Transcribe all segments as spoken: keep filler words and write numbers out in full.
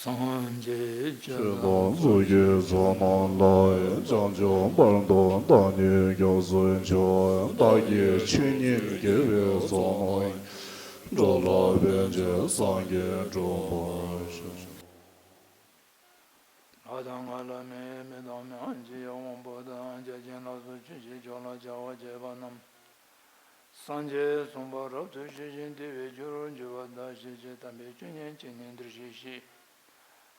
སངས་རྒྱས་ཆོས་དང་ཚོགས་ཀྱི་མཆོག་རྣམས་ལ། བྱང་ཆུབ་བར་དུ་བདག་ཉིད་སྐྱབས་སུ་མཆི། བདག་གིས་ཆོས་ཉིད་དགེ་བའི་ཚོགས་རྣམས། འགྲོ་ལ་ཕན་ཕྱིར་སངས་རྒྱས་འགྲུབ་པར་ཤོག། ལྷ་དང་ལྷ་མིན་མི་དང་མི་འམ་ཅི་ཡང་དབང་པོ་དང་། བརྒྱ་བྱིན་ལ་སོགས་ཆོས་ཀྱི་མཆོག་ལ་སྦྱར་བ་བྱས་པ་རྣམས། སངས་རྒྱས་གསུངས་པ་རབ་ཏུ་ཞི་ཞིང་བདེ་བའི་རྒྱུར་འགྱུར་བ་དག་ཤེས་བྱའི་དམ་པའི་བཅུ་གཉིས་ཀྱིས་ནི་འདིར་གཤེགས་ཤིག།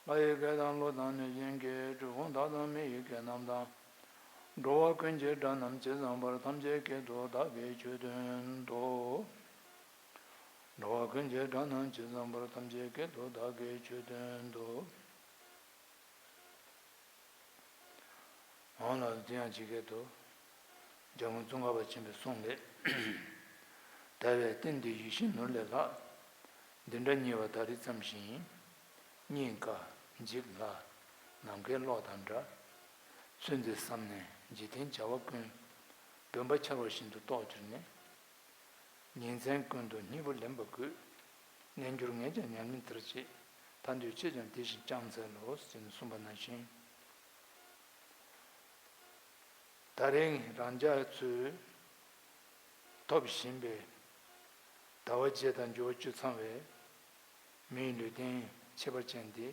ལྷ་ཡི་སྐད་དང་ཀླུ་དང་གནོད་སྦྱིན་སྐད། གྲུལ་བུམ་དག་དང་མི་ཡི་སྐད་རྣམས་དང་། འགྲོ་བ་ཀུན་གྱི་སྒྲ་རྣམས་ཇི་ཙམ་པར། ཐམས་ཅད་སྐད་དུ་བདག་གིས་ཆོས་བསྟན་ཏོ། འགྲོ་བ་ཀུན་གྱི་སྒྲ་རྣམས་ཇི་ཙམ་པར། ཐམས་ཅད་སྐད་དུ་བདག་གིས་ཆོས་བསྟན་ཏོ། འོང་ལགས་སོ། དེ་ཡང་ཇི་སྐད་དུ། འཇམ་མགོན་ཙོང་ཁ་པ་ཆེན་པོའི་གསུང་ལས། ད་བས་རྟེན་འདི་ཡིད་བཞིན་ནོར་ལས་ལྷག། འདི་འདྲ་ཉེ་བར་ད་རེས་ཙམ་ཞིག་ཡིན། རྙེད་དཀའ་འཇིག་སླ་ནམ་མཁའི་གློག་དང་འདྲ། ཚུལ་འདི་བསམས་ནས་འཇིག་རྟེན་བྱ་བ་ཀུན། བུམ་པ་འཆར་བ་བཞིན་དུ་རྟོགས་གྱུར་ནས། ཉིན་མཚན་ཀུན་ཏུ་སྙིང་པོ་ལེན་པ་དགོས། རྣལ་འབྱོར་ངས་ཀྱང་ཉམས་ལེན་མཐར་བྱེད། ཐར་འདོད་ཁྱེད་ཀྱང་དེ་བཞིན་བསྐྱང་འཚལ་ལོ། ཞེས་གསུངས་པ་ནང་བཞིན། ད་རེས་རང་ཅག་ཚོས་ཐོབ་བཞིན་པའི་ཟླ་བ་བརྒྱད་དང་འབྱོར་བ་བཅུ་ཚང་བའི་མིའི་ལུས་རྟེན་ཁྱད་པར་ཅན་འདི།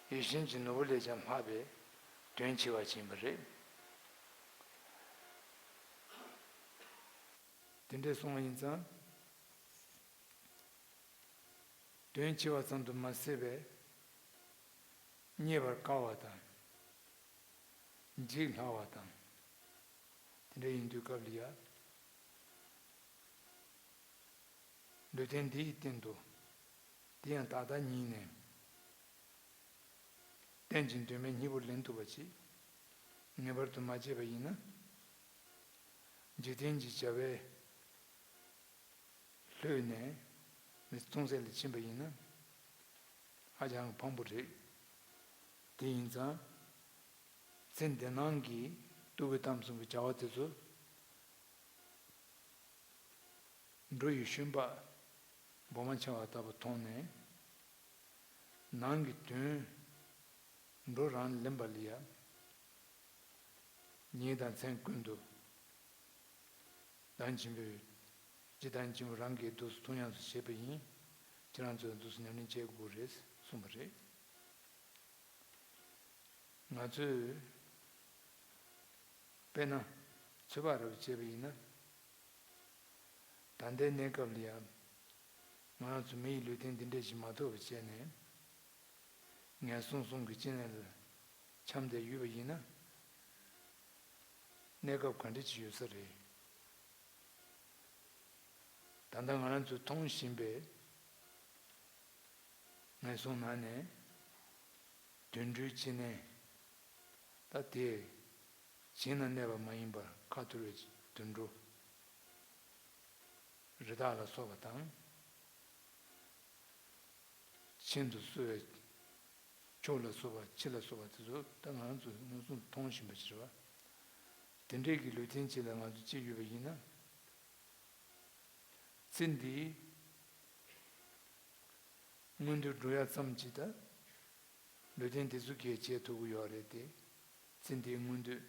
ཡིད་བཞིན་གྱི་ནོར་བུ་ལས་ཀྱང་ལྷག་པའི་དོན་ཆེ་བ་ཅིག་ཡིན་པ་རེད། དེ་འདྲའི་གསུངས་པ་ཡིན་ཙང་། དོན་ཆེ་བ་ཙམ་དུ་མ་ཟད་པའི་རྙེད་པར་དཀའ་བ་དང་། འཇིག་སླ་བ་དང་། དེ་འདྲ་ཡིན་དུས་སྐབས་ལ་ཡ། ལུས་རྟེན་འདི་ཡི་སྟེང་དུ། དེ་ཡང་ད་ལྟ་ཉིད་ནས་རྟེན་ཅིང་ལྡན་པའི་སྙིང་པོ་ལེན་ཐུབ་པ་ཅིག་ངེས་པར་དུ་མ་བྱས་པ་ཡིན་ན། འཇིག་རྟེན་གྱི་བྱ་བའི་ལྷོད་ནས་མི་ཚེ་ཐུང་ཟད་ལ་ཕྱིན་པ་ཡིན་ན་ཧ་ཅང་ཕངས་པོ་རེད། དེ་ཡིན་ཙང་། ཚེ་འདི་སྣང་གི་ལྟོ་གོས་གཏམ་གསུམ་གྱི་བྱ་བ་དེ་ཚོ་འགྲོ་ཡི་ཤུན་པགས་སྦོ་མ་ཆེ་བ་ལྟ་བུ་མཐོང་ནས། ནང་གི་དོན་འགྲོ་རང་ལེན་པ་ལ་ཡ། ཉིན་དང་མཚན་ཀུན་ཏུ་བདག་ཉིད་ཆེན་པོས་ཇི་ལྟར་ཆེན་པོ་རང་གིས་འདུག་སེ་ཐུགས་ཉམས་སུ་བཞེས་པ་ཡིན། ཁྱེད་རང་ཚོས་འདུག་སེ་ཉམས་ལེན་བྱེད་དགོས་རེད་གསུངས་པ་རེད། ང་ཚོས་དཔེར་ན་ཚོད་དཔག་རེ་བྱས་པ་ཡིན་ན། ད་ལྟའི་གནས་སྐབས་ལ་ཡང་ང་རང་ཚོ་མི་ཡི་ལུས་རྟེན་འདི་འདྲ་ཞིག་མ་ཐོབ་པ་བྱས་ནས། ངན་སོང་གསུམ་གྱི་སྐྱེ་གནས་ལ་འཁྱམས་བསྡད་ཡོད་པ་ཡིན་ན། གནས་སྐབས་ག་འདྲ་ཅིག་ཡོད་ས་རེད། ད་ལྟ་ང་རང་ཚོས་མཐོང་བཞིན་པའི་ངན་སོང་ནང་ནས་དུད་འགྲོའི་སྐྱེ་གནས། ད་དེ་བྱིངས་ན་གནས་པ་མ་ཡིན་པར་ཁ་འཐོར་བའི་དུད་འགྲོ། རི་དྭགས་ལ་སོགས་པ་དང་། ཤིན་ཏུ་གསོ་བའི་ཕྱུགས་ལ་སོགས་པ་ཁྱི་ལ་སོགས་པ་དེ་ཚོ་ད་ང་ཚོས་མངོན་སུམ་མཐོང་བཞིན་པ་ཞིག་རེད་བ། དེ་འདྲའི་གི་ལུས་རྟེན་ཅིག་ལ་ང་ཚོ་སྐྱེས་ཡོད་པ་ཡིན་ན། ཚེ་འདིའི་མངོན་འདོད་སྒྲུབ་ཡ་ཙམ་གྱིས་ད་ལུས་རྟེན་དེ་ཚོ་གས་བྱེད་ཐུབ་ཀྱི་ཡོད་རེད་དེ། ཚེ་འདིའི་མངོན་འདོད།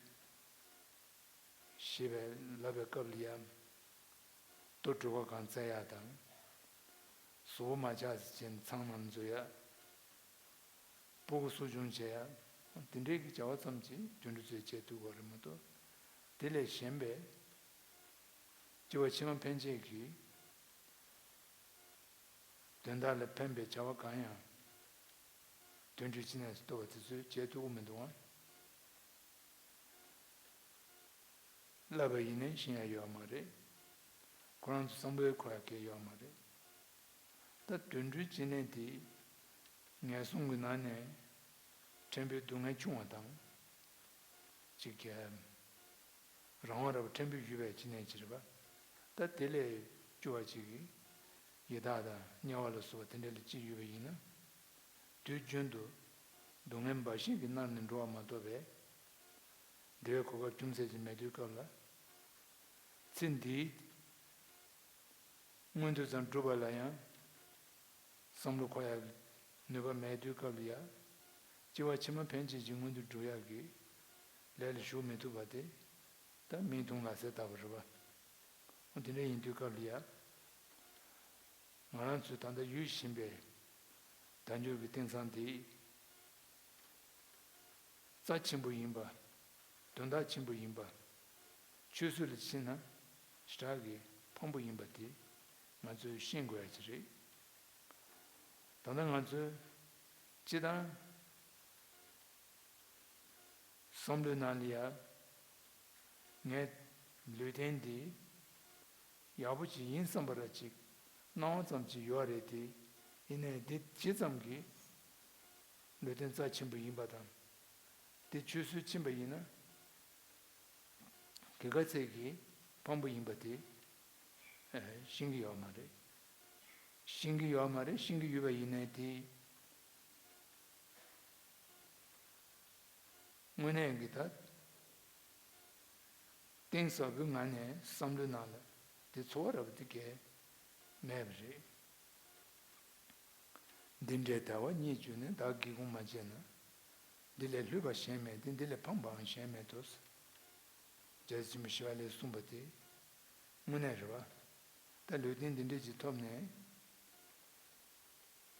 ཞེས་པའི་ལབ་པའི་སྐབས་ལ་ཡང་། ལྟོ་དྲོད་ཁོག་གང་བཙལ་ཡག་དང་། གཟུགས་པོ་མ་ཆགས་ཅན་ཚང་མ་འཛུལ་ཡག། སྤུ་གུ་གསོ་སྐྱོང་བྱེད་ཡག། དེ་འདྲའི་གི་བྱ་བ་ཙམ་གྱིས་དུད་འགྲོ་ཚོས་བྱེད་ཐུབ་པ་རེད་མ་གཏོགས། དེ་ལས་གཞན་པའི་སྐྱེ་བ་ཕྱི་མ་ཕན་ཆད་ཀྱི་དོན་དག་ལ་ཕན་པའི་བྱ་བ་གང་ཡང་དུད་འགྲོའི་སྐྱེ་གནས་སུ་གཏོགས་པ་དེ་ཚོས་བྱེད་ཐུབ་ཀྱི་མི་འདུག་ཨང་། བསླབས་པ་ཡིན་ནའི་ཤེས་ཡག་ཡོད་མ་རེད། ཁོ་རང་ཚོ་བསམ་བློའི་འཁོར་ཡག་གང་ཡང་ཡོད་མ་རེད། ད་དུད་འགྲོའི་སྐྱེ་གནས་དེ་ངན་སོང་གི་ནང་ནས་ཕྲན་བུའི་སྡུག་བསྔལ་ཆུང་བ་དང་། ཅིག་གི་རང་དབང་རབ་ཕྲན་བུ་ཡོད་པའི་སྐྱེ་གནས་ཅིག་རེད་པ། ད་དེ་ལས་སྐྱོ་བ་ཅིག་གི་ཡི་དྭགས་དང་དམྱལ་བ་ལ་སོགས་པ་དེ་འདྲ་ལ་སྐྱེས་ཡོད་པ་ཡིན་ན། དུས་རྒྱུན་དུ་སྡུག་བསྔལ་འབའ་ཞིག་གིས་མནར་ནས་འགྲོ་བ་མ་གཏོགས་པའི་བདེ་བའི་གོ་སྐབས་ཅུང་ཟད་ཅིག་མེད་དུས་སྐབས་ལ། ཚེ་འདིའི་མངོན་འདོད་ཙམ་སྒྲུབ་པ་ལ་ཡང་བསམ་བློ་འཁོར་ཡག་གི་ནུས་པ་མེད་དུས་སྐབས་ལ་ཡང་། སྐྱེ་བ་ཕྱི་མ་ཕན་ཆད་ཀྱི་མངོན་འདོད་སྒྲུབ་ཡག་གི་ལས་ལ་ཞུགས་མི་ཐུབ་པ་དེ་ད་མིའི་དུང་ལ་ཟེར་ལྟ་བུ་རེད་པ། འོ་དེ་འདྲ་ཡིན་དུས་སྐབས་ལ་ཡང་། ང་རང་ཚོས་ད་ལྟ་ཡོད་བཞིན་པའི་དལ་འབྱོར་གྱི་རྟེན་བཟང་དེ་རྩ་ཆེན་པོ་ཡིན་པ། དོན་དག་ཆེན་པོ་ཡིན་པ། ཆོས་སྲོལ་ལ་ཕྱིན་ན་ཞེ་དྲག་གི་ཕངས་པོ་ཡིན་པ་དེ་ང་ཚོས་ཤེས་དགོས་ཡ་ཅིག་རེད། ད་ལྟ་ང་ཚོས་སྤྱིར་བཏང་བསམ་བློའི་ནང་ལ་ཡ། ངས་ལུས་རྟེན་འདི་ཡག་པོ་ཅིག་ཡིན་བསམ་པ་ར་ཅིག་སྣང་བ་ཙམ་ཅིག་ཡོད་རེད་དེ། ཡིན་ནའི་འདི་ཇི་ཙམ་གྱིས་ལུས་རྟེན་རྩ་ཆེན་པོ་ཡིན་པ་དང་། འདི་ཆོས་སྲོལ་ཕྱིན་པ་ཡིན་ན། གལ་ག་ཚད་ཀྱི་ཕངས་པོ་ཡིན་པ་དེ་ཤེས་ཀྱི་ཡོད་མ་རེད། ཤེས་ཀྱི་ཡོད་མ་རེད། ཤེས་ཀྱི་ཡོད་པ་ཡིན་ནའི་དེ། དངོས་གནས་ཀྱི་ད། གཏིང་ཟབ་པོའི་ངང་ནས་བསམ་བློའི་ནང་ལ་དེ་ཚོར་བ་ར་བ་དེ་གས་མེད་པ་རེད། འདི་འདྲའི་དལ་བ་རྙེད་གྱུར་ནས། བདག་གིས་གོང་མ་བྱས་ན། འདི་ལས་ལྷོད་པ་གཞན་མེད་དེ། འདི་ལས་ཕངས་པའང་གཞན་མེད་དོ། རྒྱལ་སྲས་ཆེན་པོ་ཞི་བ་ལྷས་གསུངས་པ་དེ་དངོས་གནས་རེད་པ། ད་ལུས་རྟེན་འདི་འདྲ་ཅིག་ཐོབ་ནས།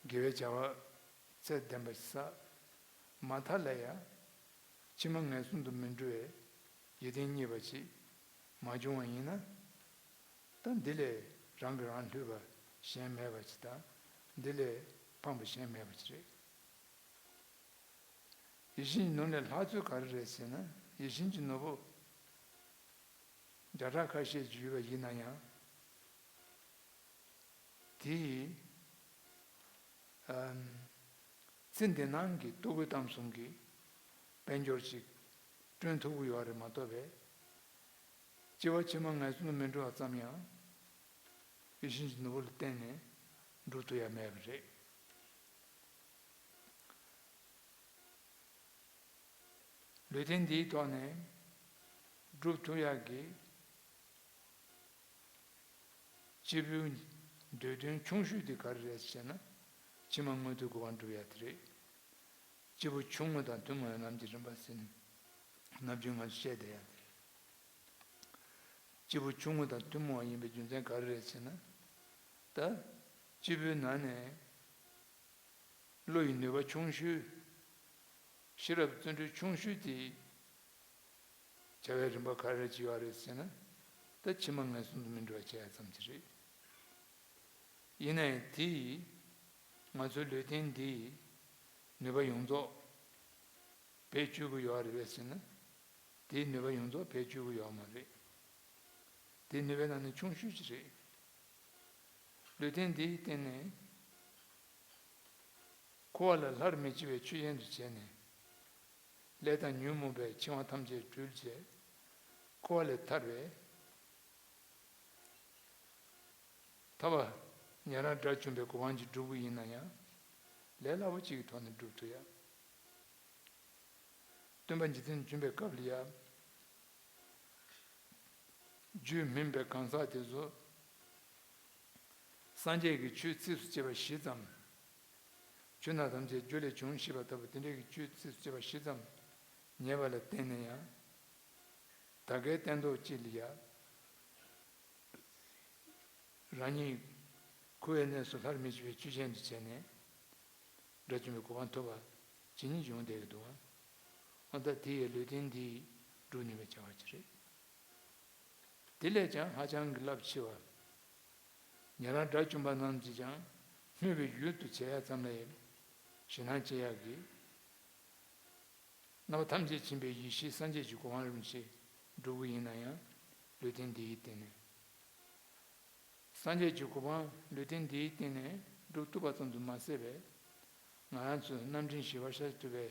དགེ་བའི་བྱ་བ་ཚད་ལྡན་པ་ཞིག་བསགས། མ་མཐའ་ལ་ཡང་ཕྱི་མ་ངན་སོང་དུ་མི་འགྲོ་བའི་ཡིད་བརྟན་རྙེད་པ་ཞིག་མ་བྱུང་བ་ཡིན་ན། ད་འདི་ལས་རང་གིས་རང་བསླུས་པ་གཞན་མེད་པ་ཞིག་དང་། འདི་ལས་ཕངས་པ་གཞན་མེད་པ་ཞིག་རེད། ཡིད་བཞིན་གྱི་ནོར་ལས་ལྷག་ཚུལ་ག་རེ་རེད་ཟེར་ན། ཡིད་བཞིན་གྱི་ནོར་བུ་བརྒྱ་ཕྲག་ཁ་ཤས་ཅིག་ཡོད་པ་ཡིན་ན་ཡང་། དེ་ཡིས་ཨམ། ཚེ་འདི་སྣང་གི་ལྟོ་གོས་གཏམ་གསུམ་གྱི་དཔལ་འབྱོར་ཅིག་བསྐྲུན་ཐུབ་ཀྱི་ཡོད་རེད་མ་གཏོགས་པས། སྐྱེ་བ་ཕྱི་མ་ངན་སོང་དུ་མི་འགྲོ་བ་ཙམ་ཡང་ཡིད་བཞིན་གྱི་ནོར་བུ་ལ་བརྟེན་ནས་འགྲུབ་ཐུབ་ཡ་མེད་པ་རེད། ལུས་རྟེན་འདིའི་ཐོག་ནས་སྒྲུབ་ཐུབ་ཡག་གི་སྐྱེས་བུའི་འདོད་དོན་ཆུང་ཤོས་དེ་ག་རེ་རེད་ཟེར་ན། ཕྱི་མ་མངོན་མཐོའི་གོ་འཕང་སྒྲུབ་ཡག་དེ་རེད། སྐྱེས་བུ་ཆུང་ངུ་དང་ཐུན་མོང་བའི་ལམ་གྱི་རིམ་པ་ཟེར་ནས་ནམ་རྒྱུན་ང་ཚོ་བཤད་བསྡད་ཡག་དེ་རེད། སྐྱེས་བུ་ཆུང་ངུ་དང་ཐུན་མོང་བ་ཡིན་པའི་རྒྱུ་མཚན་ག་རེ་རེད་ཟེར་ན། ད་སྐྱེས་བུའི་ནང་ནས་བློ་ཡི་ནུས་པ་ཆུང་ཤོས། ཤེས་རབ་བརྩོན་འགྲུས་ཆུང་ཤོས་དེ་བྱ་བའི་རིམ་པ་ག་རེ་ཅིག་ཡོད་རེད་ཟེར་ན། ད་ཕྱི་མ་ངན་སོང་དུ་མི་འགྲོ་བ་བྱེད་ཡག་ཙམ་ཅིག་རེད། ཡིན་ནའི་དེ་ཡིས་ང་ཚོའི་ལུས་རྟེན་འདི་ནུས་པ་ཡོངས་རྫོགས་བེད་སྤྱོད་ཀྱི་ཡོད་རེད་པས་ཟེར་ན། དེའི་ནུས་པ་ཡོངས་རྫོགས་བེད་སྤྱོད་ཀྱི་ཡོད་མ་རེད། དེའི་ནུས་པའི་ནང་ནས་ཆུང་ཤོས་ཅིག་རེད། ལུས་རྟེན་འདིའི་སྟེང་ནས་འཁོར་བ་ལ་སླར་མི་སྐྱེ་བའི་ཆོས་ཅན་དུ་བྱས་ནས། ལས་དང་ཉོན་མོངས་པའི་འཆིང་བ་ཐམས་ཅད་གྲོལ་བྱས། འཁོར་བ་ལས་ཐར་བའི་ཐར་པ་ཉན་རང་དགྲ་བཅོམ་པའི་གོ་འཕང་ཅིག་སྒྲུབ་ཀྱི་ཡིན་ན་ཡང་། ལས་སླ་པོ་ཅིག་གི་ཐོག་ནས་སྒྲུབ་ཐུབ་ཡ། སྟོན་པ་འཇིག་རྟེན་བྱོན་པའི་སྐབས་ལ་ཡ། རྒྱུད་སྨིན་པའི་གང་ཟག་དེ་ཚོ། སངས་རྒྱས་ཀྱི་ཆོས་ཚིགས་སུ་བཅད་པ་བཞི་ཙམ། ཆོས་རྣམས་ཐམས་ཅད་རྒྱུ་ལས་བྱུང་ཞེས་པ་ལྟ་བུ་དེ་འདྲའི་གི་ཆོས་ཚིགས་སུ་བཅད་པ་བཞི་ཙམ་ཉན་པ་ལ་བརྟེན་ནས་ཡང་ ད་གའི་སྟན་ཐོག་གཅིག་ལ་ཡ། རང་ཉིད་འཁོར་བའི་གནས་སུ་སླར་མི་འཇུག་པའི་ཆོས་ཅན་དུ་བྱས་ནས། དགྲ་བཅོམ་པའི་གོ་འཕང་ཐོབ་པ་ཇི་སྙེད་ཡོང་བསྡད་ཀྱི་འདུག་ཨང་། ད་དེ་ཡི་ལུས་རྟེན་འདི་སྒྲུབ་ནུས་པའི་བྱ་བ་ཅིག་རེད། དེ་ལས་ཀྱང་ཧ་ཅང་གི་རླབས་ཆེ་བ། ཉན་རང་དགྲ་བཅོམ་པ་རྣམས་ཀྱིས་ཀྱང་སྨོད་པའི་ཡུལ་དུ་བྱེད་ཡ་ཙམ་ལས། ཞེད་སྣང་སྐྱེ་ཡག་གི། རྣམ་པ་ཐམས་ཅད་མཁྱེན་པའི་ཡེ་ཤེས་སངས་རྒྱས་ཀྱི་གོ་འཕང་རིན་པོ་ཆེ་སྒྲུབ་ཀྱི་ཡིན་ན་ཡང་ལུས་རྟེན་འདི་ཡི་སྟེང་ནས། སངས་རྒྱས་ཀྱི་གོ་འཕང་ལུས་རྟེན་འདི་ཡི་སྟེང་ནས་སྒྲུབ་ཐུབ་པ་ཙམ་དུ་མ་ཟད་པས། ང་རང་ཚོས་རྣམ་འདྲེན་ཞི་བར་གཤེགས་ཐུབ་པའི་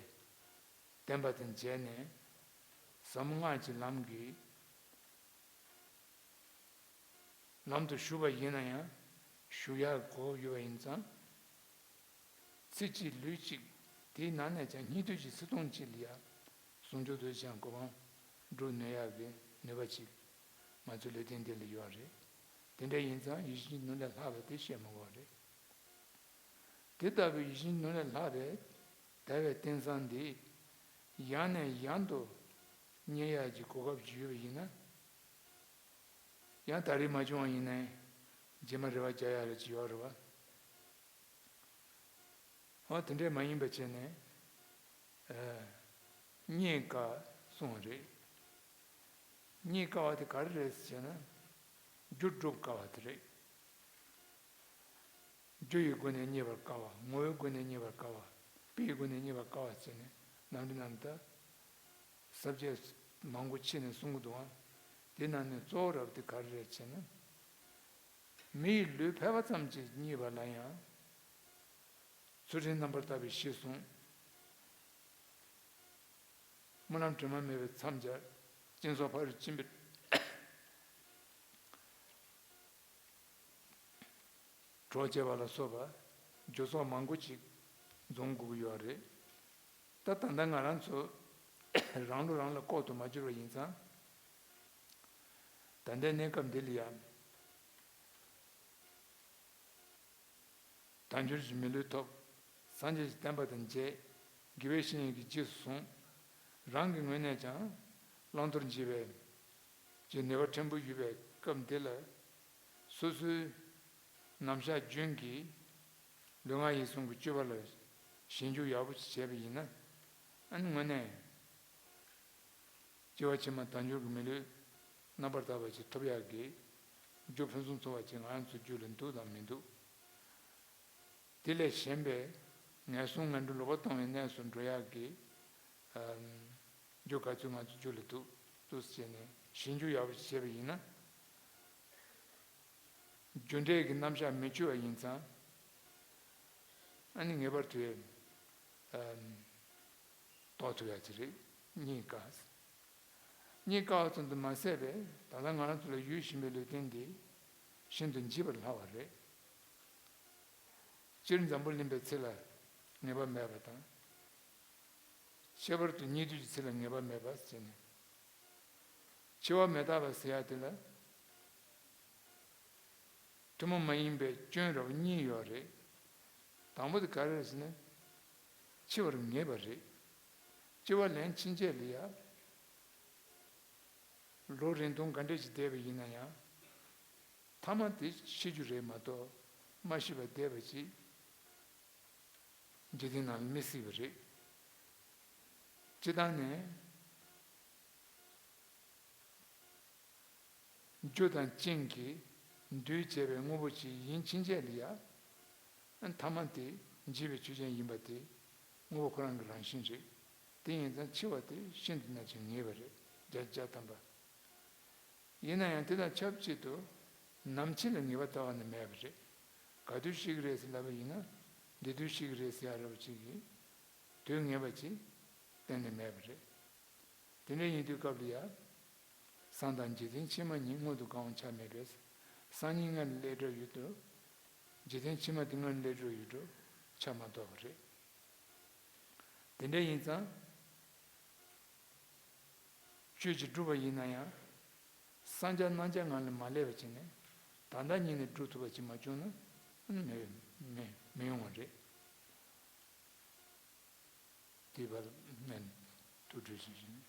བསྟན་པ་དང་མཇལ་ནས། ཟབ་མོ་སྔགས་ཀྱི་ལམ་གྱི་ལམ་དུ་ཞུགས་པ་ཡིན་ན་ཡང་ཞུགས་ཡག་གོ་ཡོད་པ་ཡིན་ཙང་། ཚེ་གཅིག་ལུས་གཅིག་དེའི་ནང་ནས་ཀྱང་སྙིགས་དུས་ཀྱི་ཚེ་ཐུང་གཅིག་ལ་ཡང་ཟུང་འཇུག་ཏུ་ཀྱང་གོ་འཕང་སྒྲུབ་ནུས་ཡག་གི་ནུས་པ་ཅིག་ང་ཚོའི་ལུས་རྟེན་འདི་ལ་ཡོད་རེད། དེ་འདྲ་ཡིན་ཙང་ཡིད་བཞིན་གྱི་ནོར་ལས་ལྷག་པ་དེ་བཤད་མི་དགོས་རེད། དེ་ལྟ་བུའི་ཡིད་བཞིན་གྱི་ནོར་ལས་ལྷག་པའི་དལ་བའི་རྟེན་བཟང་འདི་ཡང་ནས་ཡང་དུ་རྙེད་ཡག་གི་གོ་སྐབས་ཅིག་ཡོད་པ་ཡིན་ན། ཡང་ད་རེས་མ་བྱུང་བ་ཡིན་ནའི་རྗེས་མ་རེ་བ་རྒྱག་ཡག་རེ་ཅིག་ཡོད་རེད་བ། འོ་དེ་འདྲས་མ་ཡིན་པ་བྱས་ནས། ཨ། རྙེད་དཀའ་གསུངས་པ་རེད། རྙེད་དཀའ་བ་དེ་ག་རེ་རེད་ཟེར་ན། རྒྱུ་སྒྲུབ་དཀའ་བ་དེ་རེད། རྒྱུ་ཡི་སྒོ་ནས་རྙེད་པར་དཀའ་བ། ངོ་བོའི་སྒོ་ནས་རྙེད་པར་དཀའ་བ། དཔེ་ཡི་སྒོ་ནས་རྙེད་པར་དཀའ་བ་ཟེར་ནས་ནམ་རེ་ནམ་ད་ས་བཅད་མང་པོ་ཕྱེ་ནས་གསུང་གི་འདུག་ཨང་། དེ་ནང་ནས་གཙོ་བོ་རབ་དེ་ག་རེ་རེད་ཟེར་ན། མི་ཡི་ལུས་ཕལ་པ་ཙམ་གྱིས་རྙེད་པ་ལ་ཡང་། ཚུལ་ཁྲིམས་རྣམ་པར་དག་པའི་གཞི་བཟུང་། སྨོན་ལམ་དྲི་མ་མེད་པའི་མཚམས་སྦྱར། སྦྱིན་སོགས་ཕ་རོལ་ཕྱིན་པའི་གྲོགས་བྱེད་པ་ལ་སོགས་པ་རྒྱུ་ཚོགས་མང་པོ་ཅིག་འཛོམས་དགོས་ཀྱི་ཡོད་རེད། ད་ད་ལྟ་ང་རང་ཚོ་རང་བློ་རང་ལ་ལྐོག་ཏུ་མ་གྱུར་བ་ཡིན་ཙང་། ད་ལྟའི་གནས་སྐབས་འདི་ལ་ཡང་། དལ་འབྱོར་གྱི་མི་ལུས་ཐོབ། སངས་རྒྱས་ཀྱི་བསྟན་པ་དང་མཇལ། དགེ་བའི་བཤེས་གཉེན་གྱི་རྗེས་སུ་བཟུང་། རང་གི་ངོས་ནས་ཀྱང་བླང་དོར་འབྱེད་པའི་ཀྱི་ནུས་པ་ཕྲན་བུ་ཡོད་པའི་སྐབས་འདི་ལ། སོ་སོའི་ནམ་ཞག་རྒྱུན་གྱི་ལུས་ངག་ཡིད་གསུམ་གྱི་སྤྱོད་པ་ལ་ཞིབ་འཇུག་ཡག་པོ་ཞིག་བྱས་པ་ཡིན་ན། ཨ་ནི་དངོས་གནས། སྐྱེ་བ་ཕྱི་མ་དལ་འབྱོར་གྱི་མི་ལུས་རྣམ་པར་དག་པ་ཞིག་ཐོབ་ཡག་གི་རྒྱུ་ཕུན་སུམ་ཚོགས་པ་ཅིག་ང་རང་ཚོའི་རྒྱུད་ལ་འདུག་དང་མི་འདུག་དེ་ལས་གཞན་པའི་ངན་སོང་ངན་འགྲོ་ལོག་པ་སྤངས་པའི་གནས་སུ་འགྲོ་ཡག་གི་ཨམ། རྒྱུ་ག་ཚོད་ང་ཚོའི་རྒྱུད་ལ་འདུག་འདུག་ཟེར་ནས་ཞིབ་འཇུག་ཡག་པོ་ཞིག་བྱས་པ་ཡིན་ན། རྒྱུ་འབྲས་ཀྱི་རྣམ་གཞག་མི་འཆོལ་བ་ཡིན་ཙང་། ཨ་ནི་ངེས་པར་དུ་ཨམ། རྟོགས་ཐུབ་ཡག་ཅིག་རེད། རྙེད་དཀའ། རྙེད་དཀའ་བ་ཙམ་དུ་མ་ཟད་པས་ད་ལྟ་ང་རང་ཚོ་ལ་ཡོད་བཞིན་པའི་ལུས་རྟེན་འདི་ཤིན་ཏུ་འཇིག་པར་སླ་བ་རེད། སྤྱིར་འཛམ་བུ་གླིང་པའི་ཚེ་ལ་ངེས་པ་མེད་པ་དང་། ཁྱད་པར་དུ་རྙེད་དུས་ཀྱི་ཚེ་ལ་ངེས་པ་མེད་པ་ཟེར་ནས། འཆི་བ་མི་རྟག་པ་ཟེར་ཡག་དེ་ལ། ཐུན་མོང་མ་ཡིན་པའི་སྐྱོན་རབ་གཉིས་ཡོད་རེད། དང་པོ་དེ་ག་རེ་རེད་ཟེར་ན། འཆི་བར་ངེས་པ་རེད། སྐྱེ་བ་ལེན་ཕྱིན་ཆད་ལ་ཡ། ལོ་རིང་ཐུང་ག་འདྲ་ཞིག་བསྡད་པ་ཡིན་ན་ཡང་། མཐའ་མ་དེ་ཤི་རྒྱུ་རེད་མ་གཏོགས་མ་ཤི་བར་བསྡད་པ་ཅིག་འཇིག་རྟེན་ནང་ལ་མི་སྲིད་པ་རེད། སྤྱིར་བཏང་ནས། རྒྱུ་དང་རྐྱེན་གྱིས་འདུས་བྱས་པའི་དངོས་པོ་ཅིག་ཡིན་ཕྱིན་ཆད་ལ་ཡ། མཐའ་མ་དེ་འཇིག་པའི་ཆོས་ཅན་ཡིན་པ་དེ་དངོས་པོ་ཁོ་རང་གི་རང་བཞིན་རེད། དེ་ཡིན་ཙང་འཆི་བ་དེ་ཤིན་ཏུ་ནས་ཀྱང་ངེས་པ་རེད། བརྒྱ་ཆ་བརྒྱ་ཐམ་པ། ཡིན་ན་ཡང་དེ་དང་ཆབས་ཅིག་ཏུ་ནམ་འཆི་ལ་ངེས་པ་ལྟ་བ་ནི་མེད་པ་རེད། ག་དུས་ཤི་གི་རེད་ཟེར་ལབ་པ་ཡིན་ན་འདི་དུས་ཤི་གི་རེད་ཟེར་ཡ་རབ་ཅིག་གིས་དུས་ངེས་པ་ཅིག་གཏན་ནས་མེད་པ་རེད། དེ་འདྲ་ཡིན་དུས་སྐབས་ལ་ཡ། སང་དང་འཇིག་རྟེན་ཕྱི་མ་གཉིས་སྔོན་དུ་གང་བ་ཆ་མེད་པས། སང་ཉིན་སྔ་ལས་འགྲོ་ཡོད་དོ། འཇིག་རྟེན་ཕྱི་མ་དེ་སྔ་ལས་འགྲོ་ཡོད་འགྲོ་ཆ་མ་གཏོགས་པ་རེད། དེ་འདྲ་ཡིན་ཙང་། ཆོས་ཅིག་བསྒྲུབ་པ་ཡིན་ན་ཡང་། སང་ཆ་གནངས་ཆ་ངང་ལ་མ་སླེབས་པ་བྱས་ནས་ད་ལྟ་ཉིད་ནས་བསྒྲུབ་ཐུབ་པ་ཅིག་མ་བྱུང་ན་མི་མི་མི་ཡོང་བ་རེད། དེའི་བར་སྨན་དུ་བྲོས་ཤིང་བཞིན།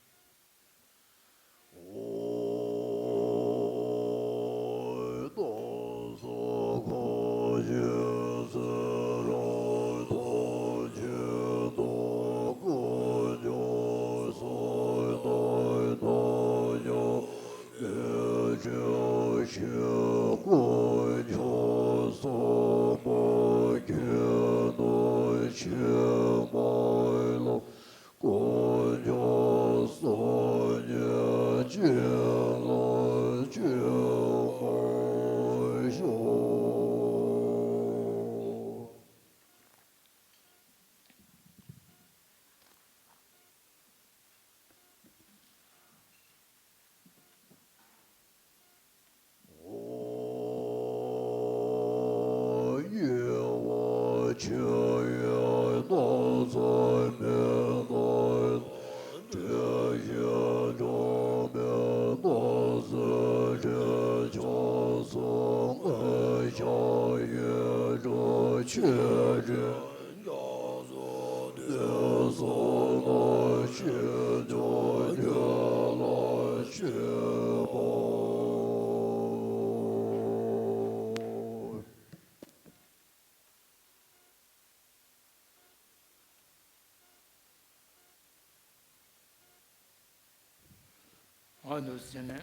འོ་འདུག་ཟེར་ནས།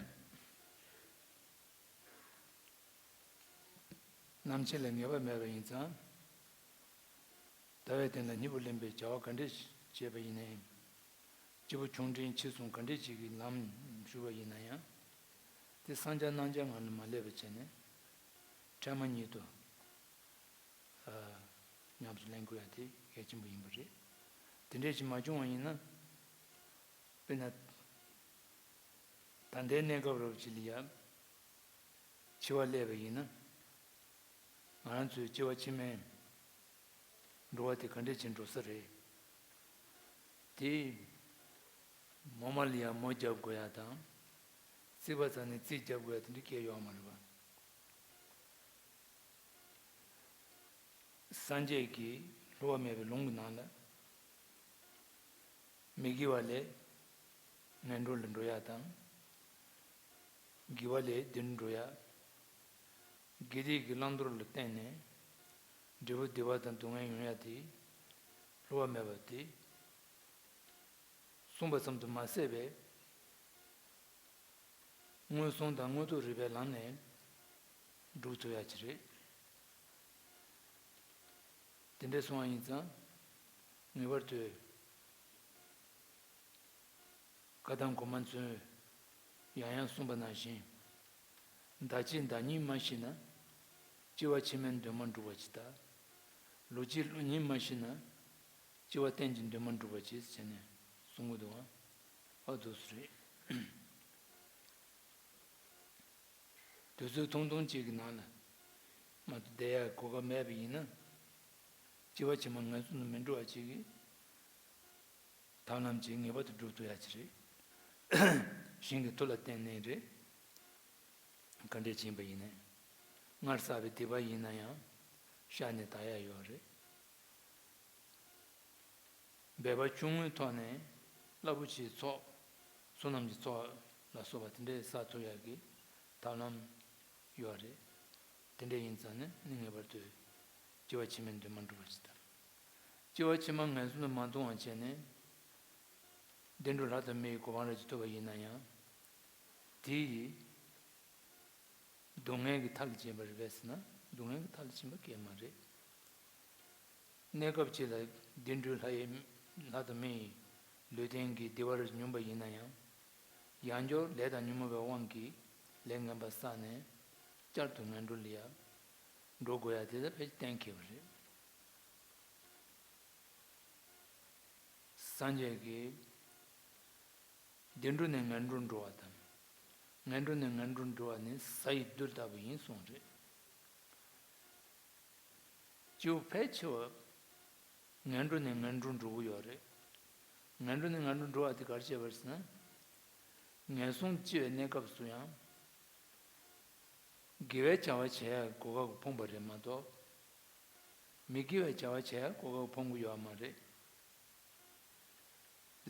ནམ་འཆི་ལ་ངེས་པ་མེད་པ་ཡིན་ཙང་། ཟླ་བའི་སྟེང་ལ་སྙིང་པོ་ལེན་པའི་བྱ་བ་ག་འདྲས་བྱས་པ་ཡིན་ནའི། སྐྱེས་བུ་ཆུང་འབྲིང་ཕྱི་གསུམ་ག་འདྲས་ཅིག་གི་ལམ་ཞུགས་པ་ཡིན་ན་ཡང་། དེ་སངས་རྒྱས་རྣམས་ཀྱང་ང་ལ་མ་སླེབས་པ་བྱས་ནས། འཕྲལ་མ་ཉིད་དུ་ཉམས་སུ་ལེན་དགོས་ཡ་དེ་གལ་ཆེན་པོ་ཡིན་པ་རེད། དེ་འདྲས་ཅིག་མ་བྱུང་བ་ཡིན་ན། དཔེར་ན། ད་ལྟའི་གནས་སྐབས་རབ་ཅིག་ལ་ཡ། འཆི་བ་སླེབས་པ་ཡིན་ན། ང་རང་ཚོའི་སྐྱེ་བ་ཕྱི་མའི་འགྲོ་བ་དེ་ག་འདྲས་ཅིག་འགྲོ་ས་རེད། དེ། མོ་མ་ལ་ཡ་མོ་རྒྱབ་དགོས་ཡ་དང་། རྩིག་པ་ཚ་ནས་རྩིག་རྒྱབ་དགོས་ཡ་དེ་འདྲ་སྐད་ཡོད་མ་རེད་པ། སངས་རྒྱས་ཀྱིས་བསླུ་བ་མེད་པའི་ལུང་གི་ནང་ལ། མི་དགེ་བ་ལས་ངན་འགྲོ་ལ་འགྲོ་ཡ་དང་། དགེ་བ་ལས་བདེ་འགྲོ་ཡ། དགེ་སྡིག་གི་བླང་དོར་ལ་བརྟེན་ནས་འབྲས་བུ་བདེ་བ་དང་སྡུག་བསྔལ་ཡོང་ཡ་དེ་བསླུ་བ་མེད་པ་དེ། གསུངས་པ་ཙམ་དུ་མ་ཟད་པའི་མངོན་སུམ་དང་མངོན་རྟོགས་རིགས་པའི་ལམ་ནས་སྒྲུབ་ཐུབ་ཡ་ཅིག་རེད། དེ་འདྲ་སོང་བ་ཡིན་ཙང་། ངེས་པར་དུ་བཀའ་གདམས་གོང་མ་ཚོས་ཡང་ཡང་གསུངས་པ་ནང་བཞིན། བདག་བསྐྱེད་བདག་ཉིད་མ་ཤེས་ན། སྐྱེ་བ་ཕྱི་མའི་འདུན་མ་འགྲུབ་པ་ཇི་ལྟར། ལུགས་བསྐྱེད་ལུགས་ཉིད་མ་ཤེས་ན། སྐྱེ་བ་གཏན་གྱི་འདུན་མ་འགྲུབ་པ་ཇི་ཟེར་ནས་གསུང་གི་འདུག་ཨ། ཨ་འདུག་སེ་རེད། དུས་ཚོད་ཐུང་ཐུང་གཅིག་གི་ནང་ལ། མ་གཏོགས་བསྡད་ཡ་གོ་སྐབས་མེད་པ་ཡིན་ན། སྐྱེ་བ་ཕྱི་མ་ངན་སོང་དུ་མི་འགྲོ་བ་ཅིག་གི་ཐབས་ལམ་ཅིག་ངེས་པར་དུ་སྒྲུབ་ཐུབ་ཡ་ཅིག་རེད། ཞིང་གི་མཐུ་ལ་བརྟེན་ནས་རེད། ག་འདྲས་ཕྱིན་པ་ཡིན་ནའི། སྔར་བསགས་པའི་སྡིག་པ་ཡིན་ན་ཡང་། བཤགས་ནས་དག་ཡ་ཡོད་རེད། འབད་པ་ཆུང་ངུའི་ཐོག་ནས་རླབས་པོ་ཆེའི་ཚོགས། བསོད་ནམས་ཀྱི་ཚོགས་ལ་སོགས་པ་དེ་འདྲའི་བསགས་ཐུབ་ཡག་གི་ཐབས་ལམ་ཡོད་རེད། དེ་འདྲ་ཡིན་ཙང་ནི་ནི་ངེས་པར་དུ་སྐྱེ་བ་ཕྱི་མའི་འདུན་མ་འགྲུབ་པ་ཞིག་དང་། སྐྱེ་བ་ཕྱི་མ་ངན་སོང་དུ་མ་ལྟུང་བ་བྱས་ནས། བདེ་འགྲོ་ལྷ་དང་མིའི་གོ་འཕང་རབ་ཅིག་ཐོབ་པ་ཡིན་ན་ཡང་། དེ་ཡི། སྡུག་བསྔལ་གྱི་མཐའ་ལ་ཕྱིན་པ་རེད་པས་ཟེར་ན། སྡུག་བསྔལ་གྱི་མཐའ་ལ་ཕྱིན་པ་སྐད་མ་རེད། གནས་སྐབས་ཅིག་ལ་བདེ་འགྲོའི་ལྷ་ཡི། ལྷ་དང་མི་ཡི་ལུས་རྟེན་གྱི་བདེ་བ་རེ་མྱོང་པ་ཡིན་ན་ཡང་། ཡང་བསྐྱར་ལས་དང་ཉོན་མོངས་པའི་དབང་གིས་ལས་ངན་པ་བསགས་ནས་བསྐྱར་དུ་ངན་འགྲོ་ལ་ཡང་འགྲོ་དགོས་ཡ་དེ་ད་ཕལ་ཆེར་གཏན་འཁེལ་བ་རེད། སངས་རྒྱས་ཀྱིས། བདེ་འགྲོ་ནས་ངན་འགྲོར་འགྲོ་བ་དང་། ངན་འགྲོ་ནས་ངན་འགྲོར་འགྲོ་བ་ནི་གཟའ་ཡི་རྡུལ་ལྟ་བུ་ཡིན་གསུངས་རེད། སྐྱེ་བོ་ཕལ་ཆེ་བ། ངན་འགྲོ་ནས་ངན་འགྲོར་འགྲོ་གི་ཡོད་རེད། ངན་འགྲོ་ནས་ངན་འགྲོར་འགྲོ་བ་དེ་ག་རེ་བྱས་པ་རེད་ཟེར་ན། ངན་སོང་སྐྱེ་བའི་གནས་སྐབས་སུ་ཡང་། དགེ་བའི་བྱ་བ་བྱེད་ཡག་གོ་སྐབས་ཕོངས་པ་རེད་མ་གཏོགས། མི་དགེ་བའི་བྱ་བ་བྱེད་ཡག་གོ་སྐབས་ཕོངས་ཀྱི་ཡོད་མ་རེད།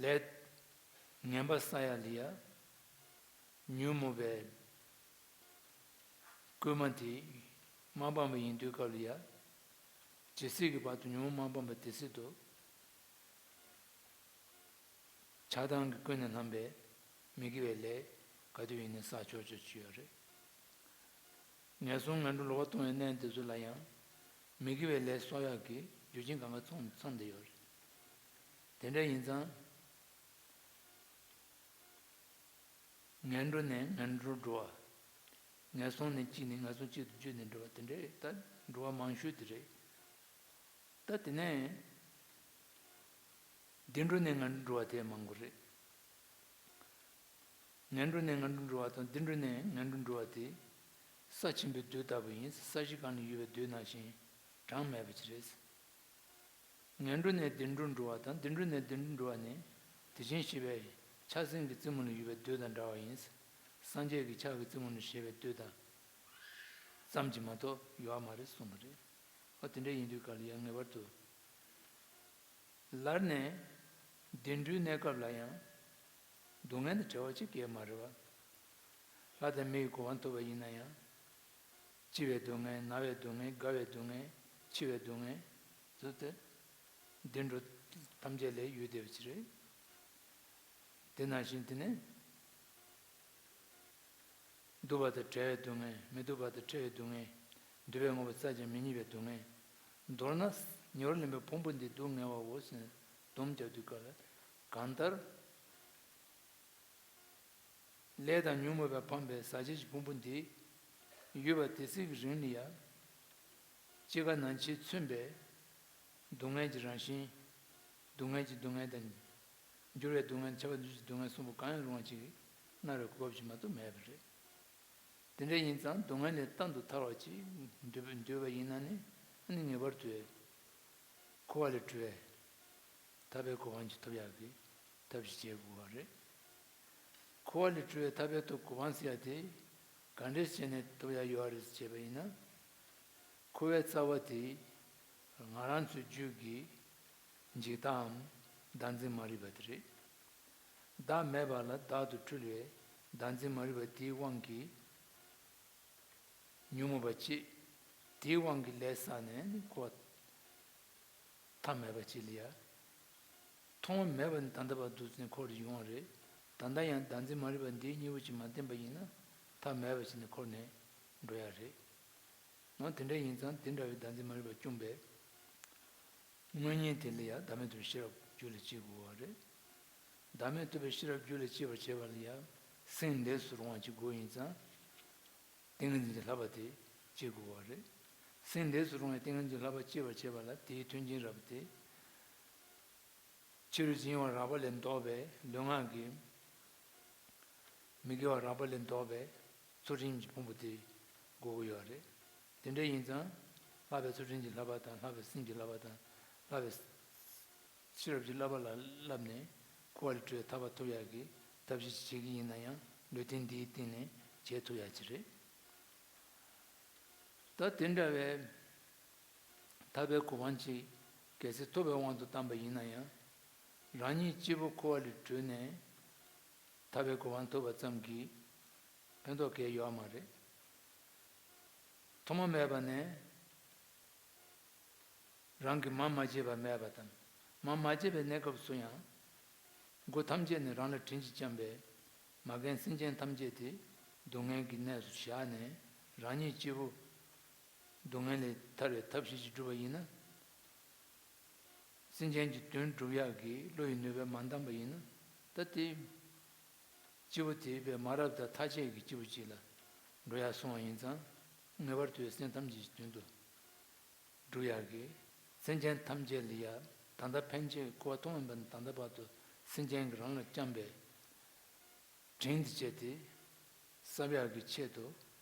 ལས་ངན་པ་བསགས་ཡ་ལ་ཡ། ཉོན་མོངས་པའི་བཀོད་མ་དེ་མ་སྤངས་པ་ཡིན་དུས་སྐབས་ལ་ཡ། ཇི་སྲིད་ཀྱི་བར་དུ་ཉོན་མོངས་མ་སྤངས་པ་དེ་སྲིད་དུ། ཆགས་སྡང་གིས་ཀུན་ནས་བསླངས་པའི་མི་དགེ་བའི་ལས་ག་དུས་ཡིན་ནའི་བསགས་ཆོག་ཆོག་ཅིག་ཡོད་རེད། ངན་སོང་ངན་འགྲོར་ལོག་པར་ལྟུང་བའི་གནས་དེ་ཚོ་ལ་ཡང་མི་དགེ་བའི་ལས་གསོག་ཡག་གི་རྒྱུ་རྐྱེན་གང་ག་ཚང་ཚང་བསྡད་ཡོད་རེད། དེ་འདྲ་ཡིན་ཙང་། ངན་འགྲོ་ནས་ངན་འགྲོར་འགྲོ་བ། ངན་སོང་ནས་སྐྱེས་ནས་ངན་སོང་གཅིག་ཏུ་གྱུར་ནས་འགྲོ་བ་དེ་འདྲའི་ད་འགྲོ་བ་མང་ཤོས་དེ་རེད། ད་དེ་ནས་བདེ་འགྲོ་ནས་ངན་འགྲོར་འགྲོ་བ་དེ་མང་པོ་རེད། ངན་འགྲོ་ནས་ངན་འགྲོར་འགྲོ་བ་དང་བདེ་འགྲོ་ནས་ངན་འགྲོར་འགྲོ་བ་དེ་ས་ཆེན་པོའི་རྡུལ་ལྟ་བུ་ཡིན། ས་གཞི་སྒང་ལ་ཡོད་པའི་རྡུལ་ནང་བཞིན་གྲངས་མེད་པ་ཅིག་རེད། ངན་འགྲོ་ནས་བདེ་འགྲོར་འགྲོ་བ་དང་བདེ་འགྲོ་ནས་བདེ་འགྲོར་འགྲོ་བ་ནི་དེ་བཞིན་གཤེགས་པའི་ཕྱག་མཚན་གྱི་རྩེ་མོ་ལ་ཡོད་པའི་རྡུལ་དང་འདྲ་བ་ཡིན། སངས་རྒྱས་ཀྱི་ཕྱག་གི་རྩེ་མོ་ལ་བཞེས་པའི་རྡུལ་དང་ཙམ་གྱིས་མ་གཏོགས་ཡོད་མ་རེད་གསུངས་པ་རེད། ཨ་དེ་འདྲ་ཡིན་དུས་ག་ལ་ཡང་ངེས་པར་དུ་ལར་ནས་བདེ་འགྲོའི་གནས་སྐབས་ལ་ཡང་སྡུག་བསྔལ་དང་བྲལ་བ་ཅིག་སྐྱེས་མ་རེད་བ། ལྷ་དང་མི་ཡི་གོ་འཕང་ཐོབ་པ་ཡིན་ན་ཡང་། འཆི་བའི་སྡུག་བསྔལ། ན་བའི་སྡུག་བསྔལ། རྒ་བའི་སྡུག་བསྔལ། འཆི་བའི་སྡུག་བསྔལ། ཟུར་དུ་བདེ་འགྲོ་ཐམས་ཅད་ལས་ཡོལ་བསྡད་པ་ཅིག་རེད། དེ་ནང་བཞིན་དེ་ནས་སྡུག་པ་དང་བྲལ་བའི་སྡུག་བསྔལ། མི་སྡུག་པ་དང་བྲལ་བའི་སྡུག་བསྔལ། འདོད་པས་ངོམས་པ་བསགས་ཀྱང་མི་རྙེད་པའི་སྡུག་བསྔལ། མདོར་ན་ཉེ་བར་ལེན་པའི་ཕུང་པོ་འདི་སྡུག་བསྔལ་བའོ་ཟེར་ནས་སྡོམ་རྒྱག་དུས་སྐབས་ལ་གང་ལྟར། ལས་དང་ཉོན་མོངས་པས་འཕངས་པའི་ཟག་བཅས་ཀྱི་ཕུང་པོ་འདི་ཡོད་པ་དེ་སྲིད་ཀྱི་རིང་ལ་ཡང་། སྐྱེ་རྒ་ན་འཆིས་མཚོན་པའི་སྡུག་བསྔལ་གྱི་རང་བཞིན། སྡུག་བསྔལ་གྱི་སྡུག་བསྔལ་དང་། འགྱུར་བའི་སྡུག་བསྔལ། ཁྱབ་པ་འདུ་བྱེད་སྡུག་བསྔལ་གསུམ་པོ་གང་ཡང་རུང་བ་ཅིག་སྣ་རུ་གོ་བ་ཅིག་མ་གཏོགས་མེད་པ་རེད། དེ་འདྲ་ཡིན་ཙང་སྡུག་བསྔལ་ལས་གཏན་དུ་ཐར་བ་ཅིག་འདོད་པ་འདོད་པ་ཡིན་ན་ནི་ཨ་ནི་ངེས་པར་དུ་འཁོར་བ་ལས་གྲོལ་བའི་ཐར་པའི་གོ་འཕང་ཅིག་ཐོབ་ཡག་གི་ཐབས་ཤེས་བྱེད་དགོས་པ་རེད། འཁོར་བ་ལས་གྲོལ་བའི་ཐར་པའི་ཐོབ་གོ་འཕང་ཟེར་ཡ་དེ་ག་འདྲས་བྱས་ནས་ཐོབ་ཡག་ཡོད་རེད་ཅེས་པ་ཡིན་ན། འཁོར་བའི་རྩ་བ་དེ་ང་རང་ཚོའི་རྒྱུད་ཀྱི་འཇིག་ལྟའམ་བདག་འཛིན་མ་རིག་པ་དེ་རེད། བདག་མེད་པ་ལ་བདག་ཏུ་སྤྲུལ་བའི་བདག་འཛིན་མ་རིག་པ་དེའི་དབང་གིས་ཉོན་མོངས་པ་སྐྱེས། དེའི་དབང་གིས་ལས་བསགས་ནས་ནི་འཁོར་བ་མཐའ་མེད་པ་ཅིག་ལ་ཡ། ཐོག་མ་མེད་པ་ནས་ད་ལྟ་བར་འདུག་ནས་འཁོར་ཡོང་བ་རེད། ད་ལྟ་ཡང་བདག་འཛིན་མ་རིག་པ་འདིའི་གཉིས་པོ་ཅིག་མ་བསྟེན་པ་ཡིན་ན་མཐའ་མེད་པ་ཅིག་ནས་འཁོར་ནས་འགྲོ་ཡ་རེད། འོ་དེ་འདྲ་ཡིན་ཙང་དེ་འདྲ་བའི་བདག་འཛིན་མ་རིག་པ་བཅོམ་པའི་དངོས་གཉེན་དེ་ལ་ཡང་བདག་མེད་རྟོགས་པའི་ཤེས་རབ་རྒྱུད་ལ་སྐྱེ་དགོས་པ་རེད། བདག་མེད་རྟོགས་པའི་ཤེས་རབ་རྒྱུད་ལ་སྐྱེ་བར་བྱེད་པ་ལ་ཡང་སེམས་ལས་སུ་རུང་བ་ཅིག་དགོས་ཡིན་ཙང་། ཏིང་ངེ་འཛིན་གྱི་བསླབ་པ་དེ་སྐྱེ་དགོས་པ་རེད། སེམས་ལས་སུ་རུང་བའི་ཏིང་ངེ་འཛིན་གྱི་བསླབ་པ་སྐྱེ་བར་བྱེད་པ་ལ་དེའི་མཐུན་རྐྱེན་རག་པ་དེ། ཕྱི་རོལ་གྱི་གཡེང་བ་རགས་པ་ལས་ལྡོག་པའི་ལུས་ངག་གི་མི་དགེ་བ་རགས་པ་ལས་ལྡོག་པའི་ཚུལ་ཁྲིམས་ཀྱི་ཕུང་པོ་དེ་དགོས་ཀྱི་ཡོད་རེད། དེ་འདྲ་ཡིན་ཙང་ལྷག་པའི་ཚུལ་ཁྲིམས་ཀྱི་བསླབ་པ་དང་ལྷག་པའི་སེམས་ཀྱི་བསླབ་པ་དང་ལྷག་པའི་ཤེས་རབ་ཀྱི་བསླབ་པ་ལ་བསླབས་ནས་འཁོར་བ་ལས་གྲོལ་བའི་ཐར་པ་ཐོབ་ཡག་གི་ཐབས་ཤེས་བྱེད་ཀྱི་ཡིན་ན་ཡང་ལུས་རྟེན་འདིའི་སྟེང་ནས་བྱེད་ཐུབ་ཡག་ཅིག་རེད། ད་དེ་འདྲ་བའི་ཐར་པའི་གོ་འཕང་ཅིག་གལ་སྲིད་ཐོབ་པའི་དབང་དུ་བཏང་པ་ཡིན་ན་ཡང་། རང་ཉིད་སྐྱེས་བུ་འཁོར་བ་ལས་གྲོལ་ནས་ཐར་པའི་གོ་འཕང་ཐོབ་པ་ཙམ་གྱིས་ཕན་ཐོགས་གང་ཡང་ཡོད་མ་རེད། ཐོག་མ་མེད་པ་ནས་རང་གིས་མར་མ་བརྗེད་པ་མེད་པ་དང་། མར་མ་བརྗེད་པའི་གནས་སྐབས་སུ་ཡང་། སྒོ་ཐམས་ཅད་ནས་རང་ལ་དྲིན་གྱིས་བསྐྱངས་པས། མ་རྒན་སེམས་ཅན་ཐམས་ཅད་དེ་སྡུག་བསྔལ་གྱི་གནས་སུ་བཞག་ནས་རང་ཉིད་སྐྱེས་བུ་སྡུག་བསྔལ་ལས་ཐར་བའི་ཐབས་ཤེས་ཅིག་བསྒྲུབ་པ་ཡིན་ན། སེམས་ཅན་གྱི་དོན་སྒྲུབ་ཡག་གི་བློ་ཡི་ནུས་པས་མ་འདང་པ་ཡིན་ན། ད་དེ་སྐྱེས་བུ་དེ་བས་མ་རབས་དང་ཐ་ཆད་ཀྱི་སྐྱེས་བུ་ཅིག་ལ་འགྲོ་ཡག་སོང་བ་ཡིན་ཙང་། ངེས་པར་དུ་སེམས་ཐམས་ཅད་ཀྱི་དོན་དུ་སྒྲུབ་ཡག་གི། སེམས་ཅན་ཐམས་ཅད་ལ་ཡ། ད་ལྟ་ཕན་ཆད་འཁོར་བ་ཐོག་མེད་པ་ནས་ད་ལྟ་བར་དུ་སེམས་ཅན་གྱིས་རང་ལ་བསྐྱངས་པའི་དྲིན་དེ་བཅས་ཏེ་བསམ་ཡག་གི་ཆེད་དུ་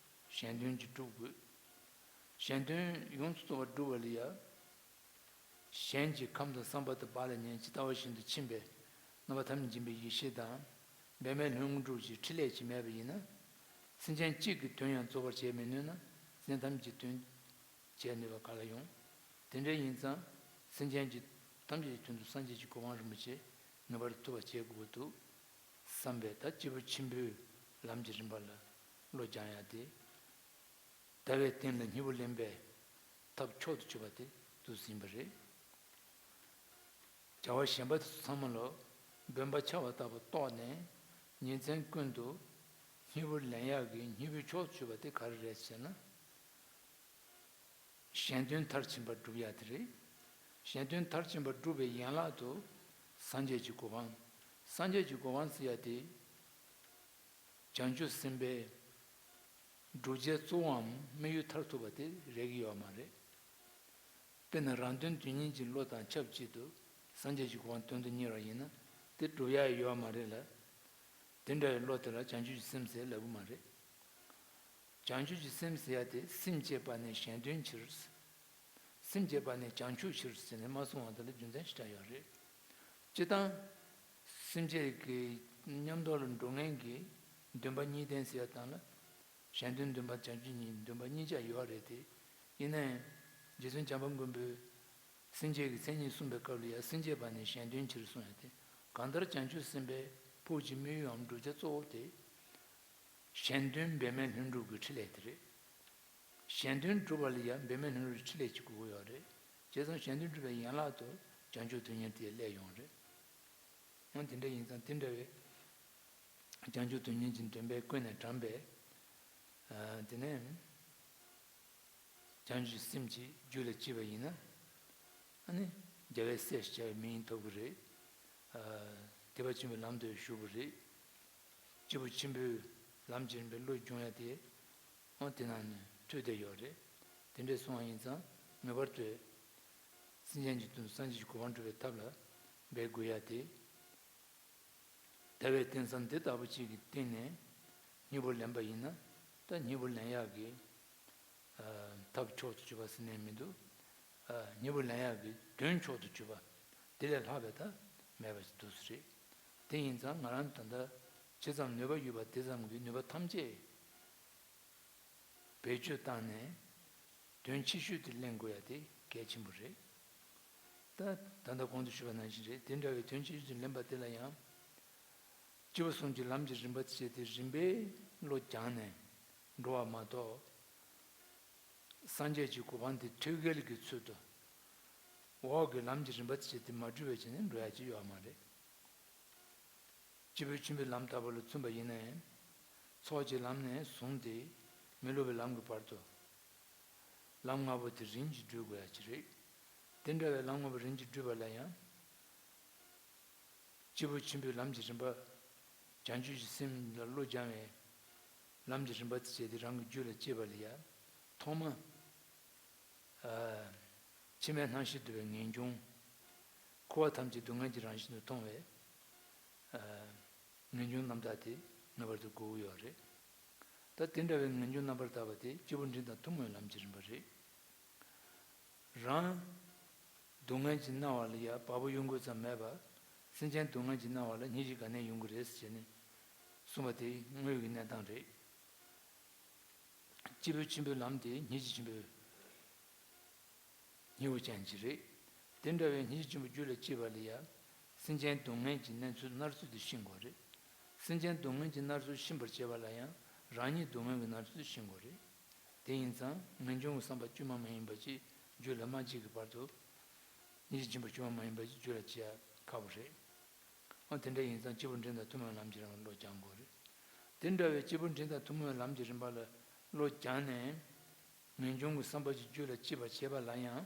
གཞན་དོན་གྱི་སྒྲུབ་དགོས། གཞན་དོན་ཡོངས་སུ་རྫོགས་པར་སྒྲུབ་པ་ལ་ཡ། གཞན་གྱི་ཁམས་དང་བསམ་པ་དང་བག་ལ་ཉལ་ཇི་ལྟ་བ་བཞིན་དུ་ཕྱིན་པའི་རྣམ་པ་ཐམས་ཅད་མཁྱེན་པའི་ཡེ་ཤེས་དང་། འབད་མེད་ལྷུན་གྲུབ་ཀྱི་ཕྲིན་ལས་ཀྱིས་མེད་པ་ཡིན་ན། སེམས་ཅན་གཅིག་གི་དོན་ཡང་རྫོགས་པར་བྱེད་མི་ནུས་ན། སེམས་ཐམས་ཅད་དོན་བྱེད་ནུས་པ་ག་ལ་ཡོང་། དེ་འདྲ་ཡིན་ཙང་། སེམས་ཅན་གྱི་ཐམས་ཅད་ཀྱི་དོན་དུ་སངས་རྒྱས་ཀྱི་གོ་འཕང་རིན་པོ་ཆེ་ངེས་པར་དུ་ཐོབ་པར་བྱེད་དགོས་འདུག་བསམ་པས། ད་སྐྱེས་བུ་ཆེན་པོའི་ ལམ་གྱི་རིམ་པ་ལ་བློ་སྦྱང་ཡ་དེ། ཟླ་བའི་སྟེང་ལ་སྙིང་པོ་ལེན་པའི་ཐབས་མཆོག་ཏུ་གྱུར་པ་དེ་འདུག་ཟིན་པ་རེད། བྱ་བ་གཞན་པ་དེ་ཚོ་ཚང་མ་ལ་སྦོམ་པ་ཆགས་པ་ལྟ་བུ་རྟོགས་ནས་ཉིན་མཚན་ཀུན་ཏུ་སྙིང་པོ་ལེན་ཡག་གི་སྙིང་པོའི་མཆོག་ཏུ་གྱུར་པ་དེ་ག་རེ་རེད་ཟེར་ན། གཞན་དོན་མཐར་ཕྱིན་པ་སྒྲུབ་ཡ་དེ་རེད། གཞན་དོན་མཐར་ཕྱིན་པ་སྒྲུབ་པའི་ཡན་ལག་ཏུ་སངས་རྒྱས་ཀྱི་གོ་འཕང་། སངས་རྒྱས་ཀྱི་གོ་འཕང་ཟེར་ཡ་དེ། བྱང་ཆུབ་སེམས་དཔའི་བསྒྲུབ་བྱའི་གཙོ་བོའམ་དམིགས་ཡུལ་མཐར་ཐུག་པ་དེ་རེག་གི་ཡོད་མ་རེད། དཔེར་ན་རང་དོན་དོན་གཉེར་གྱི་བློ་དང་ཆབས་ཅིག་ཏུ་སངས་རྒྱས་ཀྱི་གོ་འཕང་དོན་དུ་གཉེར་བ་ཡིན་ན་དེ་སྒྲུབ་ཡ་ཡོད་མ་རེད་ལ། དེ་འདྲ་བའི་བློ་དེ་ལ་བྱང་ཆུབ་ཀྱི་སེམས་ཟེར་ལབ་གི་མ་རེད། བྱང་ཆུབ་ཀྱི་སེམས་ཟེར་ཡ་དེ་སེམས་བསྐྱེད་པ་ནས་གཞན་དོན་ཕྱིར། སེམས་བསྐྱེད་པ་ནས་བྱང་ཆུབ་ཕྱིར་ཟེར་ནས་མ་གསུངས་པ་དེ་ལ་རྒྱུ་མཚན་ཞེ་དྲག་ཡོད་རེད། སྤྱིར་བཏང་། སེམས་བསྐྱེད་ཀྱི་མཉམ་དུ་ལ་འགྲོ་མཁན་གྱི་འདུན་པ་གཉིས་ལྡན་ཟེར་ཡ་དང་ལ། གཞན་དོན་འདུན་པ་བྱང་ཆུབ་གཉིས་འདུན་པ་གཉིས་ཆ་ཡོད་རེད་དེ། ཡིན་ན་ཡང་། རྗེ་བཙུན་བྱམས་པ་མགོན་པོས་སེམས་བསྐྱེད་ཀྱི་མཚན་ཉིད་གསུངས་པའི་སྐབས་ལ་ཡང་སེམས་བསྐྱེད་པ་ནས་གཞན་དོན་ཕྱིར་གསུངས་ཡ་དེ། གང་ལྟར་བྱང་ཆུབ་སེམས་དཔའི་ཕུགས་ཀྱི་དམིགས་ཡུལ་འམ་བསྒྲུབ་བྱ་གཙོ་བོ་དེ། གཞན་དོན་འབད་མེད་ལྷུན་གྲུབ་ཀྱི་ཕྲིན་ལས་དེ་རེད། གཞན་དོན་སྒྲུབ་པ་ལ་ཡང་འབད་མེད་ལྷུན་གྲུབ་ཀྱི་ཕྲིན་ལས་ཅིག་དགོས་ཀྱི་ཡོད་རེད། བྱས་ཙང་གཞན་དོན་སྒྲུབ་པའི་ཡན་ལག་ཏུ་བྱང་ཆུབ་དོན་གཉེར་དེ་སླེབས་ཡོང་རེད། འོ་དེ་འདྲ་ཡིན་ཙང་དེ་འདྲ་བའི་བྱང་ཆུབ་དོན་གཉེར་གྱི་འདུན་པས་ཀུན་ནས་དྲངས་པའི། ཨ། དེ་ནས་བྱང་ཆུབ་སེམས་ཀྱི་རྒྱུད་ལ་སྐྱེས་པ་ཡིན་ན། ཨ་ནི་རྒྱལ་བའི་སྲས་ཞེས་བྱ་བའི་མིང་ཐོབ་ཀྱི་རེད། ཨ། ཐེག་པ་ཆེན་པོའི་ལམ་དུ་ཞུགས་པ་རེད། སྐྱེས་བུ་ཆེན་པོའི་ལམ་གྱི་རིམ་པའི་བློ་སྦྱོང་ཡ་དེ། འོ་དེ་ནང་ནས་འཕྲོས་བསྡད་ཡོད་རེད། དེ་འདྲས་སོང་བ་ཡིན་ཙང་ངེས་པར་དུ། སེམས་ཅན་གྱི་དོན་སངས་རྒྱས་ཀྱི་གོ་འཕང་སྒྲུབ་པའི་ཐབས་ལ་འབད་དགོས་ཡ་དེ། དལ་བའི་རྟེན་བཟང་འདི་ལྟ་བུ་ཅིག་གི་སྟེང་ནས་སྙིང་པོ་ལེན་པ་ཡིན་ན། ད་སྙིང་པོ་ལེན་ཡག་གི། ཨ། ཐབས་མཆོག་ཏུ་གྱུར་པ་ཟེར་ནས་མི་འདུག་ཨ། སྙིང་པོ་ལེན་ཡག་གི་དོན་མཆོག་ཏུ་གྱུར་པ་དེ་ལས་ལྷག་པའི་ད་མེད་པ་ཞིག་འདུག་སེ་རེད། དེ་ཡིན་ཙང་ང་རང་ད་ལྟ་ཇི་ཙམ་ནུས་པ་ཡོད་པ་དེ་ཙམ་གྱི་ནུས་པ་ཐམས་ཅད་བེད་སྤྱོད་བཏང་ནས་དོན་ཆེ་ཤོས་དེ་ལེན་དགོས་ཡ་དེ་གལ་ཆེན་པོ་རེད། ད་ད་ལྟ་གོང་དུ་ཞུས་པ་ནང་བཞིན་རེད། དེ་འདྲ་བའི་དོན་ཆེ་ཤོས་དེ་ལེན་པ་དེ་ལ་ཡང་། སྐྱེས་བུ་གསུམ་གྱི་ལམ་གྱི་རིམ་པ་བྱས་ཏེ་རིམ་པས་བློ་སྦྱངས་ནས་འགྲོ་བ་མ་གཏོགས། སངས་རྒྱས་ཀྱི་གོ་འཕང་དེ་ཐོད་རྒལ་གྱི་ཚུལ་དུ། འོག་གི་ལམ་གྱི་རིམ་པ་བྱས་ཏེ་མ་བསྒྲུབས་པའི་ཆ་ནས་འགྲོ་ཡ་ཅིག་ཡོད་མ་རེད། སྐྱེས་བུ་ཆེན་པོའི་ལམ་ལྟ་བུ་ལ་མཚོན་པ་ཡིན་ན་ཡང་། ཚོགས་ཀྱི་ལམ་ནས་བཟུང་སྟེ་མི་སློབ་པའི་ལམ་གྱི་བར་དུ། ལམ་ལྔ་པོ་དེ་རིམ་གྱིས་བསྒྲུབ་དགོས་ཡ་ཅིག་རེད། དེ་འདྲ་བའི་ལམ་ལྔ་པོ་རིམ་གྱིས་བསྒྲུབ་པ་ལ་ཡང་། སྐྱེས་བུ་ཆེན་པོའི་ལམ་གྱི་རིམ་པ། བྱང་ཆུབ་ཀྱི་སེམས་ལ་བློ་སྦྱང་བའི་ལམ་གྱི་རིམ་པ་དེ་བྱས་ཏེ་རང་གི་རྒྱུད་ལ་སྐྱེས་པ་ལ་ཡ། ཐོག་མ། ཨ། ཕྱི་མའི་སྣང་ཤས་འདུལ་བའི་ངེས་འབྱུང་། འཁོར་བ་ཐམས་ཅད་སྡུག་བསྔལ་གྱི་རང་བཞིན་དུ་མཐོང་བའི། ཨ། ངེས་འབྱུང་རྣམ་དག་དེ་ངེས་པར་དུ་དགོས་ཀྱི་ཡོད་རེད། ད་དེ་འདྲ་བའི་ངེས་འབྱུང་རྣམ་པར་དག་པ་དེ་སྐྱེས་བུ་འབྲིང་དང་ཐུན་མོང་བའི་ལམ་གྱི་རིམ་པ་རེད། རང་སྡུག་བསྔལ་གྱི་སྣང་བ་ལ་ཡ་བག་ཕེབས་ཡོང་དགོས་ཙམ་མེད་པར། སེམས་ཅན་སྡུག་བསྔལ་གྱི་སྣང་བ་ལ་སྙིང་རྗེ་ག་ནས་ཡོང་གི་རེད་ཟེར་ནས་གསུངས་པ་དེ་དངོས་ཀྱི་གནས་སྟངས་རེད། སྐྱེས་བུ་ཆེན་པོའི་ལམ་དེ་སྙིང་རྗེ་ཆེན་པོའི་སྙིང་པོ་ཅན་ཅིག་རེད། དེ་འདྲ་བའི་སྙིང་རྗེ་ཆེན་པོ་རྒྱུད་ལ་སྐྱེས་པ་ལ་ཡ། སེམས་ཅན་སྡུག་བསྔལ་གྱི་གནས་ཚུལ་མནར་ཚུལ་དེ་ཤེས་དགོས་རེད། སེམས་ཅན་སྡུག་བསྔལ་གྱི་མནར་ཚུལ་ཤེས་པར་བྱེད་པ་ལ་ཡང་རང་ཉིད་སྡུག་བསྔལ་གྱི་མནར་ཚུལ་དེ་ཤེས་དགོས་རེད། དེ་ཡིན་ཙང་ངེས་འབྱུང་གི་བསམ་པ་དཀྱུས་མ་མ་ཡིན་པ་ཅིག་རྒྱུད་ལ་མ་སྐྱེས་ཀྱི་བར་དུ། སྙིང་རྗེ་ཆེན་པོ་དཀྱུས་མ་མ་ཡིན་པ་ཅིག་རྒྱུད་ལ་སྐྱེ་ཡ་ཁག་པོ་རེད། འོ་དེ་འདྲ་ཡིན་ཙང་སྐྱེས་བུ་འབྲིང་དང་ཐུན་མོང་ལམ་གྱི་རིམ་པ་བློ་སྦྱང་དགོས་རེད། དེ་འདྲ་བའི་སྐྱེས་བུ་འབྲིང་དང་ཐུན་མོང་ལམ་གྱི་རིམ་པ་ལ་བློ་སྦྱངས་ནས། ངེས་འབྱུང་གི་བསམ་པ་ཅིག་རྒྱུད་ལ་སྐྱེས་པར་བྱེད་པ་ལ་ཡང་།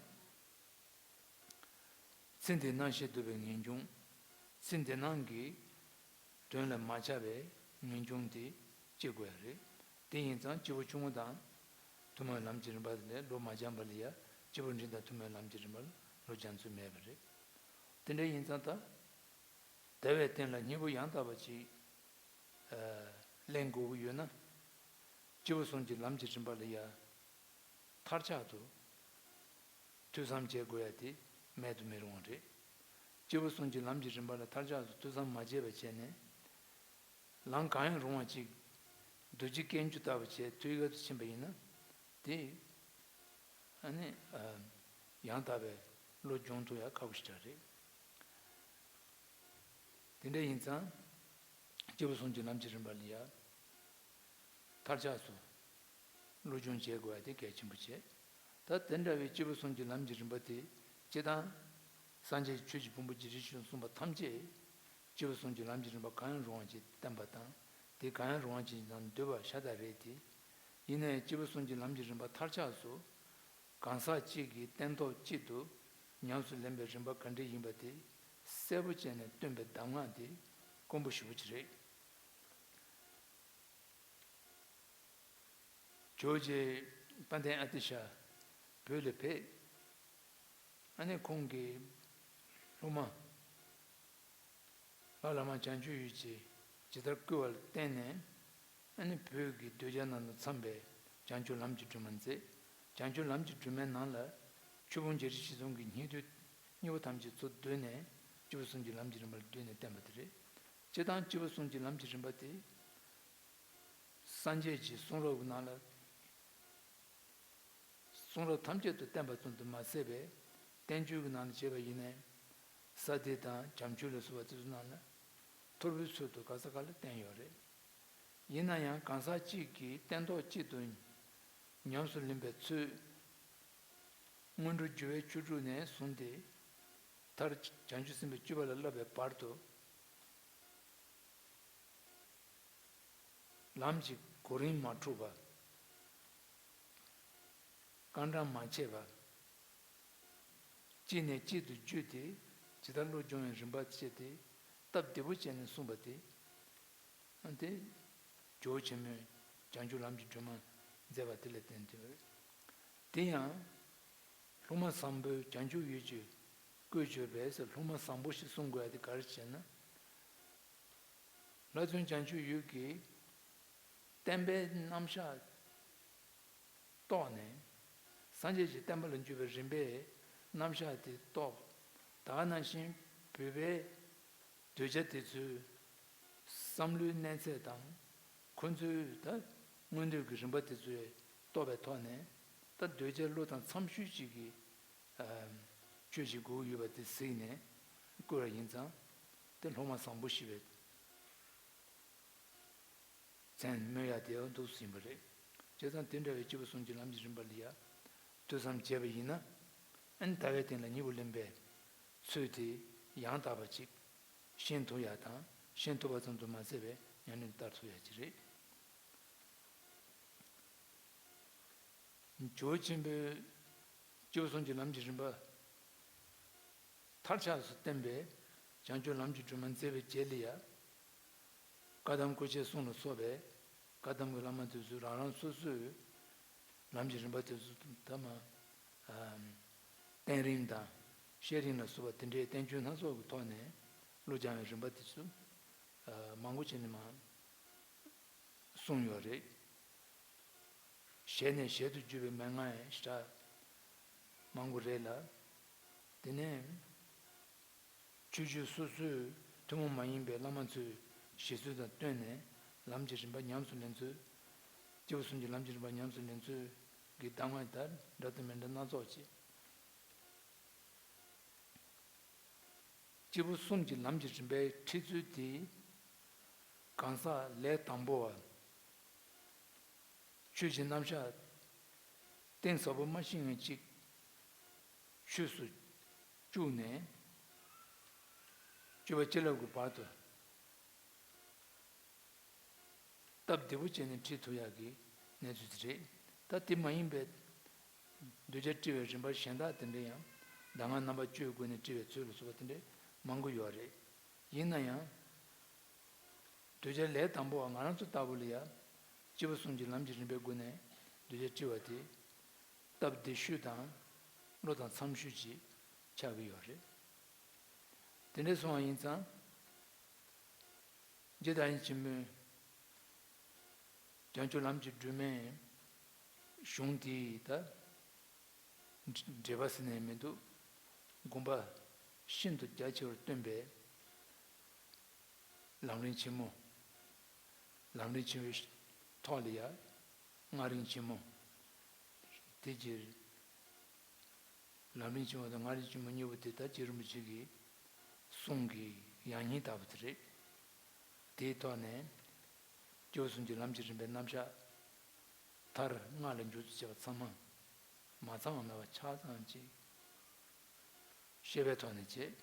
ཚེ་འདིའི་སྣང་ཤས་འདུལ་བའི་ངེས་འབྱུང་། ཚེ་འདི་སྣང་གི་དོན་ལ་མ་ཆགས་པའི་ངེས་འབྱུང་དེ་སྐྱེ་དགོས་ཡ་རེད། དེ་ཡིན་ཙང་སྐྱེས་བུ་ཆུང་ངུ་དང་ཐུན་མོང་ལམ་གྱི་རིམ་པ་ལས་བློ་མ་སྦྱངས་པ་ལ་ཡ་སྐྱེས་བུ་འབྲིང་དང་ཐུན་མོང་ལམ་གྱི་རིམ་པ་ལ་བློ་སྦྱང་ཚུལ་མེད་པ་རེད། དེ་འདྲ་ཡིན་ཙང་ད། དལ་བའི་རྟེན་ལ་སྙིང་པོ་ཡང་དག་པ་ཅིག་ཨ། ལེན་དགོས་ཀྱི་ཡོད་ན། སྐྱེས་བུ་གསུམ་གྱི་ལམ་གྱི་རིམ་པ་ལ་ཡ། མཐར་ཆགས་སུ་ཐོས་བསམ་བྱེད་དགོས་ཡ་དེ་མེད་དུ་མི་རུང་བ་རེད། སྐྱེས་བུ་གསུམ་གྱི་ལམ་གྱི་རིམ་པ་ལ་མཐར་ཆགས་སུ་ཐོས་བསམ་མ་བྱས་པ་བྱས་ནས། ལམ་གང་ཡང་རུང་བ་ཅིག་རྡོ་རྗེ་སྐྱེས་འགྱུར་ལྟ་བུ་བྱས་ཐོད་རྒལ་དུ་ཕྱིན་པ་ཡིན་ན། དེ་ཨ་ནི་ཨ། ཡང་དག་པའི་བློ་སྦྱོང་ཐུབ་ཡ་ཁག་པོ་ཞེ་དྲག་རེད། དེ་འདྲ་ཡིན་ཙང་། སྐྱེས་བུ་གསུམ་གྱི་ལམ་གྱི་རིམ་པ་ལ་ཡ། མཐར་ཆགས་སུ་བློ་སྦྱོང་བྱེད་དགོས་པ་དེ་གལ་ཆེན་པོ་བྱེད། ད་དེ་འདྲ་བའི་སྐྱེས་བུ་གསུམ་གྱི་ལམ་གྱི་རིམ་པ་དེ་སྤྱིར་བཏང་སངས་རྒྱས་ཆོས་ཀྱི་ཕུང་པོ་བརྒྱད་ཁྲི་བཞི་སྟོང་གསུངས་པ་ཐམས་ཅད་སྐྱེས་བུ་གསུམ་གྱི་ལམ་གྱི་རིམ་པ་གང་ཡང་རུང་བ་ཅིག་བསྟན་པ་དང་། དེ་གང་ཡང་རུང་བ་ཅིག་དང་འདུས་པ་ཤ་སྟག་རེད་དེ། ཡིན་ནའི་སྐྱེས་བུ་གསུམ་གྱི་ལམ་གྱི་རིམ་པ་མཐར་ཆགས་སུ་གང་ཟག་གཅིག་གིས་སྟན་ཐོག་གཅིག་ཏུ་ཉམས་སུ་ལེན་པའི་རིམ་པ་ག་འདྲ་ཡིན་པ་དེ་གསལ་པོ་བྱས་ནས་སྟོན་པའི་གདམས་ངག་དེ་དཀོན་པོ་ཞེ་པོ་ཅིག་རེད། ཇོ་བོ་རྗེ་དཔལ་ལྡན་ཨ་ཏི་ཤ་བོད་ལ་ཕེབས། ཨ་ནི་ཁོང་གིས་སློབ་མ་ལྷ་བླ་མ་བྱང་ཆུབ་འོད་ཀྱིས་ཇི་ལྟར་བསྐུལ་བ་ལ་བརྟེན་ནས། ཨ་ནི་བོད་ཀྱི་གདུལ་བྱ་རྣམས་དང་འཚམས་པའི་བྱང་ཆུབ་ལམ་གྱི་སྒྲོན་མ་མཛད། བྱང་ཆུབ་ལམ་གྱི་སྒྲོན་མའི་ནང་ལ་ཆོས་ཕུང་བརྒྱད་ཁྲི་བཞི་སྟོང་གི་སྙིང་བསྡུས་སྙིང་པོ་ཐམས་ཅད་ཚུར་བསྡུས་ནས་སྐྱེས་བུ་གསུམ་གྱི་ལམ་གྱི་རིམ་པ་ལ་བསྡུས་ནས་བསྟན་པ་དེ་རེད། སྤྱིར་བཏང་སྐྱེས་བུ་གསུམ་གྱི་ལམ་གྱི་རིམ་པ་དེ། སངས་རྒྱས་ཀྱི་གསུང་རབ་ཀྱི་ནང་ལ། གསུང་རབ་ཐམས་ཅད་དུ་བསྟན་པ་ཙམ་དུ་མ་ཟད་པའི་བསྟན་བཅོས་ཀྱི་ནང་ལ་བྱས་པ་ཡིན་ནའི། ས་སྡེ་དང་བྱམས་ཆོས་ལ་སོགས་པ་དེ་ཚོའི་ནང་ལ་ཐོར་བུའི་ཚུལ་དུ་ག་ས་ག་ལ་བསྟན་ཡོད་རེད། ཡིན་ན་ཡང་གང་ཟག་གཅིག་གིས་སྟན་ཐོག་གཅིག་ཏུ་ཉམས་སུ་ལེན་པའི་ཚུལ། སྔོན་འགྲོ་སྒྱུ་བའི་ཆོས་དྲུག་ནས་བཟུང་སྟེ། མཐར་བྱང་ཆུབ་སེམས་དཔའི་སྤྱོད་པ་ལ་བསླབ་པའི་བར་དུ། ལམ་གྱི་གོ་རིམ་མ་འཁྲུགས་པ། རྐང་གྲངས་མ་ཆད་པ། གཅིག་ནས་གཅིག་ཏུ་བརྒྱུད་དེ་ཇི་ལྟར་བློ་སྦྱོང་བའི་རིམ་པ་བཤད་དེ། སྟབས་བདེ་པོ་བྱས་ནས་གསུངས་པ་དེ། ཨ་དེ། ཇོ་བོ་ཆེན་མོས་བྱང་ཆུབ་ལམ་གྱི་སྒྲོན་མ་མཛད་པ་དེ་ལ་བརྟེན་ཏེ་རེད། དེ་ཡང་། སློབ་མ་བཟང་པོས་བྱང་ཆུབ་འོད་ཀྱི་བཀོད་བྱས་པས་ཟེར། སློབ་མ་བཟང་པོ་ཞེས་གསུང་དགོས་ཡ་དེ་ག་རེ་བྱས་ན། ལྷ་བཙུན་བྱང་ཆུབ་འོད་ཀྱིས་བསྟན་པའི་རྣམ་གཞག་རྟོགས་ནས། སངས་རྒྱས་ཀྱི་བསྟན་པ་ལ་འཇུག་པའི་རིམ་པའི་རྣམ་གཞག་དེ་རྟོགས། ད་ག་ནང་བཞིན་བོད་པའི་གདུལ་བྱ་དེ་ཚོའི་བསམ་བློའི་གནས་ཚད་དང་། ཁོ་ཚོའི་ད་མངོན་འདོད་ཀྱི་རིམ་པ་དེ་ཚོའི་རྟོགས་པའི་ཐོག་ནས། ད་གདུལ་བྱ་བློ་དང་འཚམ་ཤོས་ཅིག་གི་ཆོས་ཤིག་དགོས་ཀྱི་ཡོད་པ་དེ་གཟིགས་ནས་བསྐུར་བ་ཡིན་ཙང་། དེ་སློབ་མ་བཟང་པོ་ཞེས་པའི་མཚན་སྨོས་ཡ་དེ་ཡང་འདུག་ཟིན་པ་རེད། བྱས་ཙང་དེ་འདྲ་བའི་སྐྱེས་བུ་གསུམ་གྱི་ལམ་གྱི་རིམ་པ་ལ་ཡ་ཐོས་བསམ་བྱས་པ་ཡིན་ན། ཨ་ནི་ལྟ་བའི་སྟེང་ལ་གཉིས་པོ་ལེན་པའི་ཚུལ་དེ་ཡང་དག་པ་ཅིག་ཤེས་ཐུབ་ཡ་དང་། ཤེས་ཐུབ་པ་ཙམ་དུ་མ་ཟད་པའི་ཉམས་ལེན་བསྟར་ཐུབ་ཡ་ཅིག་རེད། ཇོ་བོ་ཆེན་པོས་སྐྱེས་བུ་གསུམ་གྱི་ལམ་གྱི་རིམ་པ་མཐར་ཆགས་སུ་བསྟན་པའི་བྱང་ཆུབ་ལམ་གྱི་སྒྲོན་མ་མཛད་པའི་རྗེས་ལ་ཡ། བཀའ་གདམས་སྐུ་མཆེད་གསུམ་ལ་སོགས་པའི་བཀའ་གདམས་ཀྱི་བླ་མ་དེ་ཚོས་རང་རང་སོ་སོའི་ལམ་གྱི་རིམ་པ་དེ་ཚོ་ད་མ། ཨམ། བསྟན་རིམ་དང་བཤད་རིམ་ལ་སོགས་པ་དེ་འདྲའི་བསྟན་བཅོས་སྣ་ཚོགས་ཀྱི་ཐོག་ནས་བློ་སྦྱང་བའི་རིམ་པ་དེ་ཚོ་ཨ་མང་པོ་བྱས་ནས་མ་གསུངས་ཡོད་རེད། ཞལ་ནས་ཞལ་དུ་བརྒྱུད་པའི་མན་ངག་ཡང་ཞེ་དྲག་མང་པོ་རེད་ལ། དེ་ནས་ཆོས་བརྒྱུད་སོ་སོའི་ཐུན་མོང་མ་ཡིན་པའི་བླ་མ་ཚོའི་བཞེད་ཚུལ་དང་བསྟུན་ནས་ལམ་གྱི་རིམ་པ་ཉམས་སུ་ལེན་ཚུལ། སྐྱེས་བུ་གསུམ་གྱི་ལམ་གྱི་རིམ་པ་ཉམས་སུ་ལེན་ཚུལ་གྱི་གདམས་ངག་དང་འདྲ་དང་མི་འདྲ་སྣ་ཚོགས་ཀྱི། སྐྱེས་བུ་གསུམ་གྱི་ལམ་གྱི་རིམ་པའི་ཁྲིད་ཚུལ་དེ། གང་ཟག་ལས་དང་པོ་བ། ཆོས་ཀྱི་རྣམ་གཞག་གཏིང་ཟབ་པོ་མ་ཤེས་མཁན་གཅིག་ཆོས་སུ་བཅུག་ནས་སྤྱོད་པ་ཅི་ལབ་ཀྱི་བར་དུ། སྟབས་བདེ་པོ་བྱས་ནས་ཁྲིད་ཐུབ་ཡག་གི་གནས་ཚུལ་དེ་རེད། ད་དེ་མ་ཡིན་པའི་གདུལ་བྱ་དཀྲི་བའི་རིམ་པ་གཞན་དག་དེ་འདྲ་ཡང་གདམས་ངག་རྣམ་པ་བཅུའི་སྒོ་ནས་དཀྲི་བའི་ཚུལ་ལ་སོགས་པ་དེ་འདྲ་མང་པོ་ཡོད་རེད། ཡིན་ན་ཡང་། གདུལ་བྱ་ལས་དང་པོ་བ་ང་རང་ཚོ་ལྟ་བུ་ལ་ཡང་སྐྱེས་བུ་གསུམ་གྱི་ལམ་གྱི་རིམ་པའི་སྒོ་ནས་གདུལ་བྱ་དཀྲི་བ་དེ་སྟབས་བདེ་ཤོས་དང་བློ་དང་འཚམ་ཤོས་ཅིག་ཆགས་ཀྱི་ཡོད་རེད། དེ་འདྲ་སོང་བ་ཡིན་ཙང་། རྗེ་བདག་ཉིད་ཆེན་མོས་བྱང་ཆུབ་ལམ་གྱི་སྒྲོན་མའི་གཞུང་དེའི་ད་འགྲེལ་པ་ཟེར་ནས་མི་འདུག་དགོངས་པ་ཤིན་ཏུ་རྒྱ་ཆེ་བར་སྟོན་པའི་ལམ་རིམ་ཆེན་མོ། ལམ་རིམ་ཆེན་མོའི་ཐོག་ལ་ཡ་ལྔ་རིམ་ཆེན་མོ། དེ་གྱི་ལམ་རིམ་ཆེན་མོ་དང་ལྔ་རིམ་ཆེན་མོ་གཉིས་པོ་དེ་ད་རྗེ་རིན་པོ་ཆེ་གི་གསུང་གི་ཡང་སྙིང་ལྟ་བུ་དེ་རེད། དེའི་ཐོག་ནས་སྐྱེས་བུ་གསུམ་གྱི་ལམ་གྱི་རིམ་པའི་རྣམ་གཞག་ མཐར་སྔགས་ལ་འཇུག་ཚུལ་བྱེད་པ་ཚང་མ་མ་ཚང་བ་མེད་པ་ཆ་ཚང་ཅིག་ཤེས་པའི་ཐོག་ནས་བྱེད།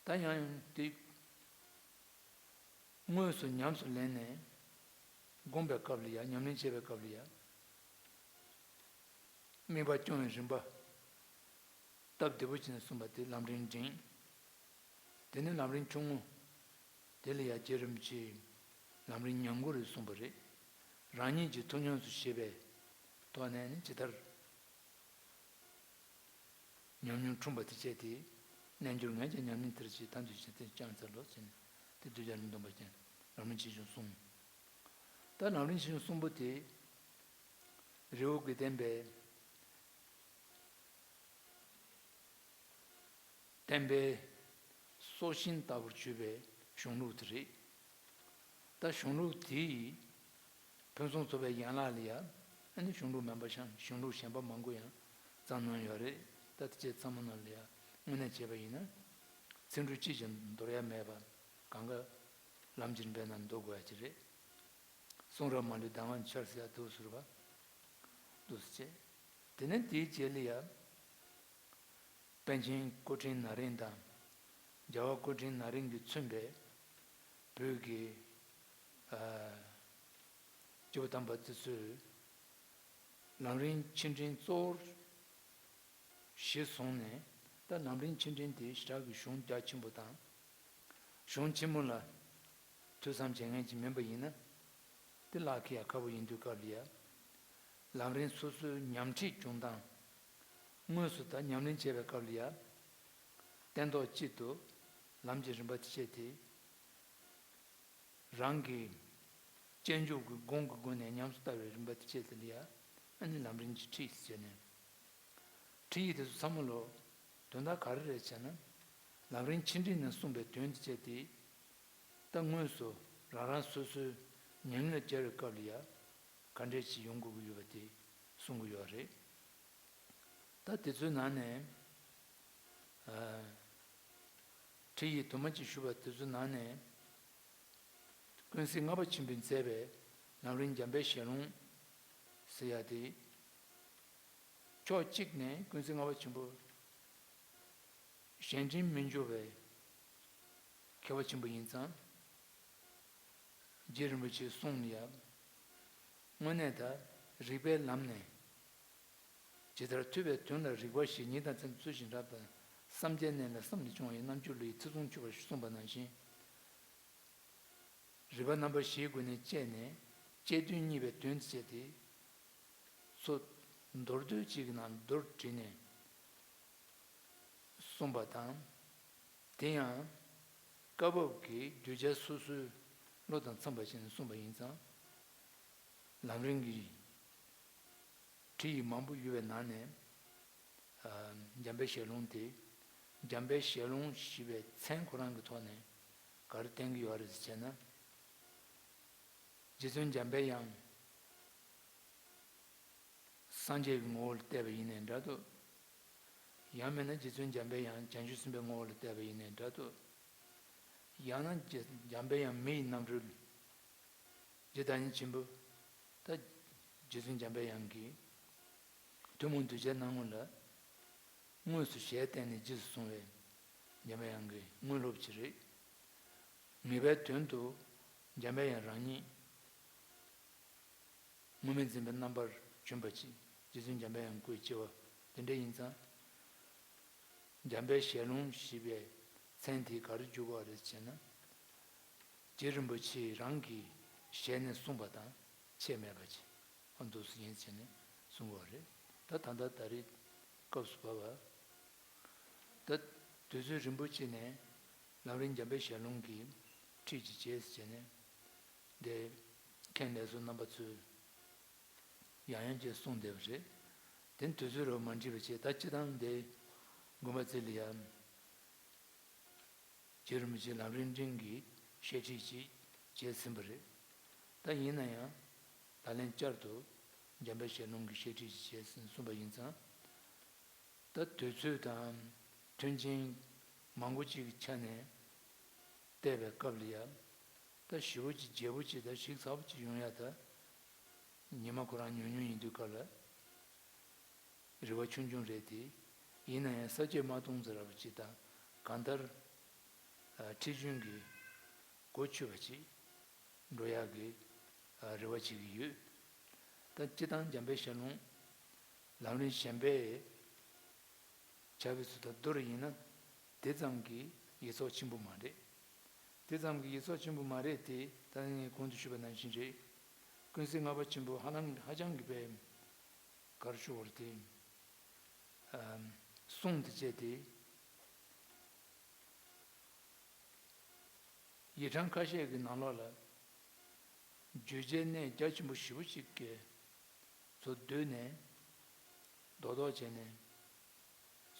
ད་ཡང་ཡང་དེ་དངོས་སུ་ཉམས་སུ་ལེན་ནས་སྒོམ་པའི་སྐབས་ལ་ཡང་ཉམས་ལེན་བྱེད་པའི་སྐབས་ལ་ཡང་དམིགས་པ་སྐྱོང་བའི་རིམ་པ། སྟབས་བདེ་པོ་བྱས་ནས་གསུངས་པ་དེ་ལམ་རིམ་འབྲིང་། དེ་ནས་ལམ་རིམ་ཆུང་ངུ། དེ་ལ་ཡང་རྗེ་རིན་པོ་ཆེས་ལམ་རིམ་ཉམས་མགུར་རེ་གསུངས་པ་རེད། རང་ཉིད་ཀྱིས་ཐུགས་ཉམས་སུ་བཞེས་པའི་ཐོག་ནས་ནི་ཇི་ལྟར་ཉམས་མྱོང་འཁྲུངས་པ་དེ་བྱས་ཏེ། རྣལ་འབྱོར་ངས་ཀྱང་ཉམས་ལེན་དེར་བྱེད་ཐབས་འདོད་བྱེད་དེ་ཅང་ཚར་ལོ་ཟེར་ནས་དེ་གདུལ་བྱ་རིམ་སྟོན་པ་ཀྱང་ལམ་རིམ་ཆེ་ཆུང་གསུམ། ད་ལམ་རིམ་ཆེ་ཆུང་གསུམ་པོ་དེ་རི་བོ་དགེ་ལྡན་པའི་བསྟན་པའི་སྲོག་ཤིང་ལྟ་བུར་གྱུར་པའི་གཞུང་ལུགས་དེ་རེད། ད་གཞུང་ལུགས་དེ་ཡིས་ཕུན་སུམ་ཚོགས་པའི་ཡན་ལག་ལ་ཡང་ཨ་ནི་གཞུང་ལུགས་མིན་པ་ཤང་གཞུང་ལུགས་གཞན་པ་མང་པོ་ཡང་བརྩམས་གནང་ཡོད་རེད། ད་དེ་བཅས་ཚང་མ་ནང་ལ་ཡང་དངོས་གནས་བྱས་པ་ཡིན་ན་ཚིག་འབྲུ་གཅིག་ཀྱང་འདོར་ཡ་མེད་པ་གང་ག་ལམ་གྱི་རིམ་པའི་ནང་འདོར་དགོས་ཡ་ཅིག་རེད། གསུང་རབ་མ་ལུས་གདམས་ངག་འཆར་ཟེར་ཡ་འདུག་ཟེར་བ། འདུག་ཟེར་བྱས། དེ་ནས་དེའི་རྗེས་ལ་ཡང་པཎ་ཆེན་སྐུ་ཕྲེང་ན་རིམ་དང་། རྒྱལ་བ་སྐུ་ཕྲེང་ན་རིམ་གྱིས་མཚོན་པའི་བོད་ཀྱི་ཨ་སྐྱེས་བུ་དམ་པ་དེ་ཚོས་ལམ་རིམ་ཆེ་འབྲིང་གཙོ་བོར་གཞི་བཟུང་ནས། ད་ལམ་རིམ་ཆེ་འབྲིང་དེ་ཞེ་དྲག་གི་གཞུང་རྒྱ་ཆེན་པོ་དང་། གཞུང་ཆེན་མོ་ལ་ཐོས་བསམ་བྱེད་མཁན་ཅིག་མིན་པ་ཡིན་ན། དེ་བརླག་གི་ཡ་ཁག་པོ་ཡིན་དུས་སྐབས་ལ་ཡ། ལམ་རིམ་སོ་སོའི་ཉམས་ཁྲིད་སྦྱོང་སྟངས། དངོས་སུ་ད་ཉམས་ལེན་བྱེད་པའི་སྐབས་ལ་ཡ། སྟན་ཐོག་གཅིག་ཏུ་ལམ་གྱི་རིམ་པ་དེ་བྱས་ཏེ། རང་གི་དཔྱད་འཇུག་གི་སྒོ་གི་སྒོ་ནས་ཉམས་སུ་བསྟར་བའི་རིམ་པ་དེ་བྱས་ཏེ་ལ་ཡ། ཨ་ནི་ལམ་རིམ་གྱི་ཁྲིད་ཟེར་ནས། ཁྲིད་ཡིག་དེ་ཚོ་ཚང་མ་ལོ། དོན་དག་ག་རེ་རེད་ཟེར་ན། ལམ་རིམ་ཆེ་འབྲིང་ནས་གསུངས་པའི་དོན་དེ་བྱས་ཏེ། ད་དངོས་སུ་རང་རང་སོ་སོའི་ཉམས་ལེན་ལ་སྦྱར་བའི་སྐབས་ལ་ཡ། ག་འདྲས་ཅིག་ཡོང་དགོས་ཀྱི་ཡོད་པ་དེ་གསུང་གི་ཡོད་རེད། ད་དེ་ཚོའི་ནང་ནས། ཨ། ཁྲིད་ཡིག་དུ་མ་ཅིག་ཞུས་པ་དེ་ཚོའི་ནང་ནས། ཀུན་གཟིགས་ལྔ་པ་ཆེན་པོས་མཛད་པའི་ལམ་རིམ་འཇམ་དཔལ་ཞལ་ལུང་ཟེར་ཡ་དེ། ཕྱོགས་གཅིག་ནས་ཀུན་གཟིགས་ལྔ་པ་ཆེན་པོ་གཞན་དྲིང་མི་འཇོག་པའི་མཁས་པ་ཆེན་པོ་ཡིན་ཙང་། རྗེ་རིན་པོ་ཆེའི་གསུང་ལ་ཡ། དངོས་གནས་ད་རིགས་པའི་ལམ་ནས། ཇི་ལྟར་ཐུབ་པའི་དོན་ལ་རིགས་པ་བཞི་ཉིད་དང་མཚན་ཚུལ་བཞིན་རབ་དང་། བསམ་གཏན་གནས་ལ་བསམ་ལས་བྱུང་བའི་རྣམ་འགྱུར་ལ་ཡི་ཐེ་ཚོམ་ཆུད་པར་གསུངས་པ་ནང་བཞིན། རིགས་པ་རྣམ་པ་བཞིའི་སྒོ་ནས་དཔྱད་ནས་དཔྱད་དོན་གཉིས་པའི་དོན་དུ་བྱས་ཏེ། ཚུར་མདོར་བསྡུས་གཅིག་གི་ནང་མདོར་བསྡུས་ནས་གསུངས་པ་དང་། དེ་ཡང་སྐབས་བབ་ཀྱི་གདུལ་བྱ་སོ་སོའི་བློ་དང་འཚམས་པ་བྱས་ནས་གསུངས་པ་ཡིན་ཙང་། ལམ་རིམ་གྱི་ཁྲིད་ཡིག་མང་པོ་ཡོད་པའི་ནང་ནས། ཨ། འཇམ་དཔལ་ཞལ་ལུང་དེ། འཇམ་དཔལ་ཞལ་ལུང་ཞེས་པའི་མཚན་ཁོ་རང་གི་ཐོག་ནས་ག་རེ་བསྟན་གྱི་ཡོད་རེད་ཟེར་ན། རྗེ་བཙུན་འཇམ་པའི་དབྱངས་སངས་རྒྱས་ཀྱི་ངོ་བོ་ལ་བལྟས་པ་ཡིན་ནའི་འདྲ་འདུག། ཡང་མིན་ན་རྗེ་བཙུན་འཇམ་པའི་དབྱངས་བྱང་ཆུབ་སེམས་དཔའི་ངོ་བོ་ལ་བལྟས་པ་ཡིན་ནའི་འདྲ་འདུག། ཡང་ན་རྗེ་འཇམ་པའི་དབྱངས་མི་ཡི་རྣམ་རོལ། རྗེ་བདག་ཉིད་ཆེན་པོ། ད་རྗེ་བཙུན་འཇམ་པའི་དབྱངས་ཀྱིས་ཐུན་མོང་གདུལ་བྱའི་སྣང་ངོ་ལ་དངོས་སུ་ཞལ་བསྟན་ནས་རྗེས་སུ་བཟུང་བའི་འཇམ་པའི་དབྱངས་ཀྱི་དངོས་སློབ་ཅིག་རེད། ངེས་པའི་དོན་དུ་འཇམ་པའི་དབྱངས་རང་ཉིད་དངོས་མེད་འཛིན་པའི་རྣམ་པར་བྱོན་པ་ཅིག། རྗེ་བཙུན་འཇམ་པའི་དབྱངས་སྐུའི་སྐྱེ་བ་དེ་འདྲ་ཡིན་ཙང་། འཇམ་དཔལ་ཞལ་ལུང་ཞེས་པའི་མཚན་དེ་ག་རེ་འཇུག་དགོས་རེད་ཅེ་ན། རྗེ་རིན་པོ་ཆེ་རང་གི་ཞལ་ནས་གསུངས་པ་དང་ཁྱད་མེད་པ་ཅིག། ཨ། འདུག་སེ་ཡིན་ཟེར་ནས་གསུང་གི་ཡོད་རེད། ད་ད་ལྟ་ད་རེས་སྐབས་སུ་བབས་པ། ད་དུས་ཚོད་རིང་པོ་ཅིག་ནས་ལམ་རིམ་འཇམ་དཔལ་ཞལ་ལུང་གི་ཁྲིད་ཅིག་བྱས་ཟེར་ནས་འདི་མཁན་ལས་བཟོ་རྣམ་པ་ཚོས་ཡང་ཡང་བྱས་གསུངས་བསྡད་པ་རེད། དེ་དུས་ཚོད་རོབ་མ་འགྲིག་པ་བྱས། ད་སྤྱིར་བཏང་འདི་དགོན་པ་ཚོ་ལ་ཡང་རྗེ་རིན་པོ་ཆེ་ལམ་རིམ་འབྲིང་གི་བཤད་ཁྲིད་ཅིག་བྱས་ཟིན་པ་རེད། ད་ཡིན་ན་ཡང་ད་ལན་བསྐྱར་དུ་འཇམ་དཔལ་ཞལ་ལུང་གི་བཤད་ཁྲིད་ཅིག་བྱས་ཟིན་གསུངས་པ་ཡིན་ཙང་། ད་དུས་ཚོད་དང་མཐུན་རྐྱེན་མང་པོ་ཅིག་གི་ཆ་ནས་བལྟས་པའི་སྐབས་ལ་ཡང་། ད་ཞེ་པོ་ཅིག་རྒྱས་པོ་ཅིག་དང་ཞིབ་ཚགས་པོ་ཅིག་ཡོང་ཡ་ད་ ཉི་མ་ཁོ་རང་ཉུང་ཉུང་ཡིན་དུས་སྐབས་ལ་རེ་བ་ཆུང་ཆུང་རེད་དེ། ཡིན་ན་ཡང་ས་བཅད་མ་སྟོང་ཙམ་རག་པ་ཅིག་དང་གང་ལྟར་ཨ་ཁྲིད་གཞུང་གི་གོ་ཆོད་པ་ཅིག་འགྲོ་ཡག་གི་ཨ་རེ་བ་བྱེད་ཀྱི་ཡོད། ད་སྤྱིར་བཏང་འཇམ་དཔལ་ཞལ་ལུང་ལམ་རིམ་གཞན་པའི་བྱ་བའི་ཚུལ་དང་མདོར་ཡིན་ན་དེ་ཙམ་གྱི་ཡིག་ཚོགས་ཆེན་པོ་མ་རེད། དེ་ཙམ་གྱི་ཡིག་ཚོགས་ཆེན་པོ་མ་རེད་དེ། ད་ངས་གོང་དུ་ཞུས་པ་ནང་བཞིན་རེད། ཀུན་གཟིགས་ལྔ་པ་ཆེན་པོ་ཧ་ལམ་ཧ་ཅང་གི་པའི་གར་ཤོར་བར་དེ་གསུང་དེ་བཅས་ཏེ། ཡིག་ཕྲེང་ཁ་ཤས་ཀྱི་ནང་ལོགས་ལ་བརྗོད་བྱའི་གནས་རྒྱ་ཆེན་པོ་ཞེ་པོ་ཅིག་གི་ཚུར་བསྡུས་ནས་རྡོག་རྡོག་བྱས་ནས་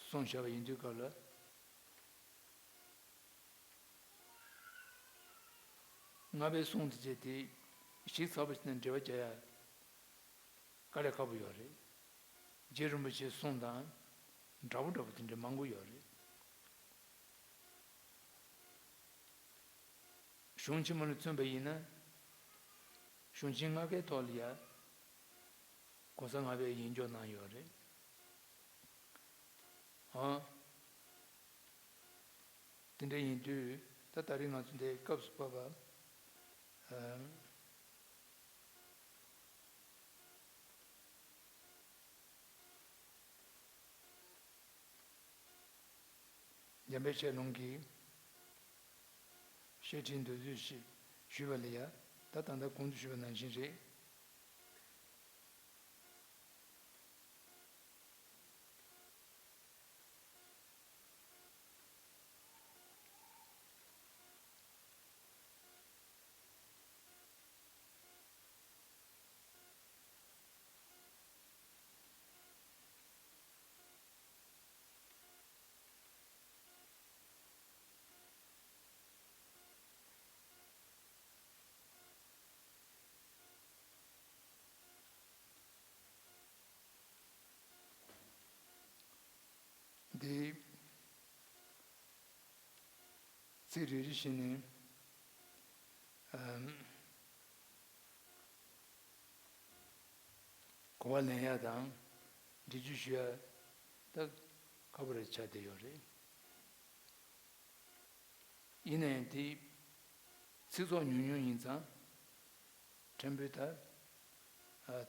གསུངས་བཞག་པ་ཡིན་དུས་སྐབས་ལ། ལྔ་པའི་གསུང་དེ་བཅས་ཏེ་ཞིབ་ཚགས་པོ་བྱས་ནས་འགྲེལ་པ་རྒྱག་ཡ་དཀའ་ལས་ཁག་པོ་ཡོད་རེད། རྗེ་རིན་པོ་ཆེའི་གསུང་དང་འདྲ་པོ་འདྲ་པོ་དེ་འདྲ་མང་པོ་ཡོད་རེད། གཞུང་ཆེན་མོ་ལ་མཚོན་པ་ཡིན་ན། གཞུང་ཆེན་ལྔ་ཀའི་ཐོག་ལ་ཡ་གོ་ས་ལྔ་པའི་ཡིག་འཇོག་གནང་ཡོད་རེད། ཨང་། དེ་འདྲ་ཡིན་དུས་ད་ད་རེས་ང་ཚོ་འདིའི་སྐབས་སུ་བབས་པ། ཨ། འཇམ་དཔལ་ཞལ་ལུང་གི་བཤད་ཁྲིད་མདོར་བསྡུས་ཤིག་ཞུས་པ་ལ་ཡ། ད་ད་ལྟ་གོང་དུ་ཞུས་པ་ནང་བཞིན་རེད། འདི་ཚིག་རེ་རེ་བཞིན་ནས། ཨམ། གོ་བ་ལེན་ཡ་དང་འགྲེལ་བརྗོད་ཞུ་ཡ་ད་ཁག་པོ་རེ་ཆགས་བསྡད་ཡོད་རེད། ཡིན་ནའི་དེ་ཚིག་ཚོགས་ཉུང་ཉུང་ཡིན་ཙང་ཕྲན་བུ་ད་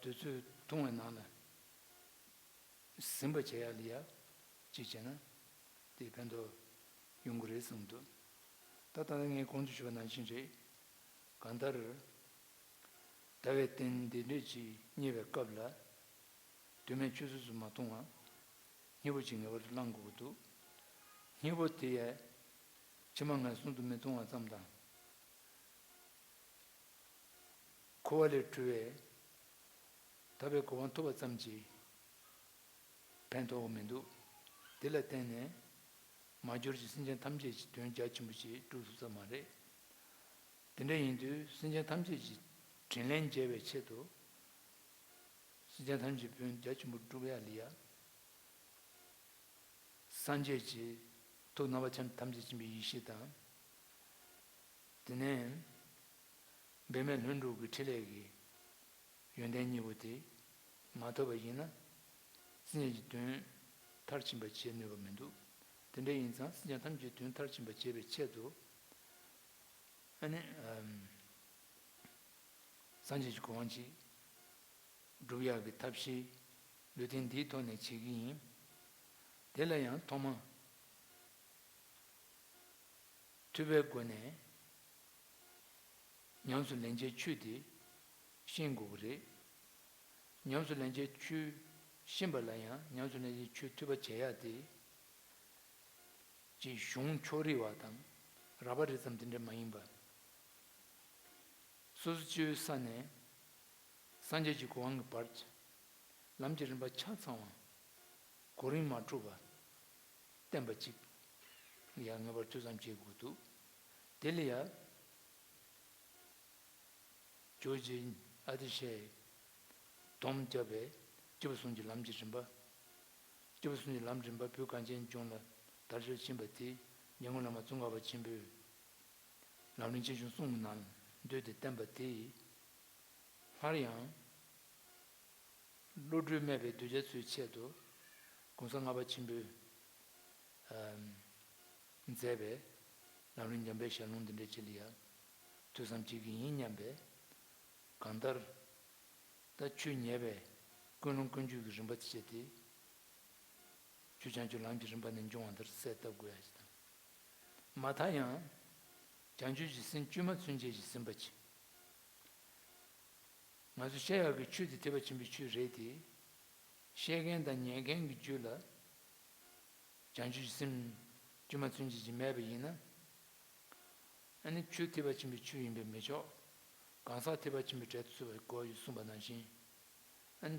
དུས་ཚོད་ཐུང་བའི་ནང་ལ་ཟིན་པ་བྱེད་ཡ་ལ་ཡ་གཅིག་བྱས་ན་དེ་ཕན་ཐོགས་ཡོང་གི་རེད་བསམ་འདུག་ད་ལྟ་ངས་གོང་དུ་ཞུས་པ་ནང་བཞིན་རེད། གང་ལྟར། ཟླ་བའི་སྟེང་འདི་འདྲས་ཀྱིས་རྙེད་པའི་སྐབས་ལ། དོན་མེད་ཆུད་ཟོས་སུ་མ་གཏོང་བར། སྙིང་པོ་ཅིག་ངེས་པར་དུ་བླང་དགོས་ཀྱི་འདུག་སྙིང་པོ་དེ་ཡང་ཕྱི་མ་ངན་སོང་དུ་མི་ལྟུང་བ་ཙམ་དང་། འཁོར་བ་ལས་གྲོལ་བའི་ཐར་པའི་གོ་འཕང་ཐོབ་པ་ཙམ་གྱིས་ཕན་ཐོགས་མི་འདུག་དེ་ལ་བརྟེན་ནས་མ་གྱུར་ཅིག་སེམས་ཅན་ཐམས་ཅད་ཀྱི་དོན་རྒྱ་ཆེན་པོ་ཞིག་སྒྲུབ་ཐུབ་ས་མ་རེད། དེ་འདྲ་ཡིན་དུས་སེམས་ཅན་ཐམས་ཅད་ཀྱི་དྲིན་ལན་འཇལ་བའི་ཆེད་དུ། སེམས་ཅན་ཐམས་ཅད་ཀྱི་དོན་རྒྱ་ཆེན་པོ་སྒྲུབ་ཡ་ལ་ཡ། སངས་རྒྱས་ཀྱི་ཐུགས་རྣམ་པ་ཐམས་ཅད་མཁྱེན་པའི་ཡེ་ཤེས་དང་། དེ་ནས་འབད་མེད་ལྷུན་གྲུབ་ཀྱི་ཕྲིན་ལས་ཀྱི་ཡོན་ཏན་གཉིས་པོ་དེ་མ་ཐོབ་པ་ཡིན་ན། སེམས་ཅན་གྱི་དོན་མཐར་ཕྱིན་པ་བྱེད་ནུས་པ་མི་འདུག་དེ་འདྲ་ཡིན་ཙང་སེམས་ཅན་ཐམས་ཅད་དོན་མཐར་ཕྱིན་པ་བྱེད་པའི་ཆེད་དུ། ཨ་ནི། ཨམ། སངས་རྒྱས་ཀྱི་གོ་འཕང་ཅིག་སྒྲུབ་ཡག་གི་ཐབས་ཤེས་ལུས་རྟེན་འདིའི་ཐོག་ནས་བྱེད་ཀྱི་ཡིན། དེ་ལ་ཡང་ཐོག་མ་ཐོས་པའི་སྒོ་ནས་ཉམས་སུ་ལེན་བྱའི་ཆོས་དེ་ཤེས་དགོས་ཀྱི་རེད། ཉམས་སུ་ལེན་བྱའི་ཆོས་ཤེས་པ་ལ་ཡང་ཉམས་སུ་ལེན་བྱའི་ཆོས་ཐོས་པ་བྱེད་ཡག་དེ། ཅིག་གཞུང་ཕྱོགས་རིས་པ་དང་རགས་པ་རེ་ཙམ་དེ་འདྲ་མ་ཡིན་པ། སོ་སོ་སྐྱེ་བོའི་ས་ནས་སངས་རྒྱས་ཀྱི་གོ་འཕང་གི་བར་གྱི་ལམ་གྱི་རིམ་པ་ཆ་ཚང་བ་གོ་རིམ་མ་འཁྲུགས་པ་བསྟན་པ་གཅིག་ལ་ཡང་ངེས་པར་ཐོས་བསམ་བྱེད་དགོས་འདུག་དེ་ལ་ཡང་ཇོ་བོ་རྗེ་ཨ་ཏི་ཤའི་སྡོམ་བརྒྱབ་པའི་སྐྱེས་བུ་གསུམ་གྱི་ལམ་གྱི་རིམ་པ། སྐྱེས་བུ་གསུམ་གྱི་ལམ་རིམ་པ་བོད་གངས་ཅན་ལྗོངས་ལ་དར་ཁྱབ་ཕྱིན་པ་དེ་ཉན་མཁན་བླ་མ་ཙོང་ཁ་པ་ཆེན་པོས་ལམ་རིམ་ཆེ་ཆུང་གསུམ་གྱི་ནང་བསྡུས་ཏེ་བསྟན་པ་དེ། སླར་ཡང་ བློ་གྲོས་མེད་པའི་གདུལ་བྱ་ཚོའི་ཆེད་དུ་གོང་ས་ལྔ་པ་ཆེན་པོས་མཛད་པའི་ལམ་རིམ་འཇམ་དཔལ་ཞལ་ལུང་འདི་འདྲ་ཅིག་ལ་ཡང་ཐོས་བསམ་བྱེད་ཀྱི་ཡིན་སྙམ་པས། གང་ལྟར་ད་ཆོས་ཉན་པའི་ཀུན་སློང་ཀུན་སྤྱོད་ཀྱི་རིམ་པ་དེ་བྱས་ཏེ། ཆོས་བྱང་ཆུབ་ལམ་གྱི་རིམ་པ་ནས་འབྱུང་བ་འདིར་གསལ་བཏབ་དགོས་ཡ་ཞིག་དང་། མ་མཐའ་ཡང་། བྱང་ཆུབ་ཀྱི་སེམས་བཅོས་མ་ཚུན་ཆད་ཀྱིས་ཟིན་པ་ཅིག་ང་ཚོས་བཤད་ཡག་གི་ཆོས་དེ་ཐེག་པ་ཆེན་པོའི་ཆོས་རེད་དེ། བཤད་མཁན་དང་ཉན་མཁན་གྱི་རྒྱུད་ལ་བྱང་ཆུབ་ཀྱི་སེམས་བཅོས་མ་ཚུན་ཆད་ཀྱིས་མེད་པ་ཡིན་ན། ཨ་ནི་ཆོས་ཐེག་པ་ཆེན་པོའི་ཆོས་ཡིན་པས་མི་ཆོག་གང་ཟག་ཐེག་པ་ཆེན་པོའི་གྲལ་དུ་ཚུད་པ་དགོས་ཡོད་གསུངས་པ་ནང་བཞིན། ཨ་ནི་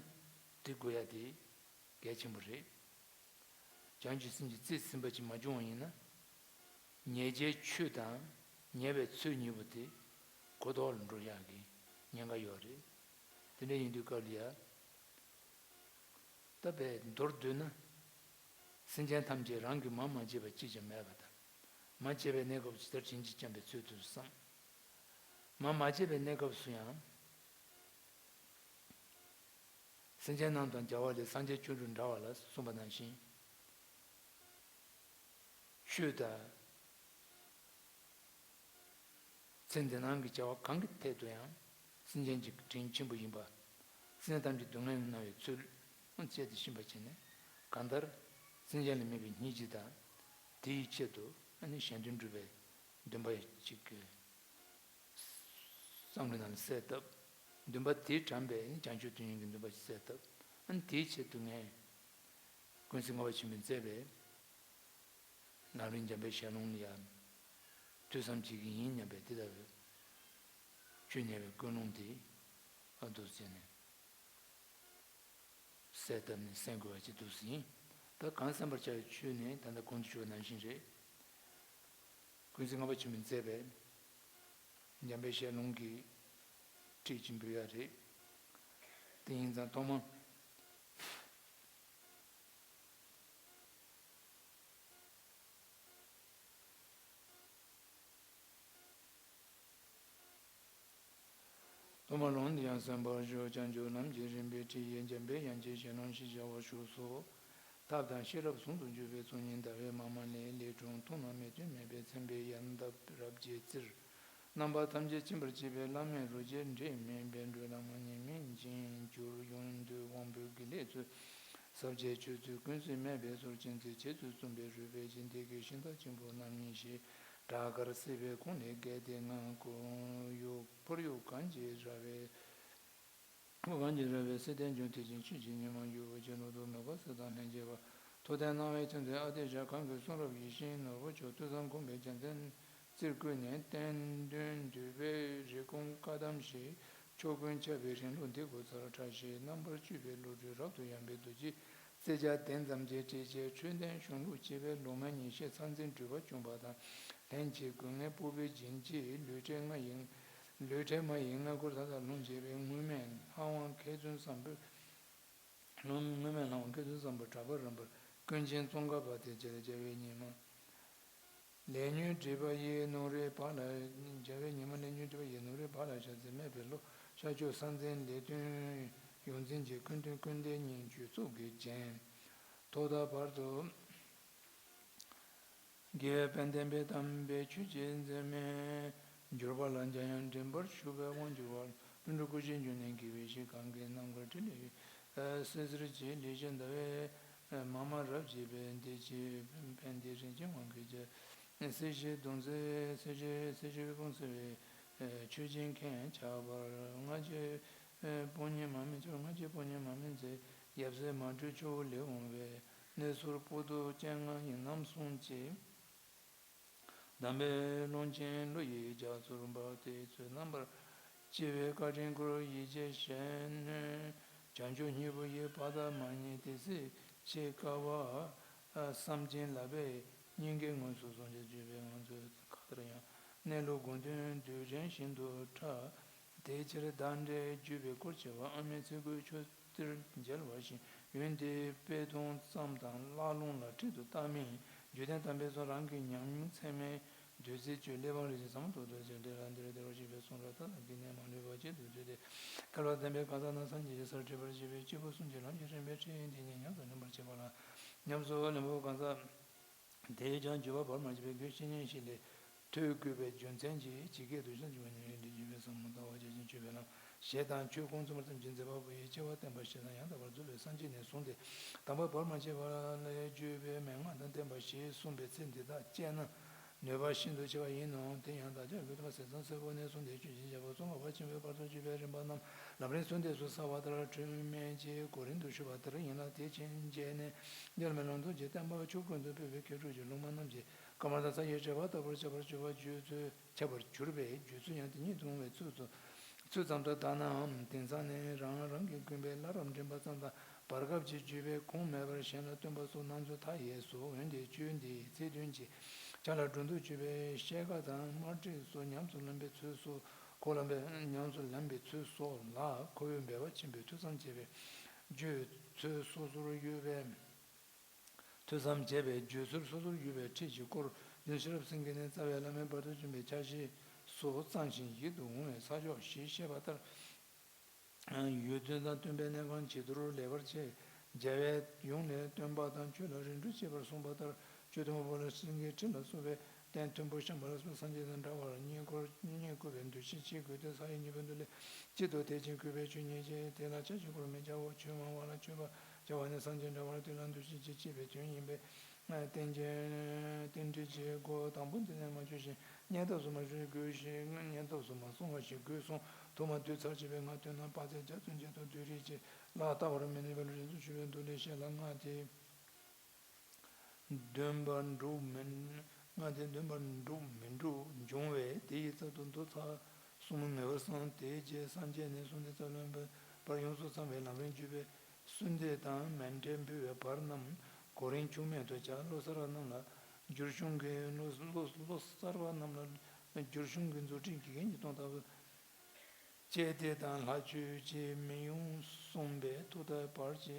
དེ་དགོས་ཡ་དེ་གལ་ཆེན་པོ་རེད། བྱང་ཆུབ་སེམས་ཀྱི་རྩིས་ཟིན་པ་ཅིག་མ་བྱུང་བ་ཡིན་ན། ཉེས་བྱའི་ཆོས་དང་ཉེས་པའི་ཚུལ་གཉིས་པོ་དེ་གོ་ལྡོག་ལ་འགྲོ་ཡག་གི་ཉེན་ཁ་ཡོད་རེད། དེ་འདྲ་ཡིན་དུས་སྐབས་ལ་ཡ། ད་དཔེ་མདོར་བསྡུས་ན། སེམས་ཅན་ཐམས་ཅད་རང་གིས་མ་མ་བྱས་པ་གཅིག་ཀྱང་མེད་པ་དང་། མ་བྱས་པའི་གནས་སྐབས་སུ་ཇི་ལྟར་བྱིན་གྱིས་བརྐྱང་པའི་ཚུལ་དུ་བསམ། མ་མ་བྱས་པའི་གནས་སྐབས་སུ་ཡང་། སེམས་ཅན་རྣམས་དང་བྱ་བ་ལས་སངས་རྒྱས་བཅུ་དྲུག་འདྲ་བ་ལ་གསུངས་པ་ནང་བཞིན། ཆོས་དང་། ཚེ་འདི་སྣང་གི་བྱ་བ་གང་གི་ཐད་དུ་ཡང་སེམས་ཅན་གྱི་དྲིན་ཆེན་པོ་ཡིན་པ། སེམས་ཅན་ཐམས་ཅད་སྡུག་བསྔལ་ལ་སྣང་བའི་ཚུལ་བཅས་ཏེ་ཤེས་པར་བྱས་ནས། གང་ལྟར་སེམས་ཅན་ལ་དམིགས་པའི་སྙིང་རྗེ་དང་། དེའི་ཆེད་དུ་ཨ་ནི་གཞན་དོན་སྒྲུབ་པའི་འདུན་པ་ཅིག་གི་བསམ་བློ་ནང་ལ་གསལ་བཏབ། འདུན་པ་དེས་དྲངས་པའི་བྱང་ཆུབ་ཏུ་ཡོན་གྱི་འདུན་པ་ཞིག་གསལ་བཏབ། ཨ་ནི་དེའི་ཆེད་དུ་ངས་ཀུན་གཟིགས་ལྔ་པ་ཆེན་པོས་མཛད་པའི་ལམ་རིམ་འཇམ་དཔལ་ཞལ་ལུང་ལ་ཡང་ཐོས་བསམ་བྱེད་ཀྱི་ཡིན་སྙམ་པའི་དེ་ལྟ་བུའི་ཆོས་ཉན་པའི་ཀུན་སློང་དེ་ཨ་འདུག་བྱས་ནས། གསལ་བཏབ་ནས་གསན་དགོས་པ་ཅིག་འདུག་ཟིན། ད་གང་གསན་པར་བྱ་བའི་ཆོས་ནི་ད་ལྟ་གོང་དུ་ཞུས་པ་ནང་བཞིན་རེད། ཀུན་གཟིགས་ལྔ་པ་ཆེན་པོས་མཛད་པའི་འཇམ་དཔལ་ཞལ་ལུང་གི་ཁྲིད་ཅིག་འབུལ་ཡ་རེད། དེ་ཡིན་ཙང་ཐོག་མ། ཐོག་མར་ལུང་འདི་ཡང་གསན་པར་ཞུ། བྱང་ཆུབ་ལམ་གྱི་རིམ་པའི་ཁྲིད་ཡིག་འཇམ་དཔལ་དབྱངས་ཅན་ཞལ་ལུང་ཞེས་བྱ་བ་བཞུགས་སོ། ཐབས་དང་ཤེས་རབ་ཟུང་དུ་འཇུག་པའི་ཚོགས་གཉིས་ཟླ་བའི་མ་མ་ལས། ལས་དྲུག་མཐོང་ལམ་མིག་ཏོ་མེད་པས་མཚན་དཔེའི་ཡལ་འདབ་རབ་རྒྱས་བཙིར། རྣམ་པ་ཐམས་ཅད་ཕྱིན་པར་བྱེད་པའི་བླ་མེད་རོ་གཅིག་འབྲལ་མེད་པའི་འགྲོ་ལམ་ཉེས་དམིགས་འབྱིན་འགྱུར་ཡོངས་འདུལ་དབང་པོའི་དགེ་ལེགས་ཚུལ། ཟབ་རྒྱས་ཆོས་ཚུལ་ཀུན་གཟིགས་མེད་པའི་ཚུལ། ཅན་ཚེ་རྗེ་བཙུན་གསུམ་པའི་རོལ་པའི་གཞི། འདི་སྐད་ཤིང་རྟ་ཆེན་པོ་རྣམ་གཉིས་བཞི། བྲག་དཀར་སྲིད་པའི་ཁུངས་ལས་བརྒལ་ཏེ་ང་། ཁོར་ཡུག་ཁོར་ཡུག་གངས་ཀྱི་ར་བས། ཁོར་གངས་ཀྱི་ར་བས་སྲིད་དོན་འབྱུང་ཐེག་ཆེན་ཆོས་ཀྱི་ཉི་མ་ཡུལ་བ་ཅན་ལུགས་ལྡོག་མེད་པ་སྲིད་དང་ལྷན་སྐྱེས་པ། ཐུབ་བསྟན་སྣང་བའི་ཆ་མཛད་ཨ་ཏི་ཤ་གང་གི་གསུང་རབ་ཡིད་བཞིན་ནོར་བུ་མཆོག་ཐོས་བསམ་སྒོམ་པའི་རྒྱལ་མཚན་རྩེར་བཀོད་ནས་བསྟན་དོན་འདུས་པའི་རེ་སྐོང་བཀའ་གདམས་ཤིང་ཕྱོགས་ཀུན་ཁྱབ་པའི་རིང་ལུགས་འདི་སྐུ་ཚར་ཕྲ་ཞིང་རྣམ་པར་དཔྱོད་པའི་བློ་གྲོས་རབ་ཏུ་ཡངས་པའི་རྡོ་རྗེ་རྩེ་ལྕག་གདན་རྩམ་གྱི་ཁྲིད་བྱས་འཕྲོད་བསྟེན་གཞུང་ལུགས་བཅས་པའི་ལོ་ངོ་ཉི་ཤུའི་ཚང་འཛིན་གྲུབ་པ་བྱུང་བ་དང་ལྷན་ཅིག་ཏུ་ངའི་སྤོབས་པའི་སྦྱིན་བྱེད་ལུས་ཕྲན་ལྔ་ཡི་ལུས་ཕྲན་ལྔ་ཡི་མངལ་སྒོར་མཐའ་དག་ལྷུང་བྱས་པའི་མངོན་མེད་ལྷ་དབང་མཁས་བཙུན་བཟང་པོའི་ལྷུང་མངོན་མེད་ལྷ་དབང་མཁས་བཙུན་བཟང་པོའི་གྲགས་པ་རིམ་པར་ཀུན་མཁྱེན་ཙོང་ཁ་པ་དེ་རྗེ་ལ་རྒྱལ་བའི་ཉི་མ། ལས་ཉོན་སྒྲིབ་པ་ཡི་ནོར་བུའི་བག་ལ་རྒྱལ་བའི་ཉི་མ་ལས་ཉོན་སྒྲིབ་པ་ཡི་ནོར་བུའི་བག་ལ་ཞ་ཚིལ་མེད་པའི་བློ། ཤར་ཕྱོགས་ས་འཛིན་ལས་དོན་ཡོངས་འཛིན་གྱི་སྐུ་མདུན་ཀུན་ལྡན་སྙིང་བཅུད་གཙུག་གི་རྒྱན། ཐོག་མཐའ་བར་དུ་དགེ་བའི་དཔལ་ལྡན་པའི་དམ་པའི་ཆོས་ཀྱི་འཛིན་མའི་འགྱུར་བ་ལ་འཇམ་དབྱངས་མགྲིན་པར་བཞུགས་པའི་དབང་བསྒྱུར་བ་ལྷུན་གྲུབ་སྐུ་བཞིའི་འབྱུང་གནས་དགེ་བའི་གཞི་གང་གི་རྣམ་དཀར་ཕྲིན་ལས་སིལ་སིལ་གྱི་ལུས་ཅན་ཟླ་བའི་མ་མ་རབ་རྒྱས་པའི་བདེ་སྐྱིད་ཕན་བདེ་རིན་ཆེན་དབང་གི་རྒྱལ། སྲིད་ཞིའི་གདུང་འཛིན་སྲིད་ཞིའི་སྲིད་ཞིའི་དཔུང་སེལ་བའི་ཆོས་སྦྱིན་མཁན་ཆགས་པར་ལྔ་བརྒྱའི་དཔུང་གཉེན་མ་སྨིན་ཆོག་ལྔ་བརྒྱའི་དཔུང་གཉེན་མ་སྨིན་ཚེ་ཡབ་སྲས་མ་དྲོས་ཆུ་བོ་ལས་འོངས་པའི་གནས་ཚུལ་པོ་ཏོ་སྤྱན་སྔ་ཡི་རྣམ་གསུམ་གྱི། དམ་པའི་ཀློང་ཆེན་བློ་ཡི་རྒྱ་མཚོར་འབབ་སྟེ་ཚུལ་རྣམ་པར་ཕྱེ་བའི་བཀའ་དྲིན་སྐུར་ཡིད་ཆེས་བཞེས་ནས་བྱང་ཆུབ་སྙིང་པོ་ཡི་བར་དག་མ་རྙེད་དེ་སྲིད་ཕྱི་དཀའ་བ་བསམ་གྱིན་ལགས་པས་སྙིང་གའི་ངོས་སུ་བཟུང་བྱས་བརྗོད་པའི་ངང་ཚུལ་གང་ལྟར་ཡང་གནས་ལུགས་དགོངས་དོན་རྡུལ་ཕྲན་བཞིན་དུ་ཕྲ། དེ་ཕྱིར་བདག་འདྲའི་བརྒྱུད་པའི་སྐོར་བྱེ་བ་ཨ་མའི་ཚིག་གུའི་ཆུ་གཏེར་མཇལ་བ་བཞིན་ཡོན་ཏན་དཔེ་མཐོང་ཙམ་དང་བཀླག་ལུང་ལ་ཁྲིད་དུ་བཏགས་མིན། བརྒྱུད་ལྡན་དམ་པའི་ཚོགས་རང་གི་ཉམས་མྱོང་ཚད་མའི་ བདུད་རྩི་བཅུད་ཀླད་པ་རིན་ཆེན་ཟབ་མོ་ཐོག་ཏུ་བྱས། འདི་ལ་འདིར་བདེ་བར་གཤེགས་པའི་གསུང་རབ་དག་ལ་གི་ནས་མ་ལུས་པ་གཅིག་ཏུ་བསྡུས་ཏེ། སྐལ་བ་ལྡན་པའི་གང་ཟག་རྣམས་སངས་རྒྱས་ཀྱི་སར་འདྲེན་པར་བྱེད་པའི་སྐྱེས་བུ་གསུམ་གྱི་ལམ་གྱི་རིམ་པའི་ཁྲིད་ཡིག་འདི་ཉིད་ཉམས་སུ་ལེན་པར་བྱེད་པ་ལ། ཉམས་སུ་ལེན་པ་གང་ཟག་དེས་ཀྱང་བརྗོད་པ་བར་མ་ཆད་པའི་རྒྱུད་བཤེས་གཉེན་ཞིག་ལས་ཐོས་དགོས་པའི་རྒྱུ་མཚན་གྱིས་ཇི་སྐད་དུ་བཤད་ཀྱི་མ་ཉམས་པའི་འདི་བརྗོད་པའི་ཟབ་མོ་ལྟ་བ་རྒྱ་ཆེན་སྤྱོད་པའི་ལམ་ཞེས་དང་ཆོས་ཀུན་མཚུངས་པར་སེམས་ཀྱི་མཛད་པ་པོ་ཡི་སྐྱེ་བ་བསྟན་པ་ཞེས་དང་ཡང་དག་པར་རྫོགས་པའི་སངས་རྒྱས་ནས་བཟུང་སྟེ་དམ་པ་བར་མ་ཆད་པ་ལ་བརྗོད་པའི་མན་ངག་དང་ལྡན་པ་ཞེས་གསུངས་པའི་ཚེ་འདི་དག་སྤྱད་ན། ནུས་པ་ཤིན་ཏུ་ཆེ་བ་ཡིན་ནོ། དེ་ཡང་བདག་ཅག་གི་སྟོན་པ་ཟས་གཙང་སྲས་པོ་ནས་བཟུང་སྟེ་ཆོས་ཀྱི་རྒྱལ་པོ་གཙུག་ལག་པ་ཆེན་པོའི་བར་དུ་བརྗོད་པའི་རིམ་པ་རྣམས་ལམ་རིམ་གསུམ་ལྡན་དུ་གསལ་བ་ལྟར་སྒྲོན་མེ་བཅས་གོ་རིམ་དུ་ཞུས་པ་ལྟར་ཡིན་ལ། དེ་ཕྱིན་ཆད་ནས་འཇར་མན་ལུང་རྟོགས་ཀྱི་བསྟན་པ་ཕྱོགས་ཀུན་ཏུ་སྤེལ་བའི་མཁས་གྲུབ་ཀྱི་སློབ་མ་རྣམས་ཀྱིས་ཀ་མ་ལ་ས་ཡི་བྱེ་བ་ལྟ་བུར་ཁྱབ་པར་གྱུར་པ་བརྗོད་ཚུལ་ཁྱབ་པར་གྱུར་པའི་བརྗོད་ཚུལ་ཡང་དེ་ཉིད་དུ་འོང་བའི་ཚུལ་དུ་ཚུལ་ཙམ་དུ་བཏང་ནའང་དེང་སང་ནི་རང་རང་གི་དགོན་པའི་བླ་རབས་འདྲེན་པ་ཙམ་དང་། བར་སྐབས་ཀྱི་བརྗོད་པའི་ཁུངས་མེད་པར་གཞན་ལ་སྟོན་པ་སོགས་སྣང་ཚུལ་མཐའ་ཡས་སོ། འོན་ཏེ་ཆོས་འདིའི་ཚིག་དོན་གྱི་ཆ་ལ་སྒྲོ་འདོགས་གཅོད་པའི་བཤད་ཀ་དང་དམར་ཁྲིད་སོགས་ཉམས་སུ་ལེན་པའི་ཚུལ་སོགས་ཁོ་ལ་ཉམས་སུ་ལེན་པའི་ཚུལ་སོགས་ལ་ཁོ་བོས་འབད་པ་ཆེན་པོས་ཐོས་བསམ་བྱས་པའི་བརྗོད་ཚུལ་སོ་སོར་ཡོད་པའི་ཐོས་བསམ་བྱས་པའི་བརྗོད་ཚུལ་སོ་སོར་ཡོད་པའི་ཁྲིད་ཀྱི་སྐོར་རྒྱུན་ཤེས་རབ་སེང་གེ་ནས་རྩ་བའི་བླ་མའི་བར་དུ་བྱོན་པའི་ཆ་ཤས་སུ་གཙང་ཞིང་ཡིད་དུ་འོང་བའི་ས་ཕྱོགས་ཞེས་བཤད་པ་ལྟར། ཡུལ་དོན་དང་བསྟུན་པའི་གནས་ཁང་བྱི་དོར་ལེགས་པར་ཕྱེ། རྒྱལ་བས་ཡོངས་ལས་སྟོན་པ་དང་ཆོས་ལ་རིམ་གྲོ་བྱེད་པར་གསུངས་པ་ལྟར་ཆོས་དང་པོ་ལ་སེང་གེའི་ཁྲི་ལ་སོགས་པའི་རྟེན་མཐོན་པོ་བཤམས་པ་ལ་སོགས་སངས་རྒྱས་དང་འདྲ་བར་བསྙེན་བཀུར་བསྙེན་བཀུར་བའི་འདུ་ཤེས་བསྐྱེད་དགོས་ཏེ། ས་ཡི་སྙིང་པོ་འདི་ལས་གཅིག་ཏུ་དད་ཅིང་གུས་པས་ཆོས་ཉན་ཅིང་། དེ་ལ་ཆ་ཞིག་གུ་རུ་མི་བྱའོ། ཆོས་མང་བ་ལ་མཆོད་པ་བྱ་བ་ནི་སངས་རྒྱས་འདྲ་བར་དེ་ལ་འདུ་ཤེས་ཀྱིས་བསྐྱེད་པའི་དོན་ཡིན་པས། རྟེན་ཅན་རྟེན་འབྲེལ་གྱི་སྒོ་དང་པོ་འདི་ནས་མ་ཆོད་ཅིང་། སྙན་ཐབས་སུ་མ་ཞུ་དགོས་ཤིང་། སྙན་ཐབས་སུ་མ་གསུང་བ་ཞིག་དགོས་གསུངས། ཐོག་མ་བསྡུས་ཚར་བྱས་པའི་སྔ་དོན་རྣམས་དཔག་ཚད་བརྒྱ་ཙམ་ཅིག་ཏུ་བསྡུས་རིགས་ཀྱི་ལ་བལྟ་བར་མི་ནུས་པ་ལ་རྗེས་སུ་ཞུ་བའི་མདོ་ལས་བཤད་ལ། སྔགས་དེ་འདོན་པར་འགྲུབ་མིན། སྔགས་དེ་འདོན་པར་འགྲུབ་མི་འགྲུབ་འབྱུང་བས། དེ་ཡི་ཚབ་ཏུ་མདོ་ཚར་གསུམ་ངེས་པར་གསུངས། དེ་རྗེས་སངས་རྒྱས་ནས་བཟུང་སྟེ་རྩ་བའི་བར་ཡོངས་སུ་ཚང་བའི་ལམ་རིམ་བརྒྱུད་པའི་གསོལ་འདེབས་དང་མཎྜལ་འབུལ་བའི་བར་རྣམས་གོ་རིམ་འཆུག་མེད་དུ་བྱ། བློ་གསར་བ་རྣམས་ལ་བསྒྱུར་གཞུང་གི་བློ་བློ་བློ་གསར་བ་རྣམས་ལ་བསྒྱུར་གཞུང་གི་མཛུབ་ཁྲིད་དགེ་རྒན་གྱིས་གཏོང་ཐབས་བཅས་ཏེ་དང་ལྷག་བཅོས་བཅས་མི་ཡོང་གསུངས་པས། ཐུགས་དལ་བར་གྱི་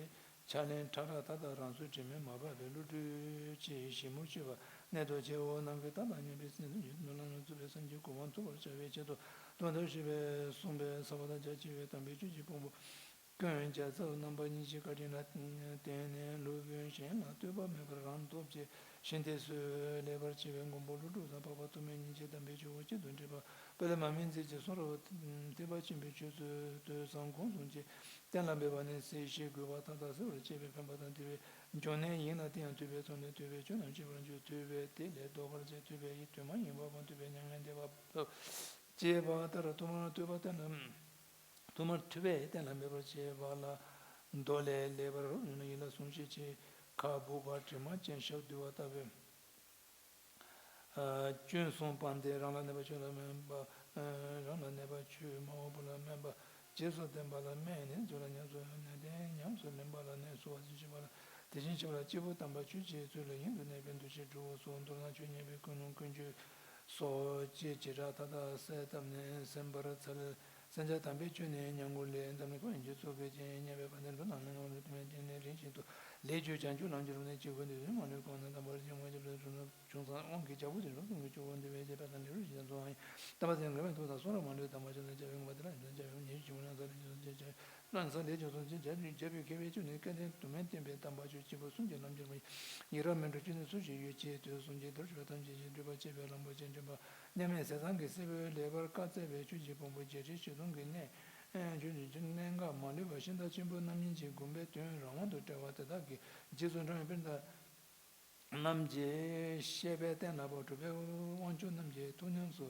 ཕྱག་ལེན་ཕྲ་རགས་མཐའ་དག་རང་ཚོའི་དྲི་མས་མ་སྦགས་པའི་བློ་གྲོས་ཀྱིས་ཞིབ་མོར་དཔྱོད་པ་གནད་དུ་ཆེའོ། ནམ་མཁའི་མཐའ་དང་མཉམ་པའི་སེམས་ཀྱི་ནུས་ལ་ངང་ཚུད་པའི་སེམས་ཀྱི་གོ་འཕང་ཐོབ་པར་བྱ་བའི་ཆེད་དུ་དོན་དུ་ཞུས་པས་གསུངས་པས། ཟབ་པ་དང་རྒྱ་ཆེ་བའི་དམ་པའི་ཆོས་ཀྱི་ཕུང་པོ་ཀུན་རྒྱལ་ཚབ་རྣམ་པ་གཉིས་ཀྱི་བཀའ་དྲིན་ལ་བརྟེན་ནས་སློབ་དཔོན་གཞན་ལ་ལྟོས་པ་མེད་པར་རང་སྟོབས་ཀྱིས་ཤིན་ཏུ་གསོས། ལེགས་པར་བྱས་པའི་མགོན་པོ་ཀླུ་སྒྲུབ་དང་འཕགས་པ་ཐོགས་མེད་གཉིས་ཀྱིས་དམ་པའི་ཆོས་འཁོར་གཅིག་ཏུ་འདྲེས་པ་དཔལ་ལྡན་མ་སྨིན་མཛད་ཀྱི་གསུང་རབ་ཐེག་པ་ཆེན་པོའི་ཆོས་ཚུལ་ཐོས་བསམ་སྒོམ་གསུམ་གྱིས་གཏན་ལ་འབེབས་པ་ནི་སྲིད་ཞིའི་རྒུད་པ་མཐའ་དག་སེལ་བར་བྱེད་པའི་ཕན་པ་དང་བདེ་བའི་འབྱུང་གནས་ཡིན་ལ། དེ་ཡང་ཐོས་པས་ཚོགས་ནི་ཐོས་པས་ཆོས་རྣམས་ཤེས་པར་འགྱུར། ཐོས་པས་དེ་ལས་ལྡོག་པར་བྱེད། ཐོས་པས་ཡིད་དུ་མ་ཡེངས་པ་སྒོམ། ཐོས་པས་མྱ་ངན་འདས་པ་ཐོབ། ཅེས་པ་ལྟར་ཐོག་མར་ཐོས་པ་གཏན་ལ་ཐོག་མར་ཐོས་པས་གཏན་ལ་འབེབས་པར་བྱེད་པ་ལ་མདོ་ལས། ལེགས་པར་རབ་བྱུང་ན་ཡིད་ལ་ཟུངས་ཤེས་ཀྱི་ཁ་སྦུབ་པ་དྲི་མ་ཅན་ཞབས་རྡོལ་བ་ལྟ་བུའི། སྐྱོན་གསུམ་སྤངས་ཏེ་རང་ལ་གནས་པ་ཆོས་ལ་སྨན་པ། རང་ལ་གནས་པ་ཆོས་སྨྲ་བ་པོ་ལ་སྨན་པ། རྗེས་སུ་བསྟན་པ་ལ་སྨན་ནི་ཚུལ་ལ་ཉམས་སུ་ལེན་ཏེ་ཉམས་སུ་ལེན་པ་ལ་ནི་གསོལ་བ་ཞེས་བྱ་བ་ལ། དེ་བཞིན་གཤེགས་པ་ལ་སྐྱེས་བུ་དམ་པ་ཆོས་ཀྱི་ཚུལ་ལ་ཡུན་དུ་གནས་པའི་འདུ་ཤེས་སྒྲུབ་པ་སོགས། མདོར་ན་ཆོས་ཉན་པའི་ཀུན་སློང་ཀུན་སྤྱོད་སོགས་ཀྱི་བྱེ་བྲག་མཐའ་དག་གསལ་བཏབ་ནས་ཟིན་པར་འཚལ། གསན་བྱ་དམ་པའི་ཆོས་ནི་ཉན་དགོས་ལས། འཛམ་གླིང་ཁམས་ཡོངས་ཀྱི་ཚོགས་ཀྱི་རྐྱེན་བསྙེན་པའི་དཔལ་ལྡན་འགྲོ་རྣམས་ལ་ངོ་བོ་དུ་མའི་རྐྱེན་ལས་རིམ་བཞིན་དུ་ལས་རྒྱུ་བྱང་ཆུབ་ལམ་གྱི་རོ་ནས་ཅི་དགོས་འདི་ཚུ་མ་ལུས་གང་ནས་དམ་པར་བྱུང་བ་ཞབས་ལ་གྲུབ་ན། བྱུང་ཙང་དབང་གི་རྒྱལ་པོ་དེ་འགྲོ་ཀུན་གྱི་སྤྱོད་པ་འདུལ་བའི་རྗེ་དཔལ་དང་ལེགས་པར་ཞི་བ་འཚོ་བ་ཡིན། ལྟ་བ་ཟད་འགལ་བའི་ཐོག་དང་གསུང་རབ་མ་འདྲེས་དམ་པ་ཆོས་ལ་སྐྱབས་པའི་ངོ་བོ་དེ་ལ་ཡོན་ཏན་སྐྱབས་པའི་ཉེར་ཞི་ཆེན་པོ་ལ་ས་ལས་ཀྱང་སོང་ཅི་བྱ་ལ་ས་ལས་ཀྱང་སོང་ཅི་བྱ་རྒྱལ་པོའི་མཁས་པའི་ཆོས་ནི་སྐལ་ལྡན་དུ་མས་བསྟན་པའི་དམ་པ་ཆོས་སྐྱེས་བུ་གསུམ་གྱི་ལམ་གྱི་རྨང་ཡིན། ཡི་རང་མི་འགྲོ་ཆོས་ནི་སུ་ཞིག་ཡོད་ཅེས་དུས་གསུམ་གྱི་དར་ཞུ་བ་ཐམས་ཅད་ཀྱིས་སྒྲུབ་པར་བྱེད་པའི་ལམ་པོ་ཆེ་འདྲེན་པ་མཉམ་མེད་ཟས་གཙང་གི་སྲས་པོས་ལེགས་པར་བཀའ་སྩལ་བའི་ཆོས་ཀྱི་ཕུང་པོ་བརྒྱད་ཁྲི་བཞི་སྟོང་གི་གནས། ཆོས་ཀྱི་གནད་འགག་མ་ལུས་པ་ཤིང་རྟ་ཆེན་པོ་རྣམ་གཉིས་ཀྱི་དགོངས་པའི་དོན་རང་དབང་དུ་བཀྲལ་བ་དེ་དག་གི་རྗེས་སུ་འབྲང་བའི་དཔེར་ན། རྣམས་ཀྱི་བཤད་པས་གཏན་ལ་དབབ། གྲུབ་པའི་དབང་ཕྱུག་རྣམས་ཀྱི་ཐུགས་ཉམས་སུ་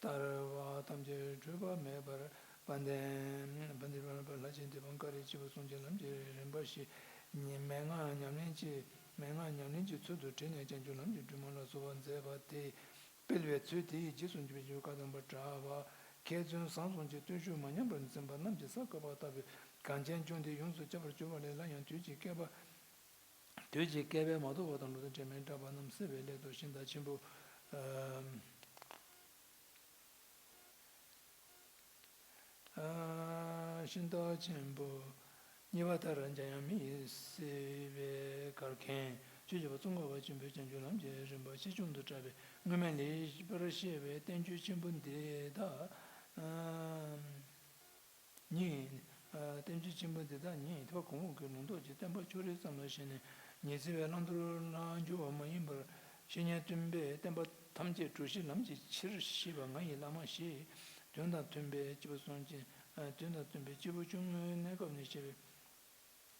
བསྟར་བ་ཐམས་ཅད་འཁྲུལ་པ་མེད་པར་དཔལ་ལྡན་དཔལ་ལྡན་ལྷ་ཆེན་དེ་དཔང་བཀའ་རེ་སྐྱེས་བུ་གསུམ་གྱི་ལམ་གྱི་རིམ་པ་ཞེས་མན་ངག་ཉམས་ལེན་གྱི་མན་ངག་ཉམས་ལེན་གྱི་ཚུལ་དུ་བྲིས་ནས་བྱང་ཆུབ་ལམ་གྱི་སྒྲོན་མ་ལ་གསོལ་བ་མཛད་པ་དེ་སྤེལ་བའི་ཚུལ་དེ་ཡི་རྗེས་སུ་འཇུག་པའི་བཀའ་གདམས་པ་གྲགས་པ་མཁས་བཙུན་བཟང་གསུམ་གྱི་བརྟུལ་ཞུགས་མ་ཉམས་པར་འཛིན་པ་རྣམས་ཀྱི་ས་བཀབ་པ་ལྟ་བུའི་གངས་ཅན་ལྗོངས་འདི་ཡོངས་སུ་ཁྱབ་པར་གྱུར་པ་ལས་སླར་ཡང་དུས་ཀྱི་བསྐལ་པ། དུས་ཀྱི་བསྐལ་པས་མ་དོ་བ་དང་འགྲོ་དོན་དྲན་མེད་བསྒྲགས་པ་རྣམས་སེལ་བའི་སླད་དུ་ཤིང་རྟ་ཆེན་པོ། ཤིང་རྟ་ཆེན་པོ་གཉིས་པ་ལྟར་འཇམ་དབྱངས་མི་ཡི་བསིལ་བའི་གར་མཁན་ ཆོས་རྗེ་པ་ཙོང་ཁ་པ་ཆེན་པོས་བྱང་ཆུབ་ལམ་གྱི་རིམ་པ་ཆེ་ཆུང་དུ་བཀྲལ་བའི་སྔོན་མ་ལས་ཞིབ་པར་བཤད་པའི་བསྟན་བཅོས་ཆེན་པོ་འདི་དག་ཉིད། བསྟན་བཅོས་ཆེན་པོ་འདི་དག་ཉིད་ཐེག་པ་གོང་འོག་གི་ལུང་རྟོགས་ཀྱི་བསྟན་པ་ཕྱོགས་རིས་ཙམ་ལ་ཞེན་ནས་ཉི་ཚེ་བའི་བླང་དོར་ལ་འགྱུར་བ་མ་ཡིན་པར་བཤེས་གཉེན་སྟོན་པས་བསྟན་པ་ཐམས་ཅད་གྲོལ་ཞིང་ལམ་གྱི་ཕྱིར་བཤད་པ་ང་ཡི་བླ་མ་ཞེས་དོན་དང་མཐུན་པའི་སྐྱེས་བུ་གསུམ་གྱི་དོན་དང་མཐུན་པའི་སྐྱེས་བུ་ཆུང་ངུའི་གནས་སྐབས་ནས་བཤད་པའི།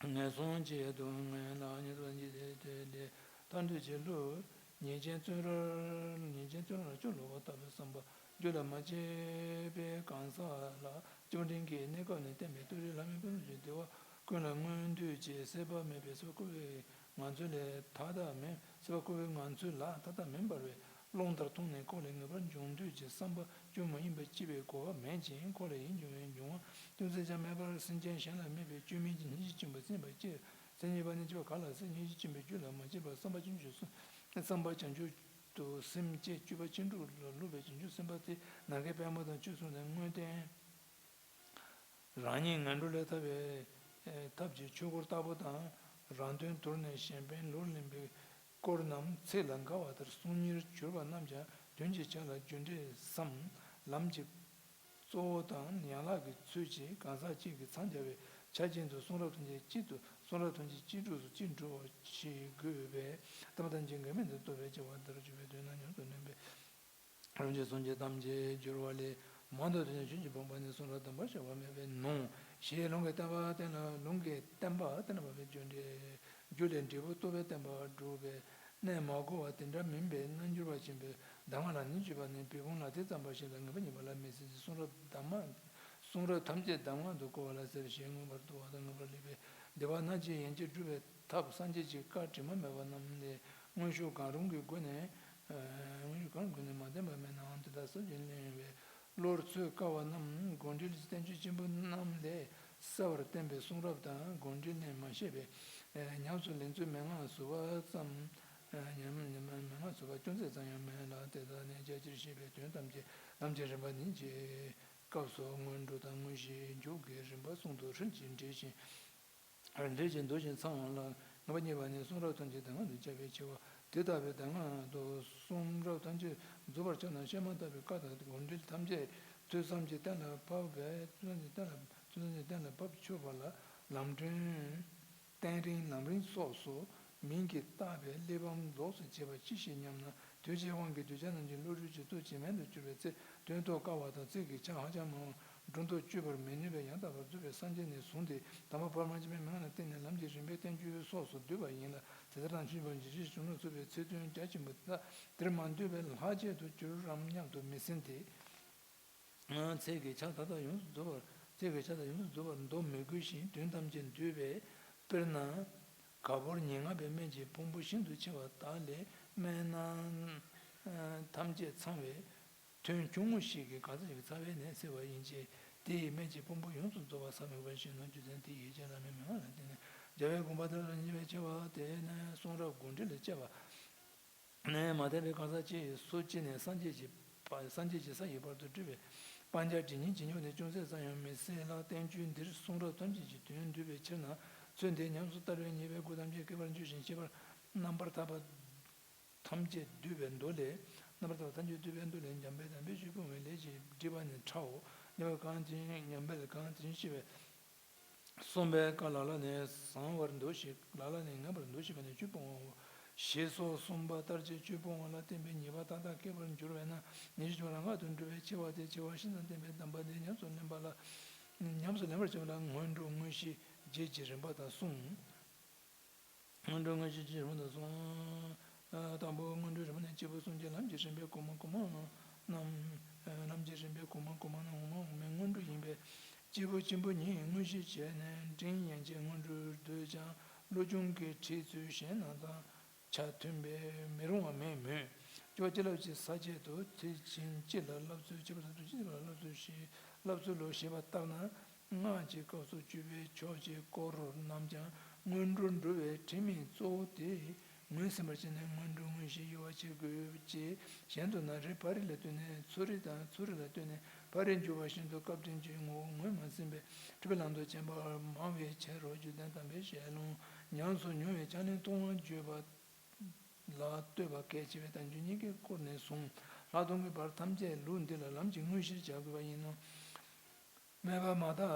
ངན་སོང་གཅིག་ཏུ་ངན་ལ་ཉེ་དུ་འཇིག་སྟེ་ལས་ཐར་འདོད་ཀྱི་བློས་ཉེས་ཅན་བཙོན་རར་ཉེས་ཅན་བཙོན་རར་སྐྱོབ་ལོག་པར་ལྟ་བུའི་བསམ་པ་རྒྱུད་ལ་མ་སྐྱེས་པའི་གང་ཟག་ལ་བཅོམ་ལྡན་གྱི་གནས་སྐབས་ནས་བསྟན་པའི་བསྟོད་རིས་བླ་མའི་དཔེ་མཚོན་གྱི་བདེ་བ་ཀུན་ལ་མངོན་འདོད་ཀྱི་སྲེད་པ་མེད་པའི་སེམས་ཁོ་བོའི་ངང་ཚུལ་ལས་མཐའ་དག་མིན། སྲེད་པ་ཁོ་བོའི་ངང་ཚུལ་ལ་མཐའ་དག་མིན་པར་བའི་ཀློང་ལྟར་མཐོང་ནས་འཁོར་ལས་ངེས་པར་འབྱུང་འདོད་ཀྱི་བསམ་པ་སྐྱོན་མ་ཡིན་པར་སྐྱེ་བའི་གོ་སྐབས་མེད་ཅིང་། འཁོར་ལས་ཡིད་འབྱུང་བའི་འབྱུང་བ་ཅུང་ཟད་ཀྱང་མེད་པར་སེམས་ཅན་གཞན་ལ་དམིགས་པའི་སྐྱོན་མིན་གྱི་སྙིང་རྗེ་ཆེན་པོས་ཟིན་པར་སྐྱེ། སེམས་ཉེས་པ་ནི་སྐྱེ་བ་ག་ལ་སྲིད། སྙིང་རྗེ་ཆེན་པོའི་རྒྱུད་ལ་མ་སྐྱེས་པར་བསམ་པ་བྱང་ཆུབ་སེམས། བསམ་པ་བྱང་ཆུབ་ཏུ་སེམས་བསྐྱེད་སྤྱོད་པ་ཅི་འགྲུབ་ལ་བསླུ་བའི་བྱང་ཆུབ་སེམས་དཔའ་དེ་ནམ་མཁའི་པདྨོ་དང་ཆོས་སྲུང་དང་དངོས་བསྟན། རང་ཉིད་ངན་འགྲོ་ལས་ཐར་བའི་ཐབས་ཀྱི་ཆོས་སྐོར་ལྟ་བུ་དང་། རང་དོན་དོར་ནས་གཞན་ཕན་ལོག་ལེན་པའི་སྐོར་རྣམས་ཚིག་ལ་འགའ་བ་ལྟར་གསུང་ཉེར་གྱུར་པ་རྣམས་ཀྱང་དོན་གྱི་ཆ་ལ་རྒྱུ་འབྲས་སམ་ལམ་གྱི་གཙོ་བོ་དང་ཡན་ལག་གི་ཚུལ་གྱིས་གང་ཟག་གཅིག་གིས་འཚང་རྒྱ་བའི་ཆ་ཅན་དུ་གསུང་རབ་ཐམས་ཅད་གཅིག་ཏུ་གསུང་རབ་ཐམས་ཅད་གཅིག་གྲོགས་སུ་གཅིག་འགྲོ་བར་བྱེད་དགོས་པས། ལྟ་བ་ཐམས་ཅད་འགལ་མེད་དུ་རྟོགས་པའི་བྱ་བ་ལྟར་གྱུར་པའི་དོན་རྣམས་ཉམས་སུ་ལེན་པའི། རང་རྒྱུད་སངས་རྒྱས་ཐམས་ཅད་བསྒྱུར་བ་ལས། མང་དུ་ཐོས་ཀྱང་ཆོས་ཀྱི་ཕུང་པོ་ནི། གསུང་རབ་དམ་པར་བྱ་བ་མེད་པས་ནོ། ཞེས་ལུང་གིས་བསྟན་པ་བསྟན་ལ་ལུང་གིས་བསྟན་པ་བསྟན་ལ་བབ་པའི་རྒྱུ་འབྲས་རྒྱུ་ལས་འབྲས་བུ་རྟོགས་པའི་བསྟན་པ་སྒྲུབ་པའི་གནད་མ་གོ་བ་དེ་འདྲ་མིན་པའི་རྣལ་འབྱོར་པ་ཆེན་པོའི་གདམས་ངག་ལ་ནི་བརྗོད་པ་ནི་བོད་ཕུང་ལ་དེ་ཙམ་པ་ཞིག་ལ་ངེས་པ་རྙེད་པ་ལ་མི་སྲིད་ཅིང་གསུང་རབ་གདམས་ངག་གསུང་རབ་ཐམས་ཅད་གདམས་ངག་ཏུ་གོ་བ་ལ་ཟེར་ཞེས་མངོན་པར་རྟོགས་པ་དང་མངོན་པར་ལེགས་པའི་བདེ་བ་སྣ་གཅིག་ཡན་ཆད་སྒྲུབ་པའི་ཐབས་སངས་རྒྱས་ཀྱི་བཀའ་དྲི་མ་མེད་པ་རྣམས་ལས་མངོན་ཤུགས་གང་རུང་གི་སྒོ་ནས། དངོས་གཞི་གང་ཀུན་ནས་མ་བསྟན་པ་མེད་ནའང་དེ་དག་ཟབ་ཅིང་བརླིང་བའི་བློར་ཚོད་དཀའ་བ་རྣམས་དགོངས་འགྲེལ་གྱི་བསྟན་བཅོས་ཆེན་པོ་རྣམས་ལས་གསལ་བར་བསྟན་པའི་གསུང་རབ་དང་དགོངས་འགྲེལ་ལས་མ་བཤད་པའི་ཉམས་སུ་ལེན་ཚུལ་མན་ངག་ཟུར་པ་ཙམ། ཉམས་མན་ངག་ཟུར་པ་ཅུང་ཟད་ཙམ་ཡང་མེད་ལ། དེ་དག་ནི་རྒྱ་ཆེར་བཤད་པའི་དོན་ཐམས་ཅད་ལམ་གྱི་རིམ་པ་ནི་གྱི་སྐབས་སུ་སྔོན་འགྲོ་དང་དངོས་གཞིའི་མཇུག་གི་རིམ་པ་གསུམ་དུ་ཧྲིལ་གྱིས་འགྲེལ་ཞིང་། ལྷོད་ཅིང་མདོ་ཞིང་ཚང་བ་ལ་ངེས་པ་རྙེད་པ་ནི་གསུང་རབ་ཐམས་ཅད་གདམས་ངག་ཏུ་སྦྱར་བའི་ཆེ་བ། དེ་ལྟ་བུའི་གདམས་ངག་ཏུ་གསུང་རབ་ཐམས་ཅད་རྫོགས་པར་ཆགས་ན་བཤད་མ་ཐག་པའི་བཀའ་དང་དགོངས་འགྲེལ་ཐམས་ཅད་ཐོས་བསམ་གྱིས་གཏན་ལ་ཕབ་པས། ཐོས་བསམ་གྱིས་གཏན་ལ་ཐོས་བསམ་གྱིས་གཏན་ལ་ཕབ་ཆོག་པ་ལ་ལམ་སྒྲོན། རྟེན་རིང་ལམ་རིང་སོགས་སུ་མིང་གིས་བཏགས་པའི་གླེགས་བམ་ལོགས་སུ་བྱས་པ་ཅི་ཞིག་སྙམ་ན། དུས་ཀྱི་དབང་གིས་གདུལ་བྱ་རྣམས་ཀྱི་བློ་གྲོས་ཀྱི་གཙོ་ཇི་མེད་དུ་གྱུར་པའི་ཚེ་དོན་རྟོགས་དཀའ་བ་དང་ཚིག་གི་ཆ་ཧ་ཅང་མང་བ་སྒྲོ་འདོགས་གཅོད་པར་མི་ནུས་པས་ཡང་དག་པར་རྫོགས་པའི་སངས་རྒྱས་ནས་བཟུང་སྟེ་དམ་པ་བར་མ་ཆད་པའི་མན་ངག་ལ་བརྟེན་ནས་ལམ་གྱི་རིམ་པའི་བསྟན་བཅོས་སོགས་སུ་བསྡུས་པ་ཡིན་ལ། དེ་ལྟར་རང་ཆོས་པ་འཇིགས་བྱེད་བྱུང་ན་ཚུགས་པའི་ཚིག་དོན་རྒྱ་ཆེན་པོ་དེ་དག་དེར་མ་འདུས་པའི་ལྷག་བཅས་སུ་གྱུར་རམ་སྙམ་དུ་མི་སེམས་ཏེ། ཚིག་གི་ཆ་མཐའ་དག་ཡོངས་སུ་རྫོགས་པར་ཚིག་གི་ཆ་མཐའ་ཡོངས་སུ་རྫོགས་པར་འདོམས་མི་དགོས་ཤིང་དོན་ཐམས་ཅད་འདུས་པས། དཔེར་ན། ག་བུར་ཉེར་ལྔ་པའི་སྨན་གྱི་ཕུང་པོ་ཤིན་ཏུ་ཆེ་བ་དག་ལས་སྨན་སྣ་ཐམས་ཅད་ཚང་བའི་ཐུན་ཆུང་ངུ་ཞིག་གིས་གང་ཟག་ཞིག་གི་རྩ་བའི་ནད་སེལ་བ་ཡིན་ཕྱིར། དེ་ཡི་སྨན་གྱི་ཕུང་པོ་ཡོངས་སུ་རྫོགས་པ་ཟ་མི་དགོས་པར་བཤད་ནོ། རྒྱུ་མཚན་དེ་ཡིས་རྗེ་བླ་མའི་མན་ངག་ལ་བརྟེན་ནས་རྒྱལ་བའི་དགོངས་པ་ལྟར་ཉེས་པའི་ཆེ་བ་དེ་ནི་གསུང་རབ་དགོངས་འགྲེལ་ལས་སྐྱེ་བ། ནས་མ་བསྟན་པའི་གང་ཟག་སྤྱི་ཡི་སོ་སྤྱི་ནས་སངས་རྒྱས་ཀྱི་སངས་རྒྱས་ཀྱི་ས་ཡི་བར་དུ་བསྒྲུབས་པའི་སྤང་བྱ་དྲི་ཉིན་ཇི་སྙེད་ནས་ཅུང་ཟད་ཙམ་ཡང་མི་སྲིད་ལ། བསྟན་བཅོས་འདིར་གསུང་རབ་ཐམས་ཅད་ཀྱི་དོན་འདུས་པའི་ཕྱིར་ན། ཚུལ་འདི་ཉམས་སུ་བསྟར་བས་ཉེས་པའི་སྒོ་ཐམས་ཅད་བསྐལ་པར་འཇོམས་ཤིང་ཤེས་པར་རྣམ་པར་ཐར་པ་ཐམས་ཅད་འདུས་པའི་མདོ་ལས། རྣམ་པར་ཐར་པ་ཐམས་ཅད་འདུས་པའི་མདོ་ལས། འཇམ་དཔལ་དམ་པའི་ཆོས་སྤོང་བའི་ལས་ཀྱི་སྒྲིབ་པ་ནི་ཕྲའོ། ཉམས་པ་གང་དེ་ཉམས་པ་གང་དེ་ཤེས་པའི། གསུངས་པའི་བཀའ་ལ་ལ་ནི་བཟང་བར་འདུ་ཤེས། ལ་ལ་ནི་ངན་པར་འདུ་ཤེས་པ་ནི་ཆོས་སྤོང་བའོ། ཞེས་སོགས་གསུངས་པ་ལྟར་གྱི་ཆོས་སྤོང་བ་ལ་བརྟེན་པའི་ཉེས་པ་མཐའ་དག་བསྐལ་པར་འགྱུར་བས་ན། ཉེས་སྤྱོད་རང་དགར་དུ་འགྲོ་བའི་ཆེ་བ་སྟེ། ཆེ་བ་ཤིན་ཏུ་བསྟན་པའི་གདམས་པ་འདི་ཉམས་སུ་ལེན་པ་ལ། ཉམས་སུ་ལེན་པར་བྱ་བ་ལ་སྔོན་འགྲོ་དངོས་གཞི་རྗེས་ཀྱི་རིམ་པ་དང་གསུམ། སྔོན་འགྲོ་དངོས་གཞི་རྗེས་ཀྱི་རིམ་པ་དང་གསུམ། དང་པོ་སྔོན་འགྲོའི་རིམ་པ་ནི་སྐྱེས་བུ་གསུམ་གྱི་ལམ་གྱི་རིམ་པའི་གོང་མ་གོང་མ་རྣམས། ལམ་གྱི་རིམ་པའི་གོང་མ་གོང་མ་རྣམས་འོག་མ་འོག་མའི་སྔོན་འགྲོ་ཡིན་པས། སྐྱེས་བུ་ཆེན་པོ་ཉིད་དངོས་གཞི་བྱས་ནས་འབྲིང་ཡན་ཆད་སྔོན་འགྲོར་འདོད་ཀྱང་བློ་སྦྱོང་གི་ཁྲིད་ཚུལ་གཞན་རྣམས་དང་ཆ་མཐུན་པས་མི་རུང་བ་མེད་མོད། སྐྱོ་སྤྱི་བསླབ་ཀྱི་ས་བཅད་དུ་དེ་བཞིན་སྤྱི་ལ་བསླབ་ཚུལ་ཁྱད་པར་དུ་སྤྱི་ལ་བསླབ་ཚུལ་ཞེས་བསླབ་ཚུལ་ལོ་ཞེས་པ་ལྟར་ན། སྔགས་ཀྱི་སྐབས་སུ་སྤྱོད་པའི་ཕྱོགས་ཀྱི་སྐོར་རྣམས་ཀྱང་སྔོན་འགྲོར་འགྲོ་བའི་ཁྲིད་མིང་གཙོ་བོ་དེ། ངོས་ཟིན་པར་བྱས་ནས་སྔོན་འགྲོ་དངོས་གཞི་དབྱེ་བ་ཕྱེ་དགོས་ཀྱི། གཞན་དུ་ན་རིགས་ཕ་རོལ་ལ་ལྟོས་ནས་ཚུལ་རིག་དང་ཚུལ་རིག་ལ་ལྟོས་ནས་ཕ་རོལ་འགྱུར་བ་བཞིན་དུ་སྐབས་འབྲིང་གི་ངོ་བོ་ངོས་མ་ཟིན་པའི་འཁྲུལ་པའི་ལམ་དུ་བྱེད་པ་མང་བའི་ཕྱིར་རོ། རྒྱུ་མཚན་དམ་པའི་ཞལ་ལུང་ཉམས་སུ་མྱོང་བའི་ཕྱག་ལེན་མཐོང་བ་བརྗོད་པ། ལ་ལྟོས་པ་གལ་ཆེ་བས་བསྟན་བཅོས་གཉིས་ཀྱི་སྐོར་ནས་བཟུང་ལྷག་མཐོང་གི་བར་ཐམས་ཅད་ལུགས་འདི་ལ་ལམ་གྱིས་དངོས་གཞིར་བྱ་དགོས་པ་ཡིན་ནོ། སྨྲས་པ། མ་དག་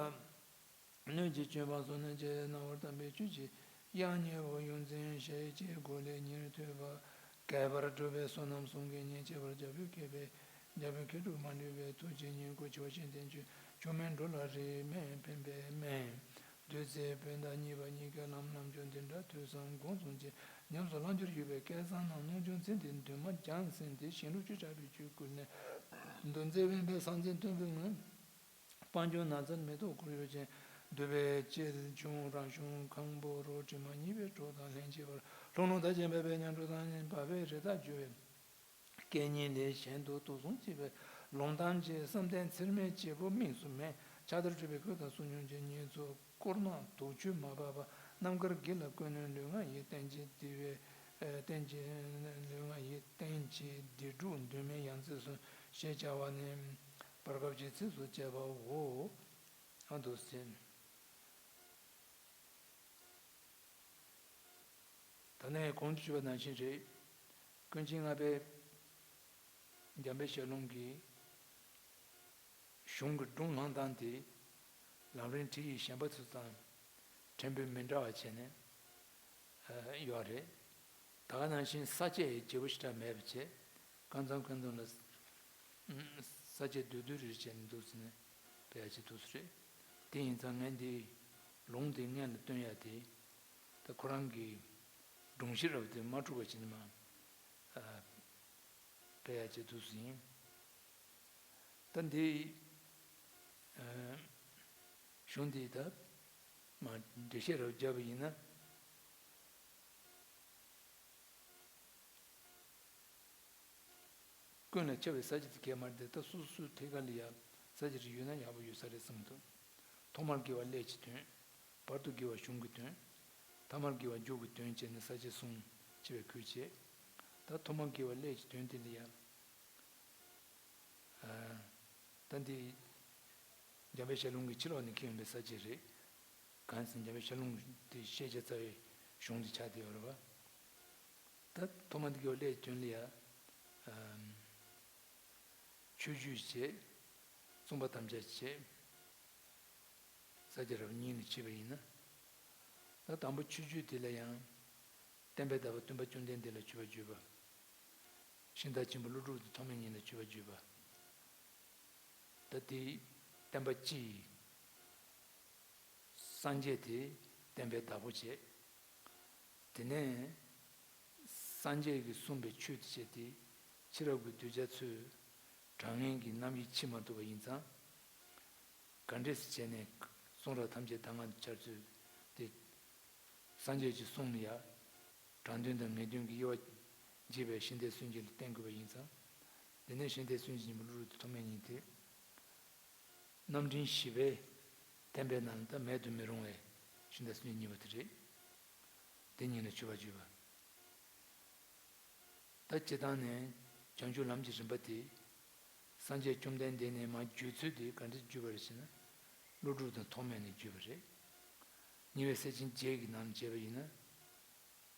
སྣོད་ཀྱི་སྤྱོད་པ་སོགས་ནི་ཅི། རྣ་བར་དམ་པའི་ཆོས་ཀྱི་དབྱངས་སྙན་པོ་ཡོངས་འཛིན་ཞལ་གྱི་སྒོ་ལས་ཉེར་ཐོས་པ། གད་པར་སྒྲུབ་པའི་བསོད་ནམས་གསུམ་གྱི་ཉེར་གཅིག་པར་རྒྱ་བོད་མཁས་པའི་རྒྱ་བོད་མཁས་གྲུབ་མ་འདྲེས་པའི་ཐུགས་རྗེ་བསྙེན་བཀུར་ཆེ་བ་ཤེས་ལྡན་ཆོས་མཆོག་མིན་འགྲོ་ལ་རིས་མེད་ཕན་པའི་སྨན། བདུད་རྩི་བོན་དང་གཉིས་པ་གཉིས་ཀའི་ལམ་ལམ་མཆོག་འདི་འདྲ་ཐོས་བསམ་སྒོམ་གསུམ་གྱིས་ཉམས་སུ་བླང་འགྱུར་ཡོད་པས་སྐལ་བཟང་རྣམས་གནོང་ཆུང་ཚེ་འདིར་འདུན་མ་བྱང་སེམས་དེ་གཞན་ལུགས་ཆོས་གྲགས་པའི་ཆོས་སྐུར་གནས། འདུ་འཛི་དབེན་པའི་ས་འཛིན་སྟོན་པའི་ངོས། སྤང་ལྗོངས་ན་ཚ་མེ་ཏོག་འཁོར་ཡུག་ཅན། འདུས་པའི་ལྕེ་ཆུང་རང་བྱུང་ཁང་བུ་རོ། དྲི་མ་མྱོས་པའི་གྲོགས་དང་ལྷན་ཅིག་པར། ལྷུང་ལྷུང་ཐག་ཆད་འབབ་པའི་གཉའ་འགྲོ་དང་། འབབ་པའི་རི་དྭགས་རྒྱུ་བའི་སྐད་སྙན་ལས། གཞན་དུ་དུག་གསུམ་གཅིག་པའི་ལུང་གཏམ་གྱི་བསམ་གཏན་ཚེར་མའི་བྱེད་པོ་དམིགས་སུ་མེད། ཕྱག་དར་སྤྲུལ་པའི་སྐུ་དང་སུམ་བརྙན་གྱི་ཉེར་མཚོ། དཀོར་ནག་དུག་ཆུས་མ་སྦགས་པ། རྣམ་དཀར་གྱི་ལ་བཀོད་ནས་ལུས་ངག་ཡིད། བསྟན་གྱི་འདུལ་བའི་བསྟན་གྱི་ལུས་ངག་ཡིད། བསྟན་གྱི་སྡེ་དྲུག་འདུན་མའི་ཡང་རྩེ་སོ་ཞེས་བྱ་བ་ནི་བར་སྐབས་ཀྱི་ཚིགས་སུ་བཅད་པའོ། ཨ་འདུག་ཟེར། ད་ནས་གོང་དུ་ཞུས་པ་ནང་བཞིན་རེད། ཀུན་མཁྱེན་ལྔ་པས་འཇམ་དཔལ་ཞལ་ལུང་གི་གཞུང་གི་སྒྲུང་བླངས་སྟངས་དེ་ལམ་རིམ་ཁྲིད་ཡིག་གཞན་པ་ཚོ་དང་ཕྲན་བུ་མི་འདྲ་བ་བྱས་ནས་ཡོད་རེད། ད་ག་ནང་བཞིན་ས་བཅད་བརྗེ་པོ་ཞེ་དྲག་མེད་པ་བྱས། ཁ་སང་ཁ་སང་ལ་ས་བཅད་བསྡུས་བསྡུས་རེ་བྱས་ནས་འདུག་ཟེར་ནས་དཔེ་ཡག་ཅིག་འདུག་ཟེར་རེད། དེ་ཡིན་ཙང་ངས་འདི་ལུང་དེ་སྔོན་ལ་སྟོན་ཡག་དེ་ད་ཁོ་རང་གི་སྒྲུང་ཤེས་རབ་དེ་མ་འཁྲུག་པ་བྱས་ནས་མ་དཔེ་ཡག་ཅིག་འདུག་ཟེར་ཡིན། ད་འདི་གཞུང་འདི་ད་མ་འགྲེལ་བཤད་རབ་བརྒྱབ་པ་ཡིན་ན། ཀུན་ལ་ཁྱབ་པའི་ས་བཅད་དེ་གས་མ་རེད་དེ། ད་སོ་སོའི་ཐད་ཀ་ལ་ཡང་ས་བཅད་རེ་ཡོད་ན་ཡག་པོ་ཡོད་ས་རེད་བསམ་གྱི་འདུག་ཐོག་མར་དགེ་བ་ཀླད་ཀྱི་དོན། བར་དུ་དགེ་བ་གཞུང་གི་དོན། ཐ་མར་དགེ་བ་མཇུག་གི་དོན་བཅས་ནས་ས་བཅད་གསུམ་ཕྱེ་བའི་ཁུལ་བྱས། ད་ཐོག་མར་དགེ་བ་ཀླད་ཀྱི་དོན་དེ་ལ་ཡང་། ད་འདི་འཇམ་དཔལ་ཞལ་ལུང་གི་ཕྱི་ལོགས་ནས་ཁྱེར་ཡོང་པའི་ས་བཅད་རེད། གང་ཟེར་འཇམ་དཔལ་ཞལ་ལུང་དེ་ཤེས་བྱ་རྩ་བའི་གཞུང་དུ་ཆགས་བསྡད་ཡོད་རེད་པ། ད་ཐོག་མར་འདི་གའི་ཀླད་དོན་ལ་ཡ། ཆོས་བརྒྱུད་བྱས། གསུངས་པ་དམ་བཅའ་བྱས། ས་བཅད་རབ་གཉིས་ལ་ཕྱེ་བ་ཡིན་ན། ད་དང་པོ་ཆོས་བརྒྱུད་དེ་ལ་ཡང་། བསྟན་པའི་བདག་པོ་སྟོན་པ་བཅོམ་ལྡན་འདས་ལ་མཆོད་པ་བརྗོད་པ། ཤིང་རྟ་ཆེན་པོ་ཀླུ་སྒྲུབ་དང་ཐོགས་མེད་གཉིས་ལ་མཆོད་པ་བརྗོད་པ། ད་དེ་བསྟན་པ་སྤྱི་ཡི་སངས་རྒྱས་དེ་བསྟན་པའི་བདག་པོ་བྱས། དེ་ནས་སངས་རྒྱས་ཀྱིས་གསུངས་པའི་ཆོས་དེ་བྱས་ཏེ་ཕྱི་རབས་ཀྱི་གདུལ་བྱ་ཚོས་དྲང་ངེས་ཀྱི་རྣམ་དབྱེ་ཕྱེ་མ་ཐུབ་པ་ཡིན་ཙང་། ག་འདྲས་སེ་བྱས་ནས་གསུང་རབ་ཐམས་ཅད་ད་སྔ་འཆར་ཚུལ་དེ་སངས་རྒྱས་ཀྱི་གསུང་ལ་ཡ། དྲང་དོན་དང་ངེས་དོན་གྱི་དབྱེ་བ་འབྱེད་པའི་ཤིང་རྟའི་སུན་འབྱིན་ལ་བརྟེན་དགོས་པ་ཡིན་ཙང་། དེ་ནས་ཤིང་རྟའི་སུན་འབྱིན་པ་ཀླུ་སྒྲུབ་དང་ཐོགས་མེད་གཉིས་དེ། རྣམ་འདྲེན་བཞི་པའི་བསྟན་པའི་ནང་ལ་ད་མེད་དུ་མི་རུང་བའི་ཤིང་རྟ་སུན་འབྱིན་གཉིས་པོ་དེ་རེད། དེ་གཉིས་ལ་མཆོད་པ་བརྗོད་པ། ད་སྤྱིར་བཏང་ནས་བྱང་ཆུབ་ལམ་གྱི་རིམ་པ་དེ། སངས་རྒྱས་བཅོམ་ལྡན་འདས་ནས་མར་བརྒྱུད་ཚུལ་དེ་ག་འདྲས་བརྒྱུད་པ་རེད་ཟེར་ན། ཀླུ་སྒྲུབ་དང་ཐོགས་མེད་ནས་བརྒྱུད་པ་རེད། ཉེ་བའི་སྲས་ཆེན་བརྒྱད་ཀྱི་ནང་ནས་བྱས་པ་ཡིན་ན།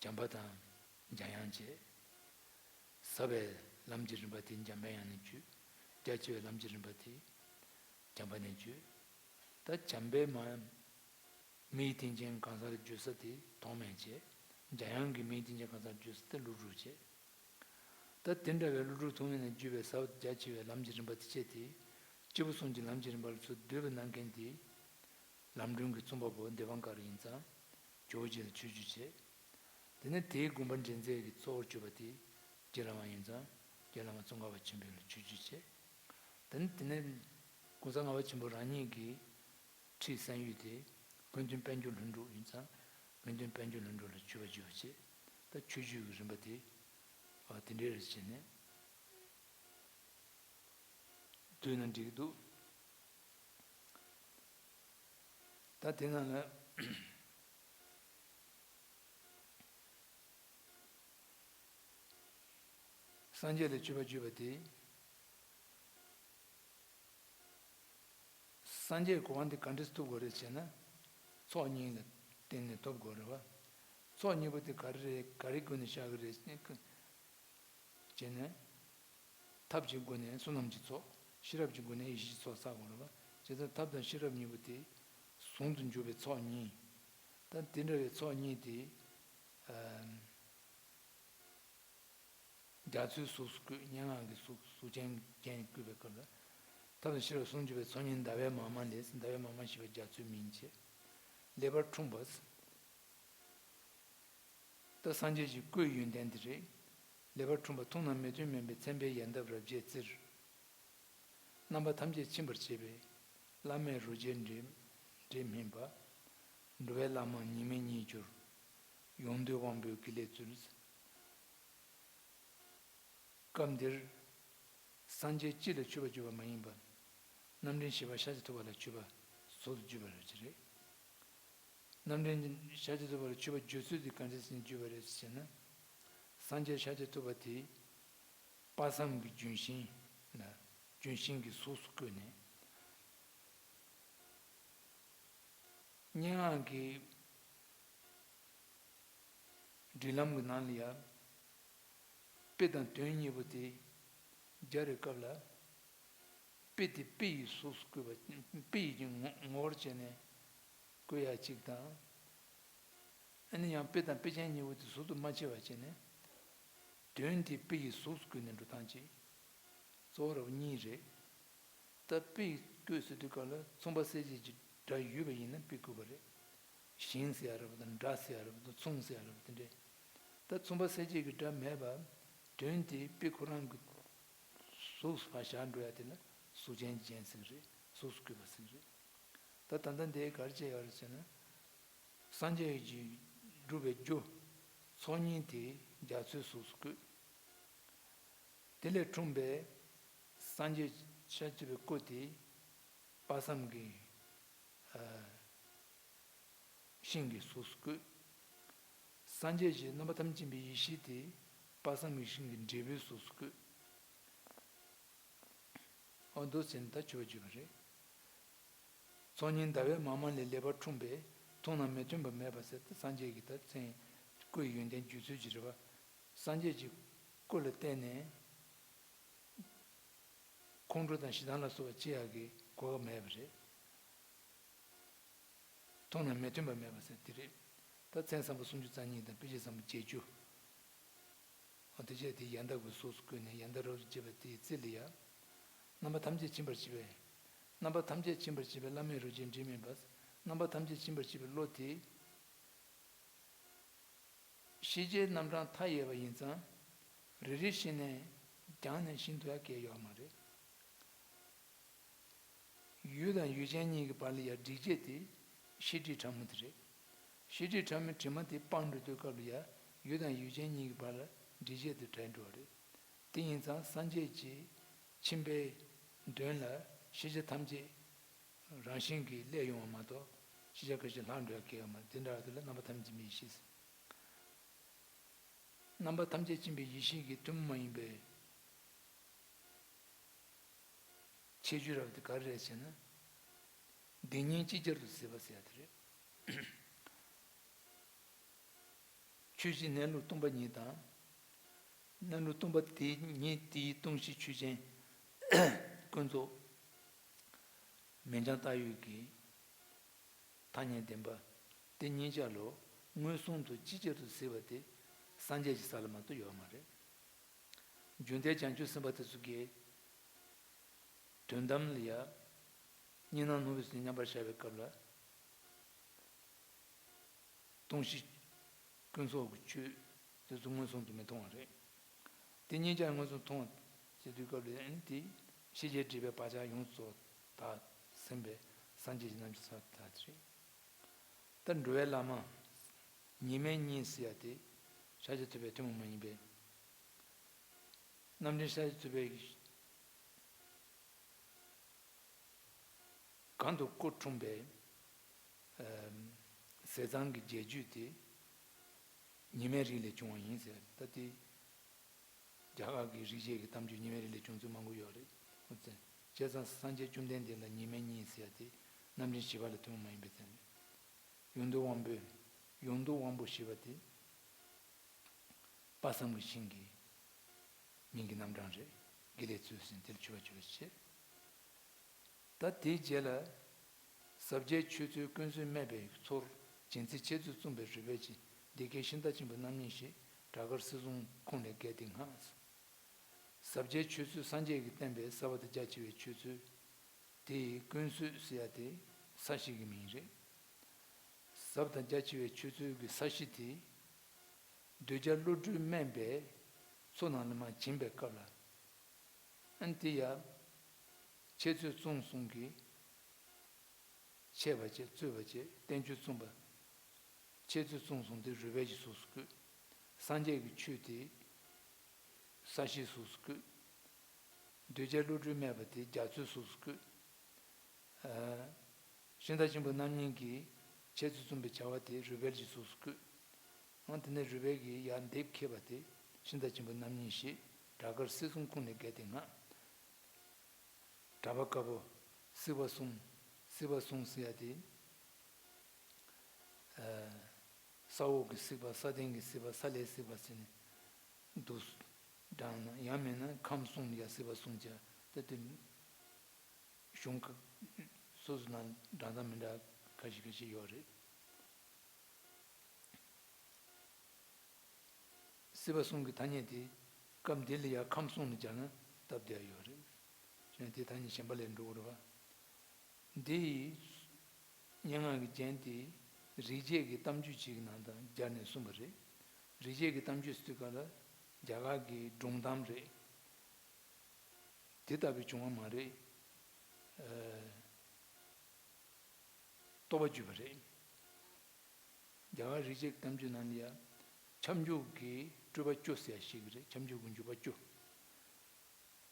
བྱམས་པ་དང་འཇམ་དབྱངས་བཅས། ཟབ་པའི་ལམ་གྱི་རིམ་པ་དེ་འཇམ་པའི་དབྱངས་ནས་བརྒྱུད། རྒྱ་ཆེ་བའི་ལམ་གྱི་རིམ་པ་དེ་བྱམས་པ་ནས་བརྒྱུད། ད་བྱམས་པས་མ། མིའི་རྟེན་ཅན་གང་ཟག་ལ་བརྒྱུད་ས་དེ་ཐོགས་མེད་བྱས། འཇམ་དབྱངས་ཀྱིས་མིའི་རྟེན་ཅན་གང་ཟག་ལ་བརྒྱུད་ས་དེ་ཀླུ་སྒྲུབ་བྱས། ད་དེ་འདྲ་བའི་ཀླུ་སྒྲུབ་ཐོགས་མེད་ནས་བརྒྱུད་པའི་ཟབ་རྒྱ་ཆེ་བའི་ལམ་གྱི་རིམ་པ་དེ་བྱས་ཏེ། སྐྱེས་བུ་གསུམ་གྱི་ལམ་གྱི་རིམ་པ་ལ་ཚུར་བསྡུས་པ་གནང་མཁན་དེ། ལམ་སྒྲོན་གྱི་རྩོམ་པ་པོ་དེ་བང་ཀ་ར་ཡིན་ཙང་། ཇོ་བོ་རྗེ་ལ་མཆོད་བརྗོད་བྱས། དེ་ནས་དེའི་དགོངས་པ་འདྲེན་མཛད་ཀྱི་གཙོ་བོར་གྱུར་པ་དེ་རྗེ་བླ་མ་ཡིན་ཙང་། རྗེ་བླ་མ་ཙོང་ཁ་པ་ཆེན་པོ་ལ་མཆོད་བརྗོད་བྱས། དེ་ནས་དེ་ནས་གོང་ས་ལྔ་པ་ཆེན་པོ་རང་ཉིད་ཀྱི་ཁྲིད་གསན་ཡུལ་དེ་དགེ་འདུན་དཔལ་འབྱོར་ལྷུན་གྲུབ་ཡིན་ཙང་། དགེ་འདུན་དཔལ་འབྱོར་ལྷུན་གྲུབ་ལ་མཆོད་པ་བརྗོད་པ་བྱས། ད་མཆོད་བརྗོད་ཀྱི་རིམ་པ་དེ་དེ་འདྲའི་རེ་བྱས་ནས་བསྡུས་ན་འགྲིག་གི་འདུག་ད་དེ་ནང་ལ། སངས་རྒྱས་ལ་མཆོད་པ་བརྗོད་པ་དེ། སངས་རྒྱས་གོ་འཕང་དེ་ག་འདྲས་ཐོབ་དགོས་རེད་ཟེར་ན། ཚོགས་གཉིས་ལ་བརྟེན་ནས་ཐོབ་དགོས་རེད་བ། ཚོགས་གཉིས་པོ་དེ་ག་རེ་རེད། ག་རེ་སྒོ་ནས་བཤགས་ཀྱི་རེད་ཅེ་ན། ཐབས་ཀྱི་སྒོ་ནས་བསོད་ནམས་ཀྱི་ཚོགས། ཤེས་རབ་ཀྱི་སྒོ་ནས་ཡེ་ཤེས་ཀྱི་ཚོགས་བསགས་དགོས་རེད་པ། བྱས་ཙང་ཐབས་དང་ཤེས་རབ་གཉིས་པོ་དེ་ཟུང་དུ་འཇུག་པའི་ཚོགས་གཉིས། ད་དེ་འདྲ་བའི་ཚོགས་གཉིས་དེ། ཨ། རྒྱ་མཚོའི་གཟུགས་སུ་བཀོད། སྙན་ངག་གི་གཟུགས། གཟུགས་ཅན་གྱིས་བཀོད་པའི་སྐབས་ལ། ཐབས་དང་ཤེས་རབ་ཟུང་འཇུག་པའི་ཚོགས་གཉིས་ཟླ་བའི་མ་མ་ལས། ཟླ་བའི་མ་མ་ཞེས་པ་རྒྱ་མཚོའི་མིང་བྱས། ཀླད་པར་འཁྲུངས་པ། ད་སངས་རྒྱས་ཀྱི་སྐུའི་ཡོན་ཏན་དེ་རེད། ཀླད་པར་འཁྲུངས་པ། མཐོང་ན་མི་མཐུན་མིན་པའི་མཚན་དཔེའི་ཡལ་འདབ་རབ་བརྒྱས་བཙིར། རྣམ་པ་ཐམས་ཅད་ཕྱིན་པར་བྱེད་པའི་བླ་མེད་རྡོ་རྗེ་འདྲེས་འདྲེས་སྨིན་པ། འགྲོ་བའི་བླ་མ་ཉི་མའི་གཉིས་གྱུར། ཡོངས་འདུས་དབང་པོའི་དགེ་ལེགས་སྩོལ། སྐབས་འདིར་སངས་རྒྱས་སྤྱི་ལ་མཆོད་པ་བརྗོད་པ་མ་ཡིན་པར། རྣམ་འདྲེན་ཞི་བ་ཤཱཀྱ་ཐུབ་པ་ལ་མཆོད་པ་ཚོགས་སུ་བརྗོད་པ་རེད། རྣམ་འདྲེན་ཤཱཀྱ་ཐུབ་པ་ལ་མཆོད་པ་བརྗོད་ཚུལ་དེ་ག་འདྲ་ཞིག་བརྗོད་པ་རེད་ཟེར་ན། སངས་རྒྱས་ཤཱཀྱ་ཐུབ་པ་དེ་དཔག་བསམ་གྱི་ལྗོན་ཤིང་ལ། ལྗོན་ཤིང་གི་གཟུགས་སུ་བཀོད་ནས། སྙན་ངག་གི་སྒྲིག་ལམ་གྱི་ནང་ལ་ཡང་། དཔེ་དང་དོན་གཉིས་པོ་དེ་སྦྱར་བའི་སྐབས་ལ། དཔེ་དེ་དཔེ་ཡི་གཟུགས་སུ་བཀོད་པ། དཔེ་ཡི་ངོ་ངོ་བོར་བྱས་ནས་བཀོད་ཡ་གཅིག་དང་། ཨ་ནི་ཡང་དཔེ་དང་དཔེ་ཅན་གཉིས་པོ་དེ་ཟུར་དུ་མ་ཕྱེ་བ་བྱས་ནས། དོན་དེ་དཔེ་ཡི་གཟུགས་སུ་བཀོད་ནས་འགྲོ་སྟངས་གཅིག། གཙོ་བོ་ར་བ་གཉིས་རེད། ད་དཔེ་ཡི་བཀོད་ཟེར་དུས་སྐབས་ལ་མཚུངས་པ་གསལ་བྱེད་ཀྱི་སྒྲ་ཡོད་པ་ཡིན་ན་དཔེ་བཀོད་པ་རེད། ཞིང་ཟེར་ཡ་ར་བ་དང་། འདྲ་ཟེར་ཡ་ར་བ་དང་། མཚུངས་ཟེར་ཡ་ར་བ་དེ་འདྲས། ད་མཚུངས་པ་གསལ་བྱེད་ཀྱི་སྒྲ་མེད་པ། དོན་དེ་དཔེ་ཁོ་རང་གི་གཟུགས་སུ་ཕར་བཞག་འགྲོ་ཡ་དེ་ལ་གཟུགས་ཅན་གྱི་རྒྱན་ཟེར་གྱི་རེད། གཟུགས་སུ་བཀོད་པ་ཟེར་གྱི་རེད། ད་ད་ལྟ་འདི་ག་རེ་བྱས་ཡོད་རེད་ཟེར་ན། སངས་རྒྱས་ཀྱིས་བསྒྲུབས་པའི་རྒྱུ་ཚོགས་གཉིས་དེ་རྒྱ་མཚོའི་གཟུགས་སུ་བཀོད། དེ་ལས་འཁྲུངས་པའི་སངས་རྒྱས་ཤཱཀྱ་ཐུབ་པའི་སྐུ་དེ་དཔག་བསམ་གྱི་ཨ་ཤིང་གི་གཟུགས་སུ་བཀོད། སངས་རྒྱས་ཀྱི་རྣམ་པ་ཐམས་ཅད་མཁྱེན་པའི་ཡེ་ཤེས་དེ་དཔག་བསམ་གྱི་ཤིང་གི་འབྲས་བུའི་གཟུགས་སུ་བཀོད། འོ་འདུག་ཟེར་ནས་ད་མཆོད་པ་བརྗོད་པ་རེད། ཚོགས་གཉིས་ཟླ་བའི་མ་མ་ལས། ཀླད་པར་འཁྲུངས་པས་མཐོང་ན་མི་མཐུན་པ་མེད་པ་ཟེར། ད་སངས་རྒྱས་ཀྱི་ད་མཚན་སྐུའི་ཡོན་ཏན་བརྗོད་ཚུལ་གྱི་རེད་པ། སངས་རྒྱས་ཀྱི་སྐུ་ལ་བརྟེན་ནས་ཁོང་ཁྲོ་དང་ཞེ་སྡང་ལ་སོགས་པ་སྐྱེ་ཡག་གི་གོ་སྐབས་མེད་པ་རེད། མཐོང་ན་མི་མཐུན་པ་མེད་པ་ཟེར་དེ་རེད། ད་མཚན་བཟང་པོ་སུམ་ཅུ་རྩ་གཉིས་དང་དཔེ་བྱད་བཟང་པོ་བརྒྱད་ཅུ། འོ་དེ་བྱས་དེ་ཡལ་འདབ་ཀྱི་གཟུགས་སུ་བཀོད་ནས་ཡལ་འདབ་རབ་ཏུ་བརྒྱས་པ་དེའི་རྩེ་ལ་ཡ། རྣམ་པ་ཐམས་ཅད་ཕྱིན་པར་བྱེད་པའི། རྣམ་པ་ཐམས་ཅད་ཕྱིན་པར་བྱེད་པའི་བླ་མེད་རྡོ་རྗེ་འདྲེས་སྨིན་པ། རྣམ་པ་ཐམས་ཅད་ཕྱིན་པར་བྱེད་པའི་བློ་དེ། ཤེས་བྱའི་རྣམ་གྲངས་མཐའ་ཡས་པ་ཡིན་ཙང་། རེ་རེ་བཞིན་ནས་སྦྱངས་ནས་ཤེས་ཐུབ་ཡ་གང་ཡང་ཡོད་མ་རེད། ཡུལ་དང་ཡུལ་ཅན་གཉིས་ཀྱི་བར་ལ་ཡང་སྒྲིག་བྱེད་དེ་ཤེས་སྒྲིབ་ཕྲ་མོ་དེ་རེད། ཤེས་སྒྲིབ་ཕྲ་མོའི་དྲི་མ་དེ་སྤངས་འགྲོ་དུས་སྐབས་ལ་ཡང་ཡུལ་དང་ཡུལ་ཅན་གཉིས་ཀྱི་བར་ལ་སྒྲིག་བྱེད་དེ་བྲལ་འགྲོ་བ་རེད། དེ་ཡིན་ཙང་སངས་རྒྱས་ཀྱི་མཁྱེན་པའི་མདུན་ལ་ཤེས་བྱ་ཐམས་ཅད་རང་བཞིན་གྱིས་སླེབས་ཡོང་བ་མ་གཏོགས། ཤེས་བྱ་ཁ་ཤས་ལྷག་འགྲོ་ཡ་གང་ཡང་ཡོད་མ་རེད། དེ་འདྲ་བ་དེ་ལ་རྣམ་པ་ཐམས་ཅད་མཁྱེན་པའི་ཡེ་ཤེས། རྣམ་པ་ཐམས་ཅད་མཁྱེན་པའི་ཡེ་ཤེས་ཀྱི་ཐུན་མོང་མ་ཡིན་པའི་ཁྱད་ཆོས་རབ་དེ་ག་རེ་རེད་ཟེར་ན། བདེན་གཉིས་ཅིག་ཅར་དུ་གཟིགས་པ་ཟེར་ཡ་དེ་རེད། ཆོས་ཀྱི་གནས་ལུགས་སྟོང་པ་ཉིད་དང་། གནས་ལུགས་སྟོང་པ་དེ་ཉིད་དེའི་སྟོང་གཞི་ཆོས་ཅན། ཀུན་རྫོབ། མིང་རྐྱང་བཏགས་ཡོད་ཀྱི་ཐ་སྙད་བདེན་པ་དེ་གཉིས་ཆར་ལ་མངོན་སུམ་དུ་ཅིག་ཅར་དུ་གཟིགས་པ་དེ་སངས་རྒྱས་ཀྱི་ས་ལ་མ་གཏོགས་ཡོད་མ་རེད། འཇུག་ལྡན་བྱང་ཆུབ་སེམས་དཔའ་དེ་ཚོ་གིས་དོན་དམ་ལ་ཡ། གཉིས་སྣང་སྣང་བས་མཉམ་པར་བཞག་པའི་སྐབས་ལ། སྟོང་གཞི་ཀུན་རྫོབ་ཀྱི་ཆོས་དེ་ཚོ་མངོན་སུམ་དུ་མི་མཐོང་བ་རེད། དེ་གཉིས་ཀྱང་མངོན་སུམ་མཐོང་བ་ཟེར་དུས་སྐབས་ལ་ཨ་ནི་དེ་ཤེས་བྱའི་སྒྲིབ་པའི་བག་ཆགས་ཡོངས་སུ་དག་ཟིན་པའི་སངས་རྒྱས་ཀྱི་རྣམ་ཐར་དེ་རེད། ད་འགྲོ་བའི་བླ་མ་ཉི་མའི་གཉིས་ཟེར་ཡ་དེ་ཤཱཀྱ་ཐུབ་པའི་ཐུན་མོང་མ་ཡིན་པའི། རྣམ་འདྲེན་ཤཱཀྱ་ཐུབ་པའི་གང་དུ་སྐུ་འཁྲུངས་པའི་ཨ་ཟས་གཙང་གི་རྒྱས་བརྗོད་དེ་ཉི་མའི་རིགས་ལས་བྱུང་བ་ཡིན་ཟེར། ད་དེ་རྒྱ་གར་གྱི་རིག་བྱེད་ཀྱི་གཏམ་རྒྱུད་ཉི་མའི་རིགས་ལས་བྱུང་ཚུལ་མང་པོ་ཡོད་རེད། བྱས་ཙང་སངས་རྒྱས་བཅོམ་ལྡན་འདས་ལ་ཉི་མའི་གཉིས་ཟེར་ཡ་དེ་རྣམ་འདྲེན་བཞི་པ་ལ་ཐུན་མོང་མ་ཡིན་པའི་མཚན་རེད། ཡོངས་འདུ་དབང་པོས། ཡོངས་འདུ་དབང་པོ་ཞེས་པ་དེ་ དཔག་བསམ་གྱི་ཤིང་གི་མིང་གི་རྣམ་གྲངས་རེད། དགེ་ལེགས་མཚོ་ཟེར་དེ་ལ་མཆོད་པ་བྱེད་པ་བྱེད། ད་དེའི་རྗེས་ལ། ཟབ་རྒྱས་ཆོས་ཚུལ་ཀུན་བཟོད་སྨད་པའི་མཚོར། བྱིན་ཚེ་འཆད་རྩོད་བརྩམས་པའི་རུས་སྦལ་གྱིས། འདི་སྐད་ཤིང་རྟ་ཆེན་པོ་རྣམ་གཉིས་ཞེས། བྲག་དཀར་གསེར་གསུམ་ཁུང་ལས་བརྒལ་ཏེ་སྔ། ཟབ་རྒྱས་ཆོས་ཚུལ་སངས་རྒྱས་ཀྱིས་བསྟན་པའི་ཟབ་དང་རྒྱ་ཆེ་བའི་ཆོས་ཚུལ་དེའི་ཀུན་བཟོད་ཟེར་ཡ་དེ་ས་གཞི་གི་མིང་རེད། ཟབ་དང་རྒྱ་ཆེ་བའི་ཆོས་ཚུལ་གྱི་ས་གཞི་དེ། གདུལ་བྱ་བློ་གྲོས་དམན་པས་མཚོ་ནང་ལ་མར་བྱིན་པའི་སྐབས་ལ། ཨ་ནི་དེ་ཡ། འཆད་རྩོད་རྩོམ་གསུམ་གྱིས། འཆད་པ་བྱེད། རྩོད་པ་བྱེད། བསྟན་བཅོས་རྩོམ་པ། འཆད་རྩོད་རྩོམ་གསུམ་དེ་རུས་སྦལ་གྱི་གཟུགས་སུ་བཀོད། སངས་རྒྱས་ཀྱི་ཆོས་དེ་ས་གཞིའི་གཟུགས་སུ་བཀོད། གདུལ་བྱ་བློ་གྲོས་དམན་པ་དེ་རྒྱ་མཚོའི་གཟུགས་སུ་བཀོད། ཨ། ཤིང་རྟ་ཆེན་པོ་རྣམ་གཉིས་ཀྱིས་འཆད་རྩོད་རྩོམ་པའི་བྱ་བ་དེ་རུས་སྦལ་གྱི་གཟུགས་སུ་བཀོད། ཨང་། དེ་ནས་རུས་སྦལ་གྱིས་ཡར་འདེབས་ཁེབས་པ་དེ་ཤིང་རྟ་ཆེན་པོ་རྣམ་གཉིས་ཞེས། བྲག་དཀར་གསེར་གསུམ་ཁུང་ལས་བརྒལ་ཏེ་སྔ། གྲྭ་པ་དཀར་པོ། སྲིད་པ་ཟུང་། སྲིད་པ་ཟུང་ཟེར་ཡ་དེ། ཨ། ས་འོག་གི་སྲིད་པ། ས་སྟེང་གི་སྲིད་པ། ས་བླའི་སྲིད་པ་ཟེར་ནས་འདུག། དྲངས་ན་ཡང་མིན་ན་ཁམས་གསུམ་ལ་ཡ་སྲིད་པ་ཟུང་བྱ། ད་དེ་གཞུང་ཁ་སོ་སོ་ནང་འདྲ་དང་མི་འདྲ་ཁ་ཤས་ཁ་ཤས་ཡོད་རེད། སྲིད་པ་གསུམ་གྱི་ཐ་སྙད་དེ་སྐབས་འདི་ལ་ཡང་ཁམས་གསུམ་ལ་སྦྱར་ན་སྟབས་བདེ་བ་ཡོད་རེད། གཞན་དེ་ཐ་སྙད་གཞན་པ་ལས་འགྲོ་གི་རེད་བ། འདི་ཡི་སྙན་ངག་གི་རྒྱན་དེ་རིག་བྱེད་ཀྱི་གཏམ་རྒྱུད་ཅིག་གི་ནང་དང་སྦྱར་ནས་གསུངས་པ་རེད། རིག་བྱེད་ཀྱི་གཏམ་རྒྱུད་ཟེར་དུས་སྐབས་ལ་རྒྱ་གར་གྱི་སྒྲུང་གཏམ་རེད། དེ་ལྟ་བུའི་བྱུང་བ་མ་རེད། ཨ། རྟོགས་པ་བརྒྱུད་པ་རེད། རྒྱ་གར་རིག་བྱེད་གཏམ་རྒྱུད་ནང་ལ་ཡང་། ཁྱབ་འཇུག་གི་སྤྲུལ་པ་བཅུ་ཟེར་ཡ་ཞིག་རེད། ཁྱབ་འཇུག་གི་འཇུག་པ་བཅུ།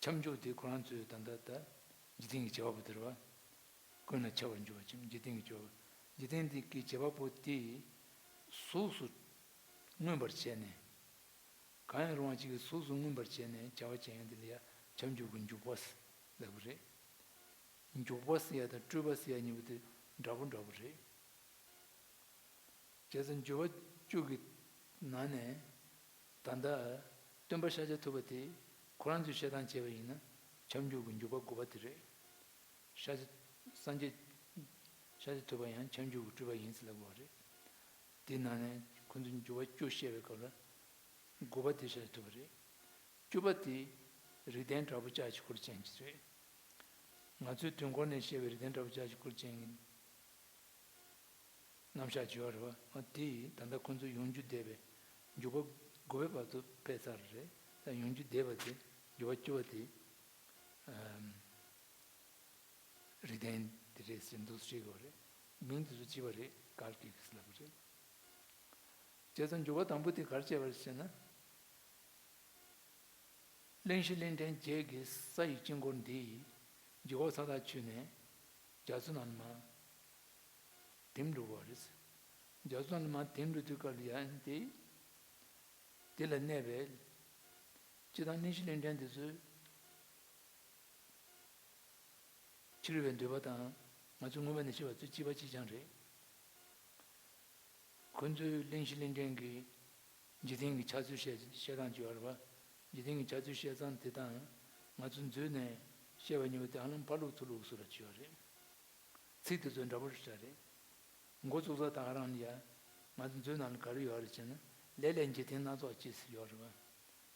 ཁྱབ་འཇུག་དེ་ཁོ་རང་ཚོས་ད་ལྟ་ད་འཇིག་རྟེན་གྱི་བྱེད་པ་པོ་དེ་རེད་བ། ཀུན་ལ་ཁྱབ་པར་འཇུག་པ་ཅིག་འཇིག་རྟེན་གྱི་སྤྱོད་པ། འཇིག་རྟེན་འདི་གི་བྱེད་པ་པོ་དེ་གཟུགས་སུ་མངོན་པར་བྱས་ནས། གང་ཡང་རུང་བ་ཅིག་གི་གཟུགས་སུ་མངོན་པར་བྱས་ནས་བྱ་བ་བྱེད་ཡ་འདི་ལ་ཡ་ཁྱབ་འཇུག་གི་འཇུག་པ་ལབ་ཀྱི་རེད། འཇུག་པ་ཟེར་ཡ་དང་སྤྲུལ་པ་ཟེར་ཡ་གཉིས་པོ་དེ་འདྲ་པོ་འདྲ་པོ་རེད། བྱས་ཙང་འཇུག་པ་བཅུ་གི་ནང་ནས་ད་ལྟ་སྟོན་པ་ཤཱཀྱ་ཐུབ་པ་དེ་ཁོ་རང་ཚོས་བཤད་སྟངས་བྱས་པ་ཡིན་ན་ཁྱབ་འཇུག་གི་འཇུག་པ་དགུ་པ་དེ་རེད། ཤཱཀྱ། སངས་རྒྱས་ཤཱཀྱ་ཐུབ་པ་ཡང་ཁྱབ་འཇུག་གི་སྤྲུལ་པ་ཡིན་ཟེར་ལབ་དགོས་པ་རེད། དེའི་ནང་ནས་ཁོ་ཚོས་འཇུག་པ་བཅུ་བཤད་པའི་སྐབས་ལ་དགུ་པ་དེ་ཤཱཀྱ་ཐུབ་པ་རེད། བཅུ་པ་དེ་རིགས་ལྡན་དྲག་པོ་ལྕགས་ཀྱི་འཁོར་ཅན་གྱི་རེད། ང་ཚོའི་དུས་འཁོར་ནས་བཤད་པའི་རིགས་ལྡན་དྲག་པོ་ལྕགས་ཀྱི་འཁོར་ཅན་གྱི་རྣམ་གཞག་བྱས་པ་རེད་བ། ཨ། དེ་ད་ལྟ་ཁོ་ཚོ་ཡོངས་རྒྱུ་བསྡད་པའི་འཇུག་པ་དགུ་པའི་བར་དུ་ཕེབས་ཚར་རེད། ད་ཡོངས་རྒྱུ་བསྡད་པ་དེ་འཇུག་པ་བཅུ་པ་དེ། ཨམ། རིགས་ལྡན་དེ་རེད་ཟེར་འདུག་ཅེས་དགོས་རེད། མིང་དེ་ཚོ་གཅིག་པ་རེད། ག་རེ་སྐད་ཀྱིས་ལབ་པ་རེད། བྱས་ཙང་འཇུག་པ་དང་པོ་དེ་ག་རེ་བྱས་པ་རེད་ཟེར་ན། གླིང་བཞི་གླིང་ཕྲན་བརྒྱད་ཀྱི་ས་ཡི་དཀྱིལ་འཁོར་འདི་ཡི་འཇུག་པ་མཐའ་དག་ཆོད་ནས་རྒྱ་མཚོ་ནང་ལ་མར་དིམ་འགྲོ་བ་རེད། རྒྱ་མཚོ་ནང་ལ་མར་དིམ་འགྲོ་དུས་སྐབས་ལ་ཡང་དེ་དེ་ལ་གནས་པའི་སྤྱིར་བཏང་གླིང་བཞི་གླིང་ཕྲན་འདི་ཚོའི་ཕྱི་རོལ་པའི་འདོད་པ་དང་ང་ཚོའི་མངོན་པ་ནས་ཤེས་པ་ཚོ་གཅིག་པ་གཅིག་རྐྱང་རེད། ཁོ་ཚོའི་གླིང་བཞི་གླིང་ཕྲན་གྱི་འཇིག་རྟེན་གྱི་ཆགས་ཚུལ་བཤད་བཤད་སྟངས་ཅིག་ཡོད་རེད་བ། འཇིག་རྟེན་གྱི་ཆགས་ཚུལ་བཤད་སྟངས་དེ་དང་ང་ཚོ་མཛོད་ནས་བཤད་པ་གཉིས་པོ་དེ་ཧ་ལམ་ཕར་ལུགས་ཚུར་ལུགས་སུ་ར་ཅིག་ཡོད་རེད། ཚིག་དེ་ཚོ་འདྲ་པོ་རེད་ཤག་རེད། འགོ་བཙུགས་ས་ད་ག་རང་ལ་ཡ། ང་ཚོ་མཛོད་ནང་ལ་ག་རེ་ཡོད་རེད་ཅེ་ན། ལས་ལས་འཇིག་རྟེན་སྣ་ཚོགས་སྐྱེས་ཟེར་ཡོད་རེད་བ།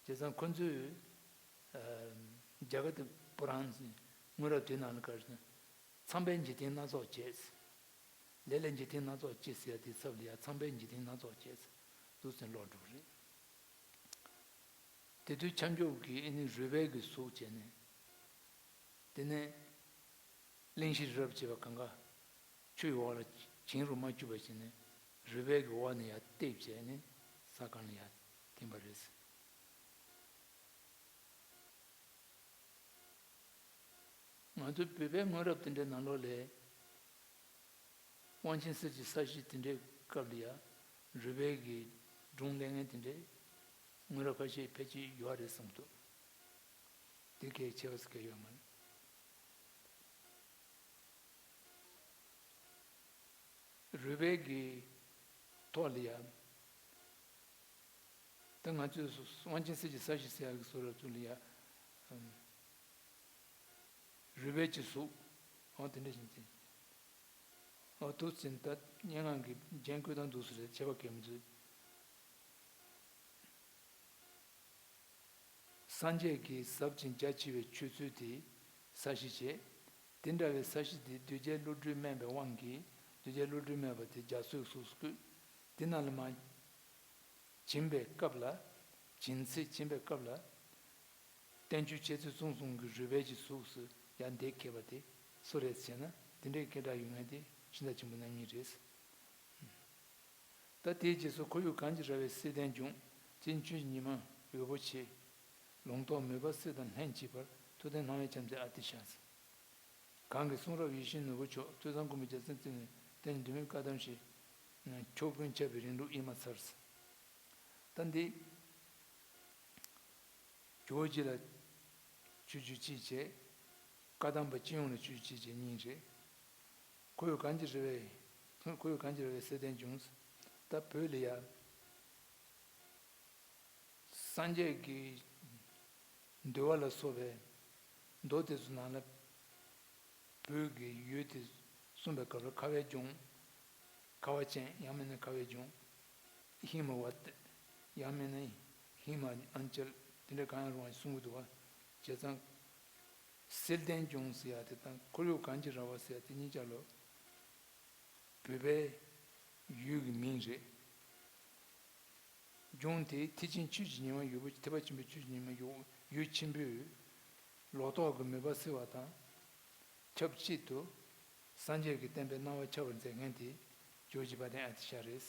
བྱས་ཙང་ཁོ་ཚོས། ཨ། རྒྱ་གར་དེ་པུ་རཱན་ཟེར་དངོས་རབས་དེའི་ནང་ལ་ག་རེ་ཟེར་ན། ཚངས་པས་འཇིག་རྟེན་སྣ་ཚོགས་བྱས། ལས་ལས་འཇིག་རྟེན་སྣ་ཚོགས་སྐྱེས་ཟེར་ཡ་དེའི་ཚབ་ལ་ཡ་ཚངས་པས་འཇིག་རྟེན་སྣ་ཚོགས་བྱས་འདུག་ཟེར་ཀློག་འགྲོ་གི་རེད། དེ་དུས་ཁྱབ་འཇུག་གིས་ཨ་ནི་རུས་སྦལ་གྱི་གཟུགས་བྱས་ནས། དེ་ནས་གླིང་བཞི་རི་རབ་ཅེས་པ་གང་ག་ཆུ་ཡི་འོག་ལ་བྱིང་རུ་མ་བཅུག་པ་བྱས་ནས་རུས་སྦལ་གྱི་འོག་ནས་ཡར་བཏེགས་བྱས་ནས་ས་སྒང་ལ་ཡར་ཐིམ་པ་རེད། ང་ཚོ་བོད་པའི་སྔོན་རབས་དེ་འདྲའི་ནང་ལོགས་ལ། དབང་ཆེན་གསེར་གྱི་ས་གཞི་དེ་འདྲའི་སྐབས་ལ་ཡ། རུས་སྦལ་གྱི་སྒྲུང་ལེན་མཁན་དེ་འདྲའི་སྔོན་རབས་ཁ་ཤས་ཕལ་ཆེར་ཡོད་རེད་བསམ་གྱི་འདུག། དེ་གལ་ཆེ་བ་ཟེར་མཁན་ཡོད་མ་རེད། རུས་སྦལ་གྱི་ཐོག་ལ་ཡ། ད་ང་ཚོས་དབང་ཆེན་གསེར་གྱི་ས་གཞི་ཟེར་ཡག་གི་བཟོ་འདྲ་ཚོ་ལ་ཡ། རུས་སྦལ་གྱི་གཟུགས། འོ་དེ་འདྲ་བཞིན་ཏེ། འོ་དུ་ཙམ་ད་སྙན་ངག་གི་རྒྱན་བཀོད་སྟངས་འདུག་སེ་རེད། ཁྱད་པར་གང་ཡང་མི་འདུག། སངས་རྒྱས་ཀྱི་ཟབ་ཅིང་རྒྱ་ཆེ་བའི་ཆོས་ཚུལ་དེ་ས་གཞི་བྱས། དེ་འདྲ་བའི་ས་གཞི་དེ་གདུལ་བྱའི་བློ་གྲོས་དམན་པའི་དབང་གིས་གདུལ་བྱའི་བློ་གྲོས་དམན་པ་དེ་རྒྱ་མཚོའི་གཟུགས་སུ་བཀོད། དེ་རྣམས་ལ་མར་བྱིན་པའི་སྐབས་ལ། བྱིན་ཚེ་བྱིན་པའི་སྐབས་ལ། བསྟན་བཅོས་འཆད་རྩོད་གསུམ་གསུམ་གྱི་རུས་སྦལ་གྱི་གཟུགས་སུ་ཡང་འདི་འཁེལ་བ་དེ་སུ་རེད་ཟེར་ན། དེ་འདྲའི་སྐད་གྲགས་ཡོད་མཁན་དེ་ཤིང་རྟ་ཆེན་པོ་རྣམ་གཉིས་རེད། ད་དེའི་རྗེས་སུ་ཁོར་ཡུག་གངས་ཀྱི་ར་བས་བསིལ་ལྡན་འབྱུང་། དེ་ནི་ཆོས་ཀྱི་ཉི་མ་འོད་པོ་ཆེ། ལུང་རྟོགས་མོས་པ་སྲིད་དང་ལྷན་ཅིག་པར། ཐུབ་བསྟན་སྣང་བས་བྱམས་བརྩེ་ཨ་ཏི་ཤ། གང་གི་གསུང་རབ་ཡིད་བཞིན་ནོར་བུ་མཆོག། ཐོས་བསམ་སྒོམ་པའི་རྒྱལ་མཚན་བརྩེགས་ནས། བསྟན་འདུན་མའི་བཀའ་གདམས་ཤིང་། ཕྱོགས་ཀུན་ཁྱབ་པའི་རིང་ལུགས་དབྱེར་མ་ཚར། ད་འདི། ཇོ་བོ་རྗེ་ལ་ཆོས་བརྒྱུད་གཅིག་བྱས། བཀའ་གདམས་པ་སྤྱི་ཡོངས་ལ་ཆོས་བརྒྱུད་གཅིག་བྱས་གཉིས་རེད། ཁོར་ཡུག་གངས་ཀྱི་ར་བས། ཁོར་ཡུག་གངས་ཀྱི་ར་བས་བསིལ་ལྡན་འབྱུང་། ད་བོད་ལ་ཡ། སངས་རྒྱས་ཀྱི་འདུལ་བ་ལ་སོགས་པའི་མདོ་དེ་ཚོ་ནང་ལ། བོད་ཀྱི་ཡུལ་དེ་གསུངས་པའི་སྐབས་ལ་ཁ་བའི་ལྗོངས། ཁ་བ་ཅན་ཡང་མིན་ན་ཁ་བའི་ལྗོངས། ཧི་མ་ཝ་ཏ། ཡང་མིན་ན་ཧི་མ་ཨན་ཅལ། དེ་འདྲ་གང་ཡང་རུང་བ་གསུང་གི་འདུག་བ། བྱས་ཙང་། བསིལ་ལྡན་ལྗོངས་ཟེར་ཡ་དེ་དང་ཁོར་ཡུག་གངས་ཀྱི་ར་བ་ཟེར་ཡ་དེ་གཉིས་ཆ་ལོ། བོད་པའི་ཡུལ་གྱི་མིང་རེད། ལྗོངས་དེ་ཐེག་ཆེན་ཆོས་ཀྱི་ཉི་མ་འོད་པོ། ཐེག་པ་ཆེན་པོའི་ཆོས་ཀྱི་ཉི་མ་འོད། འོད་ཆེན་པོས་ལོག་རྟོག་གི་མུན་པ་སེལ་བ་དང་། ཆབས་ཅིག་ཏུ་སངས་རྒྱས་ཀྱི་བསྟན་པའི་སྣང་བ་འཆར་བར་མཛད་མཁན་དེ་ཇོ་བོ་རྗེ་དཔལ་ལྡན་ཨ་ཏི་ཤ་རེད།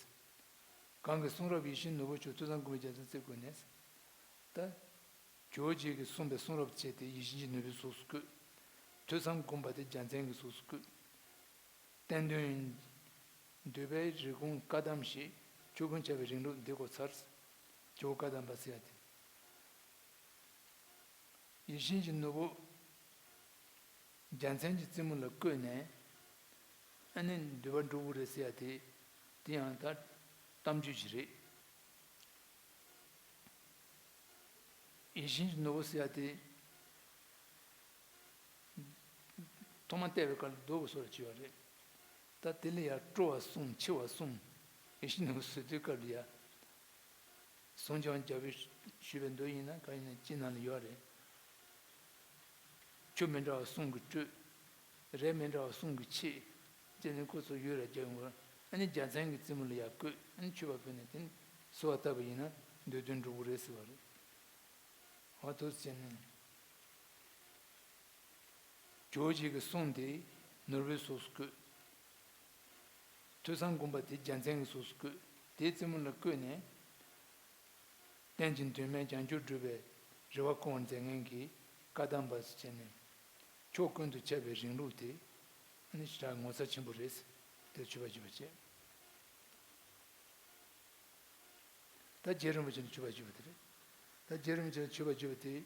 གང་གི་གསུང་རབ་ཡིད་བཞིན་ནོར་བུ་མཆོག། ཐོས་བསམ་སྒོམ་པའི་རྒྱལ་མཚན་བརྩེགས་བཀོད་ནས། ད། ཇོ་བོ་རྗེ་གིས་གསུངས་པའི་གསུང་རབ་བཅས་དེ་ཡིད་བཞིན་གྱི་ནོར་བུའི་གཟུགས་སུ་བཀོད། ཐོས་བསམ་སྒོམ་པ་དེ་རྒྱལ་མཚན་གྱི་གཟུགས་སུ་བཀོད། བསྟན་དོན་འདུས་པའི་རི་ཀོན་བཀའ་གདམས་ཤིང་། ཕྱོགས་ཀུན་ཁྱབ་པའི་རིང་ལུགས་འདི་གོ་ཚར། ཇོ་བོ་བཀའ་གདམས་པ་ཟེར་ཡ་དེ། ཡིད་བཞིན་གྱི་ནོར་བུ་རྒྱལ་མཚན་གྱི་རྩེ་མོ་ལ་བཀོད་ནས། ཨ་ནི་འདུས་པ་འགྲུབ་ཀྱི་རེད་ཟེར་ཡ་དེ། དེ་ཡང་ད་གཏམ་རྒྱུད་ཅིག་རེད། ཡིད་བཞིན་གྱི་ནོར་བུ་ཟེར་ཡ་དེ། ཐོག་མ་བལྟས་པའི་སྐབས་ལ་རྡོ་གི་བཟོ་འདྲ་བྱས་པ་རེད། ད་དེ་ལ་ཡ་སྤྲོ་བ་གསུམ། འཆི་བ་གསུམ། ཡིད་བཞིན་ནོར་བུ་བཟོ་དུས་སྐབས་ལ་ཡ། ཟུང་འཇུག་དབང་རྒྱལ་པོས་ཞུས་པའི་མདོ་ཡིན་ན་གང་ཡིན་ན་སྤྱི་ནང་ལ་ཡོད་རེད། ཆུ་མི་འདྲ་བ་གསུམ་གྱིས་བསྐྲུན། རས་མི་འདྲ་བ་གསུམ་གྱིས་ཕྱེ། ཅེས་ནི་ཁོ་ཚོ་ཡོད་ར་རྒྱ་ཡོང་བར། ཨ་ནི་རྒྱལ་མཚན་གྱི་རྩེ་མོ་ལ་ཡར་བཀོད། ཨ་ནི་མཆོད་པ་ཕུལ་ནས་དེ་ནི་གསོལ་བ་བཏབ་པ་ཡིན་ན་འདོད་དོན་འགྲུབ་ཀྱི་རེད་ཟེར་བ་རེད། འོ་དེ་བྱས་ནས། ཇོ་བོ་རྗེ་གི་གསུང་དེ་ནོར་བུའི་གཟུགས་སུ་བཀོད། ཐོས་བསམ་སྒོམ་པ་དེ་རྒྱལ་མཚན་གྱི་གཟུགས་སུ་བཀོད། དེའི་རྩེ་མོ་ལ་བཀོད་ནས། བསྟན་གྱི་མདོ་སྨད་བྱང་ཆུབ་སྒྲུབ་པའི་རེ་བ་སྐོང་བར་མཛད་མཁན་གྱི་བཀའ་གདམས་པ་ཟེར་བྱས་ནས། ཕྱོགས་ཀུན་ཏུ་ཁྱབ་པའི་རིང་ལུགས་དེ་ནི་ཞེ་དྲག་ངོ་མཚར་ཆེན་པོ་རེད། དེར་མཆོད་པ་ཞུ་བ་བྱས། ད་རྗེ་རིན་པོ་ཆེ་ལ་མཆོད་པ་ཞུ་བ་དེ་རེད། ད་རྗེ་རིན་པོ་ཆེ་ལ་མཆོད་པ་ཞུ་བ་དེ།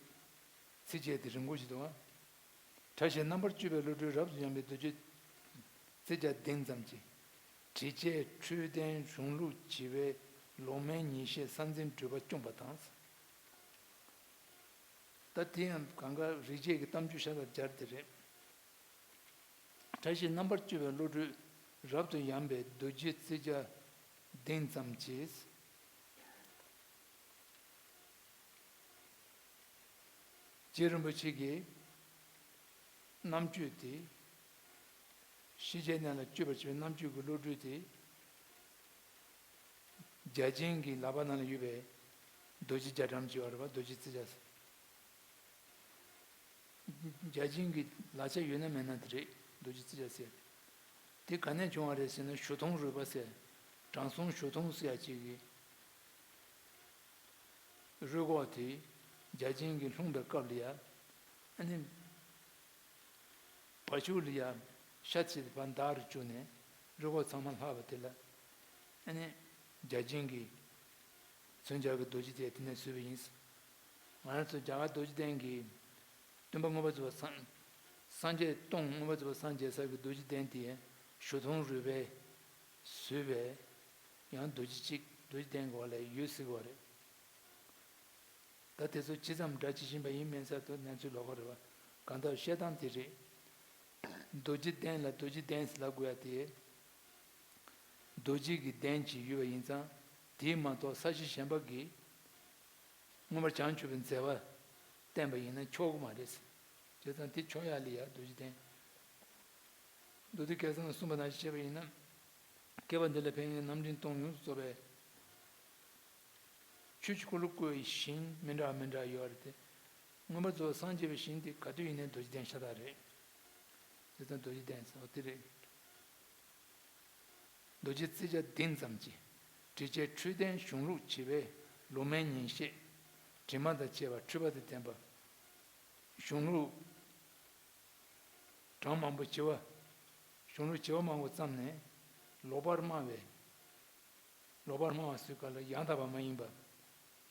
ཚིགས་བཅད་དེ་རིང་པོ་ཞིག་འདུག་ཨ། ཕྲ་ཞིང་རྣམ་པར་དཔྱོད་པའི་བློ་གྲོས་རབ་ཏུ་ཡངས་པའི་རྡོ་རྗེ་རྩེ་བརྒྱ་ལྡན་ཙམ་གྱིས། དྲི་བཅས་འཕྲོད་བསྟེན་གཞུང་ལུགས་བྱིས་པའི་ལོག་མེད་ཉིད་བཤད་ས་འཛིན་གྲུབ་པ་སྐྱོང་བ་དང་། ད་དེ་ཡང་གང་ག་རིག་བྱེད་ཀྱི་གཏམ་རྒྱུད་ཤ་སྟག་སྦྱར་དེ་རེད། ཕྲ་ཞིང་རྣམ་པར་དཔྱོད་པའི་བློ་གྲོས་རབ་ཏུ་ཡངས་པའི་རྡོ་རྗེ་རྩེ་བརྒྱ་ལྡན་ཙམ་གྱིས། རྗེ་རིན་པོ་ཆེ་གི་རྣམ་དཔྱོད་དེ། ཤེས་བྱའི་གནས་ལ་དཔྱོད་པར་བྱེད་པའི་རྣམ་དཔྱོད་ཀྱི་བློ་གྲོས་དེ། བརྒྱ་བྱིན་གྱི་ལག་པ་ནང་ལ་ཡོད་པའི་རྡོ་རྗེ་རྒྱ་གྲམ་ཅེས་པ་རེད་པ། རྡོ་རྗེ་རྩེ་བརྒྱ། བརྒྱ་བྱིན་གྱི་ལག་ཆ་ཡོད་ན་མེད་ན་དེ་རེད། རྡོ་རྗེ་རྩེ་བརྒྱ་ཟེར། དེ་ག་ནས་བྱུང་བ་རེད་ཟེར་ན། ཞུ་མཐོང་རུས་པ་ཟེར། དྲང་སྲོང་ཞུ་མཐོང་ཟེར་ཡ་ཅིག་གིས། རུས་ཁོག་དེ་བརྒྱ་བྱིན་གྱིས་ལྷུང་པའི་སྐབས་ལ་ཡ། ཨ་ནི། བ་ཕྱུགས་ལ་ཡ་ཤ་བྱེད་པ་འདར་བཅུག་ནས་རུས་ཁོག་ཚང་མ་ལྷག་པ་དེ་ལ། ཨ་ནི། བརྒྱ་བྱིན་གྱིས་མཚོན་བྱ་གི་རྡོ་རྗེ་དེ་དེ་ནས་བཟོས་པ་ཡིན། ང་རང་ཚོ་རྒྱ་གར་རྡོ་རྗེ་གདན་གྱི་སྟོན་པ་མངོན་པར་རྫོགས་པ་སངས། སངས་རྒྱས་སྟོང་མངོན་པར་རྫོགས་པ་སངས་རྒྱས་ས་གི་རྡོ་རྗེ་གདན་དེ་ཞུ་མཐོང་རུས་པས་བཟོས་པའི་ཡང་རྡོ་རྗེ་གཅིག་རྡོ་རྗེ་གདན་གྱི་འོག་ལ་ཡོད་སྲིད་པ་རེད། ད་དེ་ཚོ་ཇི་ཙམ་སྒྲ་ཇི་བཞིན་པ་ཡིན་མིན་གསར་དུ་གནས་ཚུལ་ལོགས་ཀ་རེད་བ། གང་ལྟར་བཤད་སྟངས་དེ་རེད། རྡོ་རྗེ་གདན་ལ་རྡོ་རྗེ་གདན་ཟེར་ལབ་དགོས་ཡ་དེ། རྡོ་རྗེ་གི་གདན་ཅིག་ཡོད་པ་ཡིན་ཙང་། དེས་མ་གཏོགས་ས་གཞི་གཞན་པ་གིས་མངོན་པར་བྱང་ཆུབ་པའི་མཛད་པ་བསྟན་པ་ཡིན་ན་ཆོག་གི་མ་རེད། བྱས་ཙང་དེ་ཆོག་ཡ་ལ་ཡ་རྡོ་རྗེ་གདན། མདོ་སྡེ་རྒྱལ་མཚན་ལ་གསུངས་པ་ནང་བཞིན་བྱས་པ་ཡིན་ན། བསྐལ་པ་འདི་ལ་ཕན་ཡོན་རྣམ་འདྲེན་སྟོང་ཡོངས་སུ་རྫོགས་པའི། ཆོས་ཀྱི་འཁོར་ལོ་བསྐོར་བའི་ཞིང་མི་འདྲ་མི་འདྲ་ཡོད་རེད་དེ། མངོན་པར་རྫོགས་པར་སངས་རྒྱས་པའི་ཞིང་དེ་ག་དུས་ཡིན་ནའི་རྡོ་རྗེ་གདན་ཤ་སྟག་རེད། དེ་ཙང་རྡོ་རྗེ་གདན་ཟེར་བ་དེ་རེད། རྡོ་རྗེ་བརྩེགས་བརྒྱ་བདུན་ཙམ་གྱིས། དྲི་བཅས་འཕྲོས་ལྡན་གཞུང་ལུགས་བྱིས་པའི་ལོ་མའི་ཉིན་ཤས། དྲི་མ་དང་བཅས་པ་འཁྲུལ་པ་དང་ལྡན་པ། གཞུང་ལུགས་གྲངས་མང་པོ་བྱིས་པ། གཞུང་ལུགས་བྱིས་པ་མང་པོ་བརྩམས་ནས། ལོག་པར་སྨྲ་བའི། ལོག་པར་སྨྲ་བ་ཟེར་ག་ལ་ཡང་དག་པ་མ་ཡིན་པ།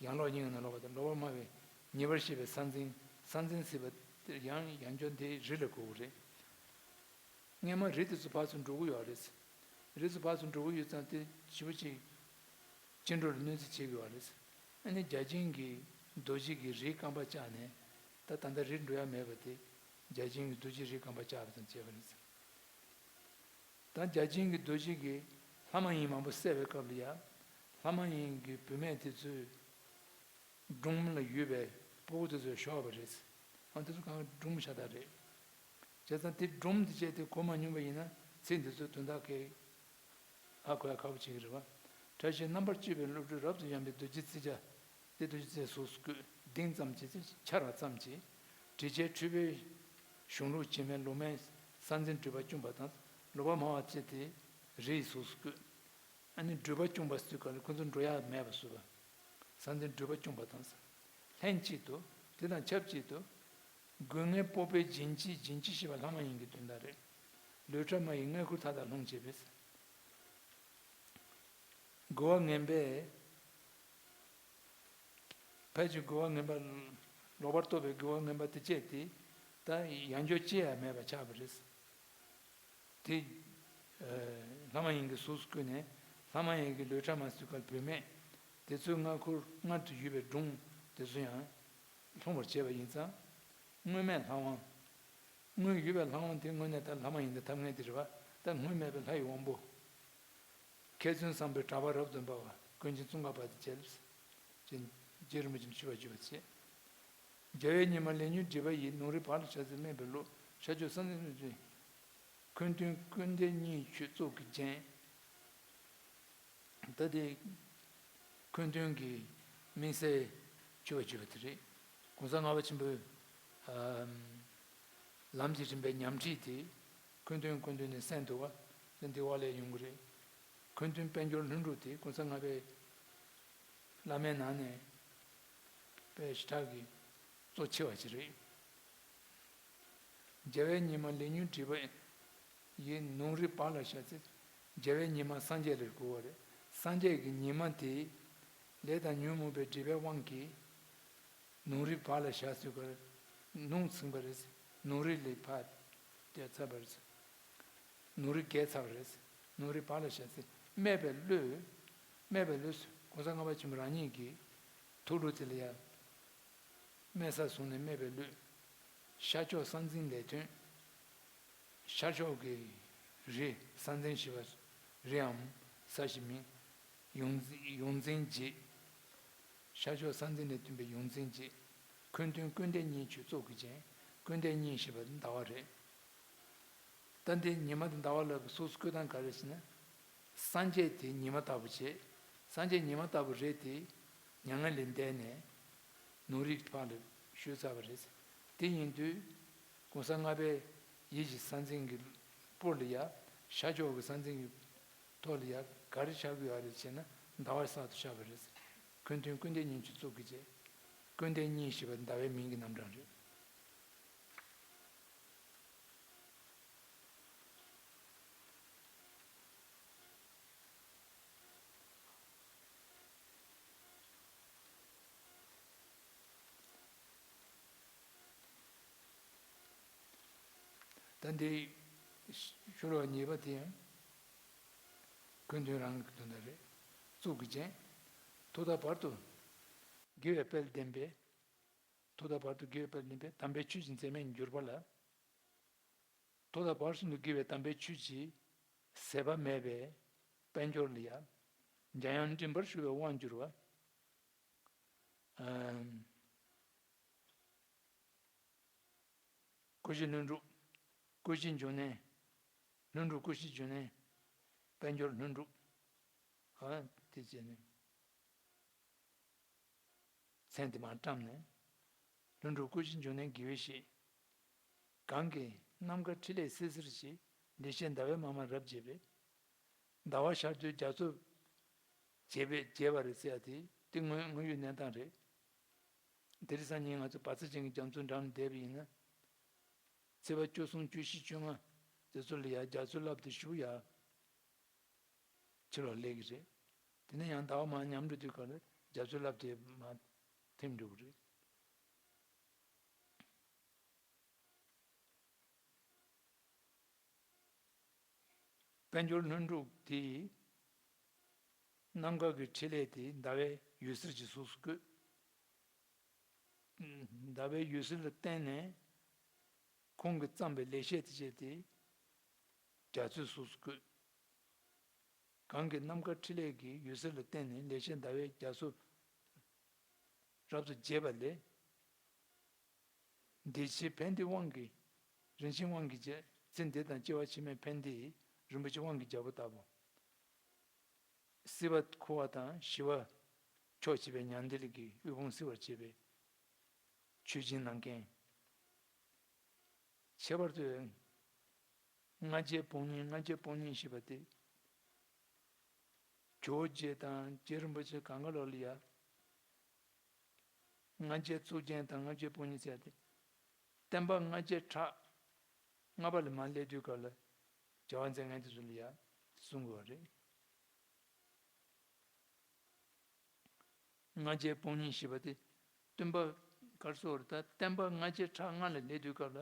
ཡང་ལོག་ཡིན་ན་ལོག་པ་དང་ལོག་པར་སྨྲ་བའི་ཉེས་པར་བཤད་པའི་ས་འཛིན། ས་འཛིན་ཟེར་བ་དེ་ཡང་ཡང་བསྐྱར་འདི་རི་ལ་གོ་དགོས་རེད། སྔས་མ་རི་དེ་ཚོ་ཕར་ཚུར་འགྲོ་གི་ཡོད་རེད། རི་ཚོ་ཕར་ཚུར་འགྲོ་གི་ཡོད་ཙང་དེ་ཞེ་པོ་ཅིག་བཅིངས་འགྲོལ་ལ་གནོད་འཚེ་བྱེད་ཀྱི་ཡོད་རེད། ཨ་ནི་བརྒྱ་བྱིན་གྱིས་རྡོ་རྗེ་གི་རིའི་རྐང་པ་བཅག་ནས། ད་ད་ལྟ་རི་འགྲོ་ཡ་མེད་པ་དེ། བརྒྱ་བྱིན་གྱིས་རྡོ་རྗེ་རིའི་རྐང་པ་བཅག་པ་དང་བཅས་པ་རེད། ད་བརྒྱ་བྱིན་གྱིས་རྡོ་རྗེ་གི་ལྷ་མ་ཡིན་མང་པོ་བསད་པའི་སྐབས་ལ་ཡ། ལྷ་མ་ཡིན་གྱི་བུད་མེད་དེ་ཚོས་སྒྲུང་ལ་ཡོད་པའི་སྤུ་གུ་དེ་ཚོ་ཤོར་བ་རེད། ཨ་དེ་ཚོ་གང་སྒྲུང་ཤ་སྟག་རེད། བྱས་ཙང་དེ་སྒྲུང་དེ་བྱས་ཏེ་གོ་མ་མྱོང་བ་ཡིན་ན་ཚིག་འདི་ཚོའི་དོན་དག་གི་ཧ་གོ་ཡ་ཁག་པོ་ཆགས་ཀྱི་རེད་བ། བཀྲ་ཤིས་རྣམ་པར་སྤྱོད་པའི་བློ་གྲོས་རབ་ཏུ་ཡངས་པའི་རྡོ་རྗེ་བརྩེགས་བརྒྱ། དེ་རྡོ་རྗེ་བརྩེགས་གཟུགས་སུ་བཀོད། གདན་ཙམ་བྱས་ཚེ་ཆར་བ་ཙམ་གྱིས། དྲི་བཅས་འཁྲུལ་པའི་གཞུང་ལུགས་བྱིས་པའི་ལོ་མའི་ས་འཛིན་སྒྲིབ་པ་བཅོམ་པ་དང་། ལོག་པར་སྨྲ་བ་བཅས་དེ་རིའི་གཟུགས་སུ་བཀོད། ཨ་ནི་སྒྲིབ་པ་བཅོམ་པ་ཟེར་ག་ལ་ཁོ་ཚོ་འགྲོ་ཡ་མེད་པ་བཟོས་པ། ས་འཛིན་སྒྲིབ་པ་བཅོམ་པ་དང་། ལྷན་ཅིག་ཏུ། དེ་དང་ཆབས་ཅིག་ཏུ། སྒོ་ལྔའི་སྤོབས་པས་བྱིན་གྱིས། བྱིན་གྱིས་ཞེས་པ་ལྷ་མ་ཡིན་གྱི་དོན་དག་རེད། ལུས་ཕྲ་མ་ཡིས་མངལ་ཁུར་མཐའ་དག་སློང་བྱེད་པས། རྒོལ་བ་ངན་པས། ཕལ་ཆེར་རྒོལ་བ་ངན་པ། ལོག་པར་རྟོག་པའི་རྒོལ་བ་ངན་པ་དེ་བཅས་ཏེ། ད་ཡང་བསྐྱར་སྐྱེ་ཡ་མེད་པ་ཆགས་པ་རེད། དེ། ལྷ་མ་ཡིན་གྱི་གཟུགས་སུ་བཀོད་ནས། ལྷ་མ་ཡིན་གྱི་ལུས་ཕྲ་མ་ཟེར་ག་ལ་བུད་མེད། དེ་ཚོའི་མངལ་ཁུར་མངལ་དུ་ཡོད་པའི་སྒྲུང་དེ་ཚོ་ཡང་སློང་བར་བྱེད་པ་ཡིན་ཙང་། དངོས་མེད་ལྷ་དབང་། དངོས་ཡོད་པའི་ལྷ་དབང་དེ་དངོས་གནས་ད་ལྷ་མ་ཡིན་གྱི་ཐབས་ངན་དེ་རེད་བ། ད་དངོས་མེད་པའི་ལྷ་ཡི་དབང་པོ། མཁས་བཙུན་བཟང་པོའི་གྲགས་པ་རབ་ཏུ་འབར་བ། ཀུན་མཁྱེན་ཙོང་ཁ་པ་དེ་བྱས། ཅེས་རྗེ་རིན་པོ་ཆེས་ཞུ་བ་བརྗོད་པ་བྱས། རྒྱལ་བའི་ཉི་མ་ལས་ཉོན་སྒྲིབ་པ་ཡིས། ནོར་རིའི་བར་ལ་བཞག་ཚེ་སྨྲས་པའི་གླུ། ཤར་ཕྱོགས་ས་འཛིན་ལས་ཐོན། འཁོན་སྟོན་ཀུན་ལྡན་གཉིས་ཁྱོད་གཙུག་གི་རྒྱན། ད་དེ་འཁོན་སྟོན་གྱི་དམིགས་བསལ་ཞུ་བ་བརྗོད་པ་དེ་རེད། གོང་ས་ལྔ་པ་ཆེན་པོའི་ཨམ་ལམ་གྱི་རིམ་པའི་ཉམས་ཁྲིད་དེ། འཁོན་སྟོན་འཁོན་སྟོན་ནས་གསན་འདུག་བ། དེ་འདི་བ་ལས་ཡོང་གི་རེད། འཁོན་སྟོན་དཔལ་འབྱོར་ལྷུན་གྲུབ་དེ་གོང་ས་ལྔ་པའི་བླ་མའི་ནང་ནས་དཔེ་ཞེ་དྲག་གི་གཙོ་ཆེ་བ་ཞིག་རེད། རྒྱལ་བའི་ཉི་མ་ལས་ཉོན་སྒྲིབ་པ་ཡིས། ནོར་རིའི་བར་ལ་བཞག་ཚེ། རྒྱལ་བའི་ཉི་མ་སངས་རྒྱས་ལ་གོ་བ་རེད། སངས་རྒྱས་ཀྱི་ཉི་མ་དེ་ལས་དང་ཉོན་མོངས་པའི་སྒྲིབ་པའི་དབང་གིས། ནོར་རིའི་བར་ལ་བཞག་ཟེར་ག་ལ་ནོར་ཚིག་པ་རེད། ནོར་རི་ལས་ཕར་བསྡད་ཚར་བ་རེད། ནོར་རི་བརྒལ་ཚར་བ་རེད། ནོར་རིའི་བར་ལ་བཞག་ཚེ་སྨྲས་པའི་གླུ། སྨྲས་པའི་གླུ། གོང་ས་ལྔ་པ་ཆེན་པོ་རང་ཉིད་ཀྱི་ཐུགས་གླུ་དེ་ལ་ཡང་སྨྲས་ས་བཟུང་ནས་སྨྲས་པའི་གླུ། ཤར་ཕྱོགས་ས་འཛིན་ལས་ཐོན། ཤར་ཕྱོགས་ཀྱི་རི་ས་འཛིན་ཞེས་པ་རིའམ་ས་ཞིག་མིན། ཡོངས་ཡོངས་འཛིན་བྱེད། ཤར་ཕྱོགས་ས་འཛིན་ལས་ཐོན་པའི་ཡོངས་འཛིན་བྱེད། འཁོན་སྟོན་ཀུན་ལྡན་གཉིས་ཁྱོད་གཙུག་གི་རྒྱན། ཀུན་ལྡན་གཉིས་ཞེས་པ་ཟླ་བ་རེད། ད་འདི་ཉི་མ་དང་ཟླ་བ་ལ་གཟུགས་སུ་བཀོད་སྟངས་ག་རེ་ཟེར་ན། སངས་རྒྱས་དེ་ཉི་མ་ལྟ་བུ་བྱས། སངས་རྒྱས་ཉི་མ་ལྟ་བུ་རེད་དེ། མྱ་ངན་ལས་འདས་ནས་ནོར་རིའི་བར་ལ་བཞུད་ཚར་བ་རེད། དེ་ཡིན་དུས་གོང་ས་ལྔ་པའི་ཡིད་ཀྱི་ས་འཛིན་གྱི་སྤུར་ལ་ཡ། ཤར་ཕྱོགས་ཀྱི་ས་འཛིན་གྱི་ཐོག་ལ་ཡ་ག་རེ་ཆགས་ཀྱི་ཡོད་རེད་ཟེར་ན་ཟླ་བ་གསར་དུ་ཤར་བ་རེད། འཁོན་སྟོན་ཀུན་ལྡན་གཉིས་ཁྱོད་གཙུག་གི་རྒྱན། ཀུན་ལྡན་གཉིས་ཞེས་པ་ཟླ་བའི་མིང་གི་རྣམ་གྲངས་རེད། ད་འདི་ཤོ་ལོ་ཀ་གཉིས་པ་དེ་ཡང་འཁོན་སྟོན་རང་གི་དོན་དག་རེད། གཙུག་གི་རྒྱན། ཐོག་མཐའ་བར་དུ་དགེ་བའི་དཔལ་ལྡན་པའི་ ཐོག་མཐའ་བར་དུ་དགེ་བའི་བསླབ་པ་ལེན་པས། དམ་པའི་ཆོས་ཀྱི་མཛེས་མས་གྱུར་པ་ལ། ཐོག་མཐའ་བར་གསུམ་དུ་དགེ་བའི་དམ་པའི་ཆོས་ཀྱི་ཟད་པ་མེད་པའི་དཔལ་འབྱོར་ལ་ཡང་འཇམ་དབྱངས་མགྲིན་པར་ཞུ་བའི་དབང་བསྒྱུར་བ། ཨམ། ཀུན་གཞི་ལྷུན་གྲུབ། ཀུན་གཞི་འབྱུང་གནས། ལྷུན་གྲུབ་ཀུན་གཞི་འབྱུང་གནས། དཔལ་འབྱོར་ལྷུན་གྲུབ། ཨ། དེ་བྱས་ནས། མཚན་དེ་མར་བཀྲམ་ནས། ལྷུན་གྲུབ་ཀུན་གཞི་འབྱུང་གནས་དགེ་བའི་བཤེས། གང་གི་ནམ་མཁའ་ཕྲིན་ལས་སིལ་སིལ་བྱེད། ལེགས་བཤད་ཟླ་བའི་མ་མ་རབ་རྒྱས་པའི། ཟླ་བ་ཤར་དུས་རྒྱ་མཚོ་རྒྱས་པའི་རྒྱས་པ་རེད་ཟེར་ཡ་དེ་དེ་དངོས་དངོས་ཡོད་གནས་སྟངས་རེད། དེ་རིང་སང་ཉིན་ང་ཚོ་བར་ཚ་ཅན་གྱི་རྒྱ་མཚོའི་འགྲམ་བསྡད་པ་ཡིན་ན། ཚེས་པ་བཅུ་གསུམ་བཅུ་བཞི་བཅོ་ལྔ་དེ་ཚོ་ལ་ཡ་རྒྱ་མཚོའི་རླབས་དེ་ཞུ་ཡ། ཕྱི་ལོགས་སླེབས་ཀྱི་རེད། དེ་ནས་ཡང་ཟླ་བ་མར་ཉམས་འགྲོ་དུས་སྐབས་ལ་རྒྱ་མཚོའི་རླབས་དེ་མར་ཐིམ་འགྲོ་གི་རེད། དཔལ་འབྱོར་ལྷུན་གྲུབ་དེ་ནམ་མཁའ་གི་ཕྲིན་ལས་དེ་ཟླ་བའི་འོད་ཟེར་གྱི་གཟུགས་སུ་བཀོད། ཟླ་བའི་འོད་ཟེར་ལ་བརྟེན་ནས་ཁོང་གིས་བརྩམས་པའི་ལེགས་བཤད་དེ་བྱས་ཏེ་རྒྱ་མཚོའི་གཟུགས་སུ་བཀོད། གང་གི་ནམ་མཁའ་ཕྲིན་ལས་ཀྱི་འོད་ཟེར་ལ་བརྟེན་ནས་ལེགས་བཤད་ཟླ་བའི་རྒྱ་མཚོ་རབ་ཏུ་རྒྱས་པ་ལས། འདི་ཕྱི་ཕན་བདེའི་དབང་གིས། རིན་ཆེན་དབང་གི་རྒྱལ། ཚེ་འདི་དང་སྐྱེ་བ་ཕྱི་མའི་ཕན་བདེའི་རིན་པོ་ཆེ་དབང་གི་རྒྱལ་པོ་ལྟ་བུ། སྲིད་པ་འཁོར་བ་དང་ཞི་བ་མཆོག་བྱེད་པའི་མྱང་འདས་ལས་ཀྱི་དབུལ་ཕོངས་སེལ་བར་བྱེད་པའི་ཆོས་སྦྱིན་གནང་མཁན། ཁྱད་པར་དུ་ལྔ་བརྒྱའི་དཔུང་གཉེན། ལྔ་བརྒྱའི་དཔུང་གཉེན་ཞེས་པ་དེ་ཇོ་བོ་རྗེ་དང་རྗེ་རིན་པོ་ཆེ་གང་ག་ལོག་ལ་ཡ། ལྔ་བརྒྱའི་གཙུག་རྒྱན་དང་ལྔ་བརྒྱའི་དཔུང་གཉེན་ཟེར་ཏེ། བསྟན་པ་ལྔ་བརྒྱའི་ཕྲག་ལྔ་པ་ལ་མར་སླེབས་དུས་སྐབས་ལ་རྒྱལ་བ་མཛད་མཁན་དེ་ཚོ་ལ་ཡ་གསུང་དགོས་པ་རེད། ལྔ་བརྒྱའི་དཔུང་གཉེན་ཞེས་པ་དེ་སྟོན་པ་གར་སོགས་རེད། ད་བསྟན་པ་ལྔ་བརྒྱའི་ཕྲག་ལྔ་ལ་སླེབས་དུས་སྐབས་ལ་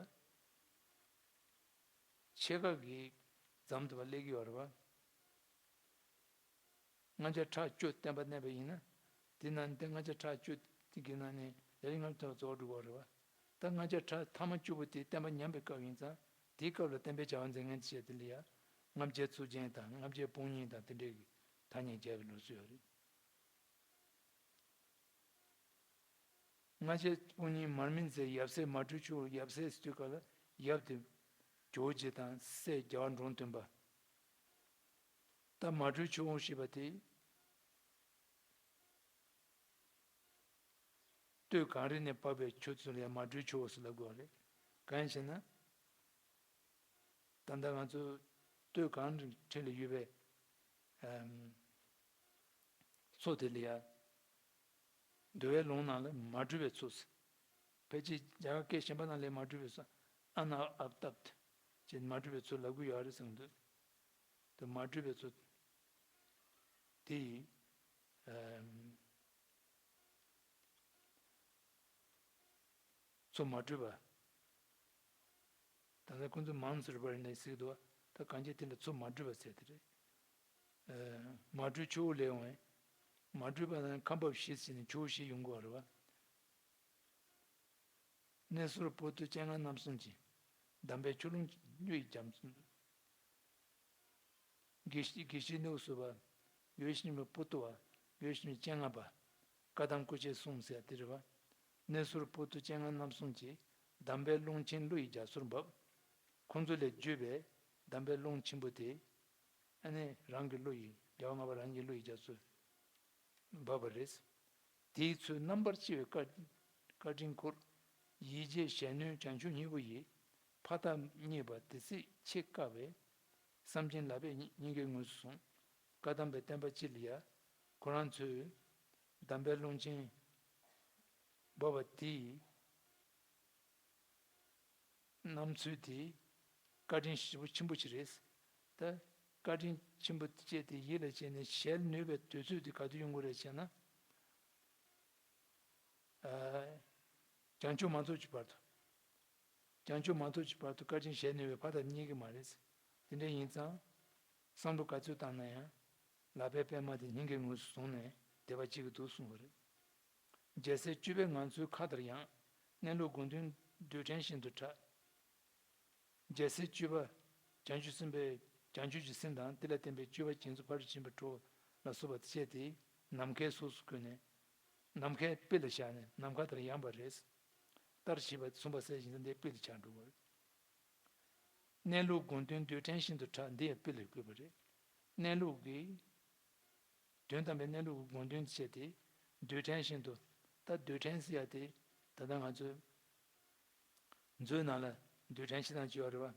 ཕྱེད་ཀ་གིས་འཛོམས་ཐུབ་པ་སླེབས་ཀྱི་ཡོད་རེད་བ། ལྔ་བརྒྱ་ཕྲག་བཅུ་བསྟན་པ་གནས་པ་ཡིན་ན། དེ་ན་འདི་ལྔ་བརྒྱ་ཕྲག་བཅུ་དེ་གི་ནང་ནས་ལས་རིམ་ལྔ་བརྒྱ་ཐམ་པ་རྫོགས་འགྲོ་གི་རེད་བ། ད་ལྔ་བརྒྱ་ཕྲག་ཐ་མ་བཅུ་པོ་དེ་བསྟན་པ་ཉམས་པའི་སྐབས་ཡིན་ཙང་། དེའི་སྐབས་ལ་བསྟན་པའི་བྱ་བ་མཛད་མཁན་བྱས་དེ་ལ་ཡ། ལྔ་བརྒྱའི་གཙུག་རྒྱན་དང་ལྔ་བརྒྱའི་དཔུང་གཉེན་དང་དེ་འདྲའི་གི་ཐ་སྙད་རྒྱག་པའི་ལུགས་སྲོལ་ཡོད་རེད། ལྔ་བརྒྱའི་དཔུང་གཉེན་མར་མེ་མཛད། ཡབ་སྲས་མ་དྲོས་ཆུ་བོ། ཡབ་སྲས་ཟེར་དུས་སྐབས་ལ་ཡབ་དེ་ཇོ་བོ་རྗེ་དང་སྲས་རྒྱལ་བ་འབྲོམ་སྟོན་པ། ད་མ་དྲོས་ཆུ་བོ་ཞེས་པ་དེ། སྟོད་གངས་རི་ནས་འབབ་པའི་ཆུ་ཚོད་ལ་ཡང་མ་དྲོས་ཆུ་བོ་ཟེར་ལབ་དགོས་པ་རེད། གང་ཡིན་ཞེ་ན། ད་ལྟ་ང་ཚོ་སྟོད་གངས་རི་འཕྲེད་ལ་ཡོད་པའི་ཨམ། མཚོ་དེ་ལ་ཡ། འདུལ་བའི་ལུང་ནང་ལ་མ་དྲོས་པའི་མཚོ་ཟེར། ཕལ་ཆེར་རྒྱ་གར་སྐད་གཞན་པ་ནང་ལ་མ་དྲོས་པའི་མཚོ། ཨ་ན་ཨབ་ཏབ་ཅེས་མ་དྲོས་པའི་མཚོ་ལབ་ཀྱི་ཡོད་རེད་གསུངས་འདུག་དེ་མ་དྲོས་པའི་མཚོ་དེ་ཡི་ཨམ། མཚོ་མ་དྲོས་པ། ད་ལྟ་ཁོང་ཚོ་མང་ཟེར་བ་ནས་ཟེར་གྱི་འདུག་ད་གང་ཅི་དེ་ལ་མཚོ་མ་དྲོས་པ་ཟེར་དེ་རེད། ཨ། མ་དྲོས་ཆུ་བོ་ལས་འོང་བས། མ་དྲོས་པ་ན་ཁམས་འབབ་བཞི་ཟེར་ནས་ཆུ་བོ་བཞི་ཡོང་དགོས་པ་རེད་བ། གནས་གསུམ་པོ་ཏི་སྤྱན་སྔ་རྣམ་གསུམ་གྱི། གདམས་པའི་ཆུ་ཀླུང་ཀླུ་ཡི་རྒྱ་མཚོ། དགེ་བཤེས་དགེ་བཤེས་ནུ་ཟུར་པ། དགེ་བཤེས་པོ་ཏོ་བ། དགེ་བཤེས་སྤྱན་སྔ་པ། བཀའ་གདམས་སྐུ་མཆེད་གསུམ་ཟེར་དེ་རེད་བ། གནས་ཟུར་པོ་ཏི་སྤྱན་སྔ་རྣམ་གསུམ་གྱིས་གདམས་པའི་ཀླུང་ཆེན་ཀླུ་ཡི་རྒྱ་མཚོར་འབབ། ཁོང་ཚོ་ལས་བརྒྱུད་པའི་གདམས་པའི་ཀླུང་ཆེན་པོ་དེ། ཨ་ནི་རང་གི་ཀླུ་ཡི་རྒྱལ་བ་ལྔ་པ་རང་གི་ཀླུ་ཡི་རྒྱ་མཚོར་འབབ་པ་རེད། དེའི་ཚུལ་རྣམ་པར་ཕྱེ་བའི་བཀའ་བཀའ་དྲིན་འཁོར། ཡིད་བྱེད་གཞན་གནོད་བྱང་ཆུབ་སྙིང་པོ་ཡི། ཕ་མཐའ་གཉིས་པ་དེ་སྲིད་ཆེས་དཀའ་བའི། བསམ་གྱིན་ལག་པས་སྙིང་གའི་ངོས་སུ་བཟུང་། བཀའ་གདམས་པའི་བསྟན་པ་སྤྱི་ལ་ཡ། ཁོ་རང་ཚོས་གདམས་པའི་ཀླུང་ཆེན་འབབ་པ་དེའི་རྣམ་ཚུལ་དེ་བཀའ་དྲིན་ཞེ་པོ་ཆེན་པོ་ཅིག་རེད། ད་བཀའ་དྲིན་ཆེན་པོ་དེ་སྐྱེས་ཏེ་ཡིད་ལ་བྱས་ནས་ཞལ་ནོད་པའི་དུས་ཚོད་དེ་ག་དུས་ཡོང་གི་རེད་ཟེར་ན། ཨ། བྱང་ཆུབ་མ་ཐོབ་ཀྱི་བར་དུ། བྱང་ཆུབ་མ་ཐོབ་ཀྱི་བར་དུ་བཀའ་དྲིན་ཞལ་ནོད་པའི་ཕ་མཐའ་རྙེད་ཀྱི་མ་རེད། དེ་འདྲ་ཡིན་ཙང་། བསམ་བློ་ག་ཚོད་བཏང་ན་ཡང་། ལག་པའི་པད་མ་དེ་སྙིང་གའི་ངོས་སུ་བཟུང་ནས་བསྡད་པ་གཅིག་གི་འདུག་གསུངས་པ་རེད། རྒྱལ་སྲས་སྤྱོད་པས་ང་ཚོའི་ཁ་དར་ཡང་། གནས་ལུགས་དགོངས་དོན་རྡུལ་ཕྲན་བཞིན་དུ་གྲགས། རྒྱལ་སྲས་སྤྱོད་པ། བྱང་ཆུབ་སེམས་དཔའི་བྱང་ཆུབ་ཀྱི་སེམས་དང་དེ་ལ་བརྟེན་པའི་སྤྱོད་པ་རྒྱ་མཚོ་ཕ་རོལ་ཏུ་ཕྱིན་པ་དྲུག་ལ་སོགས་པ་བཅས་ཏེ་ནམ་མཁའི་གཟུགས་སུ་བཀོད་ནས། ནམ་མཁའི་དཔེ་ལ་བཞག་ནས་ནམ་མཁའ་ལྟར་ཡངས་པ་རེད། ལྟར་བྱས་པ་གསུངས་པ་གསལ་བཞིན་དུ་འདི་དཔེ་ལ་ཆགས་འགྲོ་བ་རེད། གནས་ལུགས་དགོངས་དོན་རྡུལ་ཕྲན་བཞིན་དུ་གྲགས། འདི་ཡང་དཔེ་ལ་བཀོད་པ་རེད། གནས་ལུགས་ཀྱི། དོན་དམ་པའི་གནས་ལུགས་ཀྱི་དགོངས་དོན་བྱས་ཏེ། རྡུལ་ཕྲན་བཞིན་དུ། ད་རྡུལ་ཕྲན་ཟེར་ཡ་དེ། ད་ལྟ་ང་ཚོའི་མཛོད་ནང་ལ་རྡུལ་ཕྲན་ཞིག་དང་བཅས་ཡོད་རེད་བ།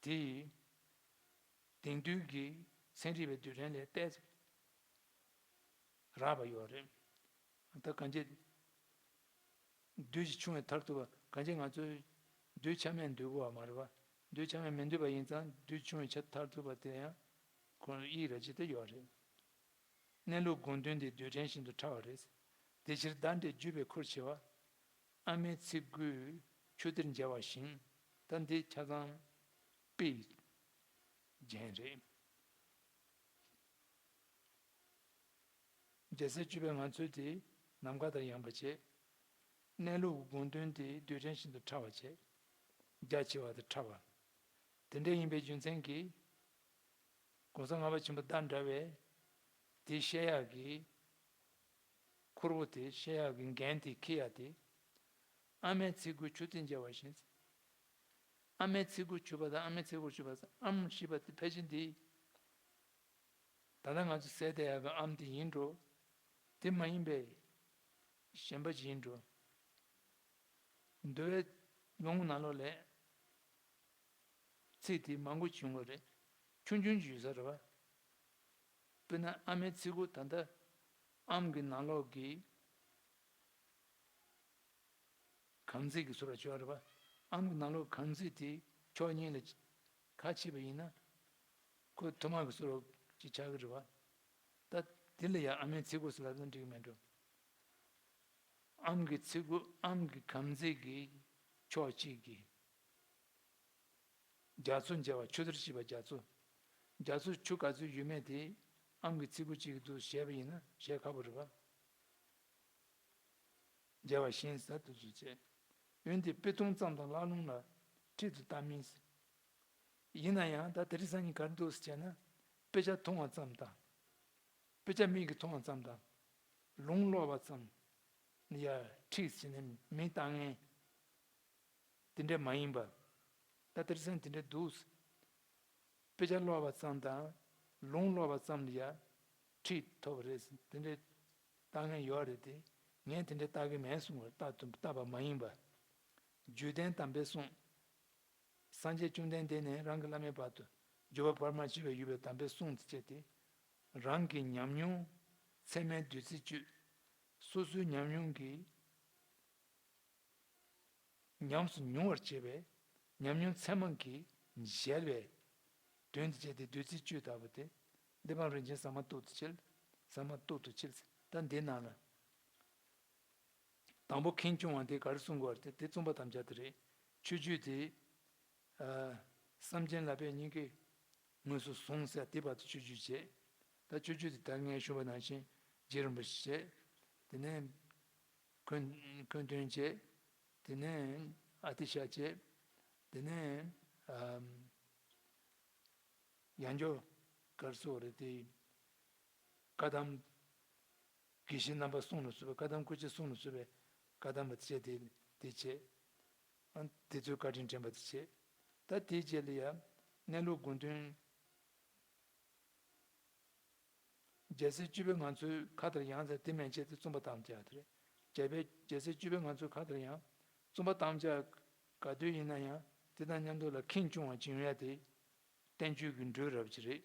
དེ་ཡི་དེང་དུས་ཀྱི་ཚན་རིག་པའི་རྡུལ་ཕྲན་ལས་ཏོག་ཙམ་རགས་པ་ཡོད་རེད། ད་གང་ཅི། རྡུལ་ཞིག་ཆུང་བའི་མཐར་ཐུག་པ། གང་ཅི་ང་ཚོའི་རྡུལ་ཆ་མེད་འདོད་དགོས་པ་མ་རེད་བ། རྡུལ་ཆ་མེད་མི་འདོད་པ་ཡིན་ཙང་རྡུལ་ཆུང་བའི་ཆ་མཐར་ཐུག་པ་དེ་ཡང་ཁོ་ཡིད་ར་ཅི་ལྟར་ཡོད་རེད། གནས་ལུགས་དགོངས་དོན་དེ་རྡུལ་ཕྲན་བཞིན་དུ་ཕྲ་བ་རེད། དེ་ཕྱིར་བརྡ་འགྲེལ་བརྒྱུད་པའི་ཁུར་ཆེ་བ། ཨ་མའི་ཚིག་གུས་ཆུ་གཏེར་འཇལ་བ་བཞིན། ད་འདི་ཆ་ཚང་དཔེ་རྒྱན་རེད། རྒྱལ་སྲས་སྤྱོད་པའི་ངང་ཚུལ་དེ་ནམ་མཁའ་ལྟར་ཡངས་པ་བྱས། གནས་ལུགས་དགོངས་དོན་དེ་རྡུལ་ཕྲན་བཞིན་དུ་ཕྲ་བ་བྱས། རྒྱ་ཆེ་བ་དང་ཕྲ་བ། དེ་འདྲ་ཡིན་པའི་རྒྱུ་མཚན་གྱིས། གོང་ས་ལྔ་པ་ཆེན་པོ་བརྡ་འདྲ་བས། དེ་བཤད་ཡག་གི་ཁུར་པོ་དེ་བཤད་ཡག་གི་འགན་དེ་འཁྱེར་ཡག་དེ། ཨ་མའི་ཚིག་གུས་ཆུ་གཏེར་འཇལ་བ་བཞིན། ཨ་མའི་ཚིག་གུ་ཆུད་པ་དང་ཨ་མའི་ཚིག་གུར་ཆུད་པ། ཨམ་ཞེས་པ་དེ་ཕལ་ཆེར་འདི། ད་ལྟ་ང་ཚོ་བསད་བསྡད་ཡག་གི་ཨམ་དེ་ཡིན་འགྲོ། དེ་མ་ཡིན་པའི་གཞན་པ་ཅིག་ཡིན་འགྲོ། འདུལ་བའི་ལུང་ནང་ལོགས་ལས་ཚིག་དེ་མང་པོ་བྱུང་བ་རེད། ཆུང་ཆུང་ཅིག་ཡོད་ས་རེད་བ། དཔེར་ན་ཨ་མའི་ཚིག་གུ་ད་ལྟ་ཨམ་གྱི་ནང་ལོགས་ཀྱི། གམ་ཚིག་གི་ཟུར་ལ་ཆོག་རེད་པ། ཨམ་གྱི་ནང་ལོགས་གམ་ཚིག་དེ་ཕྱོགས་གཉིས་ལ་ཁ་ཕྱེ་བ་ཡིན་ན། ཁོ་ཐུར་མ་གི་ཟུར་ཅིག་ཆགས་ཀྱི་རེད་པ། ད་དེ་ལ་ཡང་ཨ་མའི་ཚིག་གུ་ཟེར་ལབ་ན་འགྲིག་གི་མེད་འགྲོ། ཨམ་གྱི་ཚིག་གུ་ཨམ་གྱི་གམ་ཚིག་གི་ཕྱོགས་གཅིག་གི། རྒྱ་མཚོ་འཇལ་བ་ཆུ་གཏེར་ཞེས་པ་རྒྱ་མཚོ། རྒྱ་མཚོ་ཆུ་ག་ཚོད་ཡོད་མེད་དེ་ཨམ་གྱི་ཚིག་གུ་གཅིག་གིས་འདུག་བཤད་པ་ཡིན་ན་བཤད་ཁག་པོ་རེད་པ། འཇལ་བ་བཞིན་ཟེར་དུ་བྱེད། འོན་ཏེ་དཔེ་མཐོང་ཙམ་དང་ཀླ་ཀློང་ལ་ཁྲིད་དུ་ལྟ་མིན། ཡིན་ན་ཡང་ད་དེ་རིང་སང་ཉིན་ག་རེ་འདུག་ཟེར་བྱས་ན། དཔེ་ཆ་མཐོང་བ་ཙམ་དང་། དཔེ་ཆ་མིག་གིས་མཐོང་བ་ཙམ་དང་། ལུང་ཀློག་པ་ཙམ་ཡ་ཁྲིད་ཟེར་ནས་མིང་བཏགས་མཁན། དེ་འདྲ་མ་ཡིན་པ། ད་དེང་སང་དེ་འདྲ་འདུག། དཔེ་ཆ་ཀློག་པ་ཙམ་དང་། ལུང་ཀློག་པ་ཙམ་ལ་ཡ་ཁྲིད་ཐོབ་པ་རེད་ཟེར་དེ་འདྲ་ལྟ་མཁན་ཡོད་རེད་དེ། ངས་དེ་འདྲ་ལྟ་གི་མེད་གསུང་བར་ལྟ་ཐུབ་ལྟ་བ་མ་ཡིན་པ། བརྒྱུད་ལྡན་དམ་པའི་གསུང་། སངས་རྒྱས་བཅོམ་ལྡན་འདས་ནས་རང་གི་བླ་མའི་བར་དུ་བརྒྱུད་པ་བར་མ་ཆད་པའི་ཡོད་པའི་དམ་པའི་གསུང་དེ་བྱས་ཏེ། རང་གི་ཉམས་མྱོང་ཚད་མའི་བདུད་རྩི་བཅུད། སོ་སོའི་ཉམས་མྱོང་གིས། ཉམས་སུ་མྱོང་བར་བྱེད་པའི་ཉམས་མྱོང་ཚད་མ་གིས་གཞལ་བའི་དོན་དུ་བྱས་ཏེ་བདུད་རྩི་བཅུད་ལྟ་བུ་སྟེ། འདི་བང་རིན་ཆེན་ཟ་མ་ཏོག་ཏུ་འཁྱིལ། ཟ་མ་ཏོག་ཏུ་འཁྱིལ། ད་འདི་ནང་ལ་དང་པོ་ཁེངས་སྐྱུང་བ་འདི་ག་རེ་གསུང་དགོས་རེད་དེ། འདི་རྩོམ་པ་དམ་བཅའ་དེ་རེད། མཆོད་བརྗོད་དེ། ཨ། བསམ་གཏན་ལ་ཕན་སྙིང་གའི་ངོས་སུ་བཟུང་ཟེར་དེ་བར་དུ་མཆོད་བརྗོད་བྱས། ད་མཆོད་བརྗོད་དེ་ད་ངས་ཞུས་པ་ནང་བཞིན་རྗེ་རིན་པོ་ཆེ་བྱས། དེ་ནས་འཁོན་འཁོན་སྟོན་བྱས། དེ་ནས་ཨ་ཏི་ཤ་བྱས། དེ་ནས་ཨམ། ཡང་སྐྱར་ག་རེ་ཟེར་དགོས་རེད་དེ། བཀའ་གདམས་དགེ་བཤེས་རྣམ་པ་གསུང་ལ་སོགས་པའི་བཀའ་གདམས་སྐུ་ཕྱྭ་གསུང་ལ་སོགས་པའི་བཀའ་གདམས་པ་བྱས་ཏེ་དེ་བྱས། ཨ། དེ་ཚོའི་བཀའ་དྲིན་དྲན་པ་དེ་བྱས། ད་དེའི་རྗེས་ལ་ཡང་གནས་ལུགས་དགོངས་དོན། རྒྱལ་སྲས་སྤྱོད་པའི་ངང་ཚུལ་མཁའ་ལྟར་ཡངས་ཟེར་དེ་མན་ཆད་དེ་རྩོམ་པ་དམ་བཅའ་དེ་རེད། རྒྱལ་པོའི་རྒྱལ་སྲས་སྤྱོད་པའི་ངང་ཚུལ་མཁའ་ལྟར་ཡངས། རྩོམ་པ་དམ་བཅའ་ག་དུས་ཡིན་ན་ཡང་དེ་དང་མཉམ་དུ་ལ་ཁེངས་སྐྱུང་བ་བྱུང་ཡ་དེ་བསྟན་བཅོས་ཀྱི་འགྲོས་རབ་ཅིག་རེད།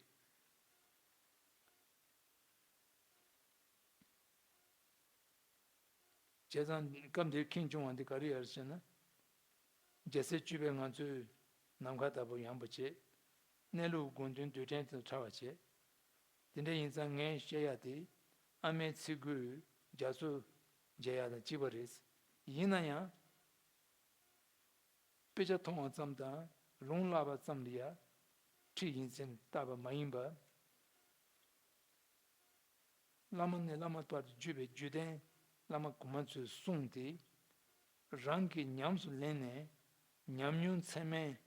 བྱས་ཙང་སྐབས་འདིར་ཁེངས་སྐྱུང་བ་འདི་ག་རེ་ཡོད་ཟེར་ན། རྒྱལ་སྲས་སྤྱོད་པའི་ངང་ཚུལ་ནམ་མཁའ་ལྟ་བུ་ཡངས་པོ་བྱས། གནས་ལུགས་དགོངས་དོན་རྡུལ་ཕྲན་དུ་ཕྲ་བ་བྱས། དེ་འདྲ་ཡིན་ཙང་ངས་བཤད་ཡ་དེ་ཨ་མའི་ཚིག་གུས་རྒྱ་མཚོ་འཇལ་ཡ་དང་གཅིག་པ་རེད། ཡིན་ན་ཡང་། དཔེ་ཆ་མཐོང་བ་ཙམ་དང་ལུང་བསླབས་པ་ཙམ་ལ་ཡ་ཁྲིད་ཡིན་ཟེར་བཏགས་པ་མ་ཡིན་པ། བླ་མ་ནས་བླ་མ་བར་དུ་བརྒྱུད་པའི་བརྒྱུད་ལྡན་བླ་མ་གོང་མ་ཚོའི་གསུང་དེ། རང་གིས་ཉམས་སུ་ལེན་ནས་ཉམས་མྱོང་ཚད་མས་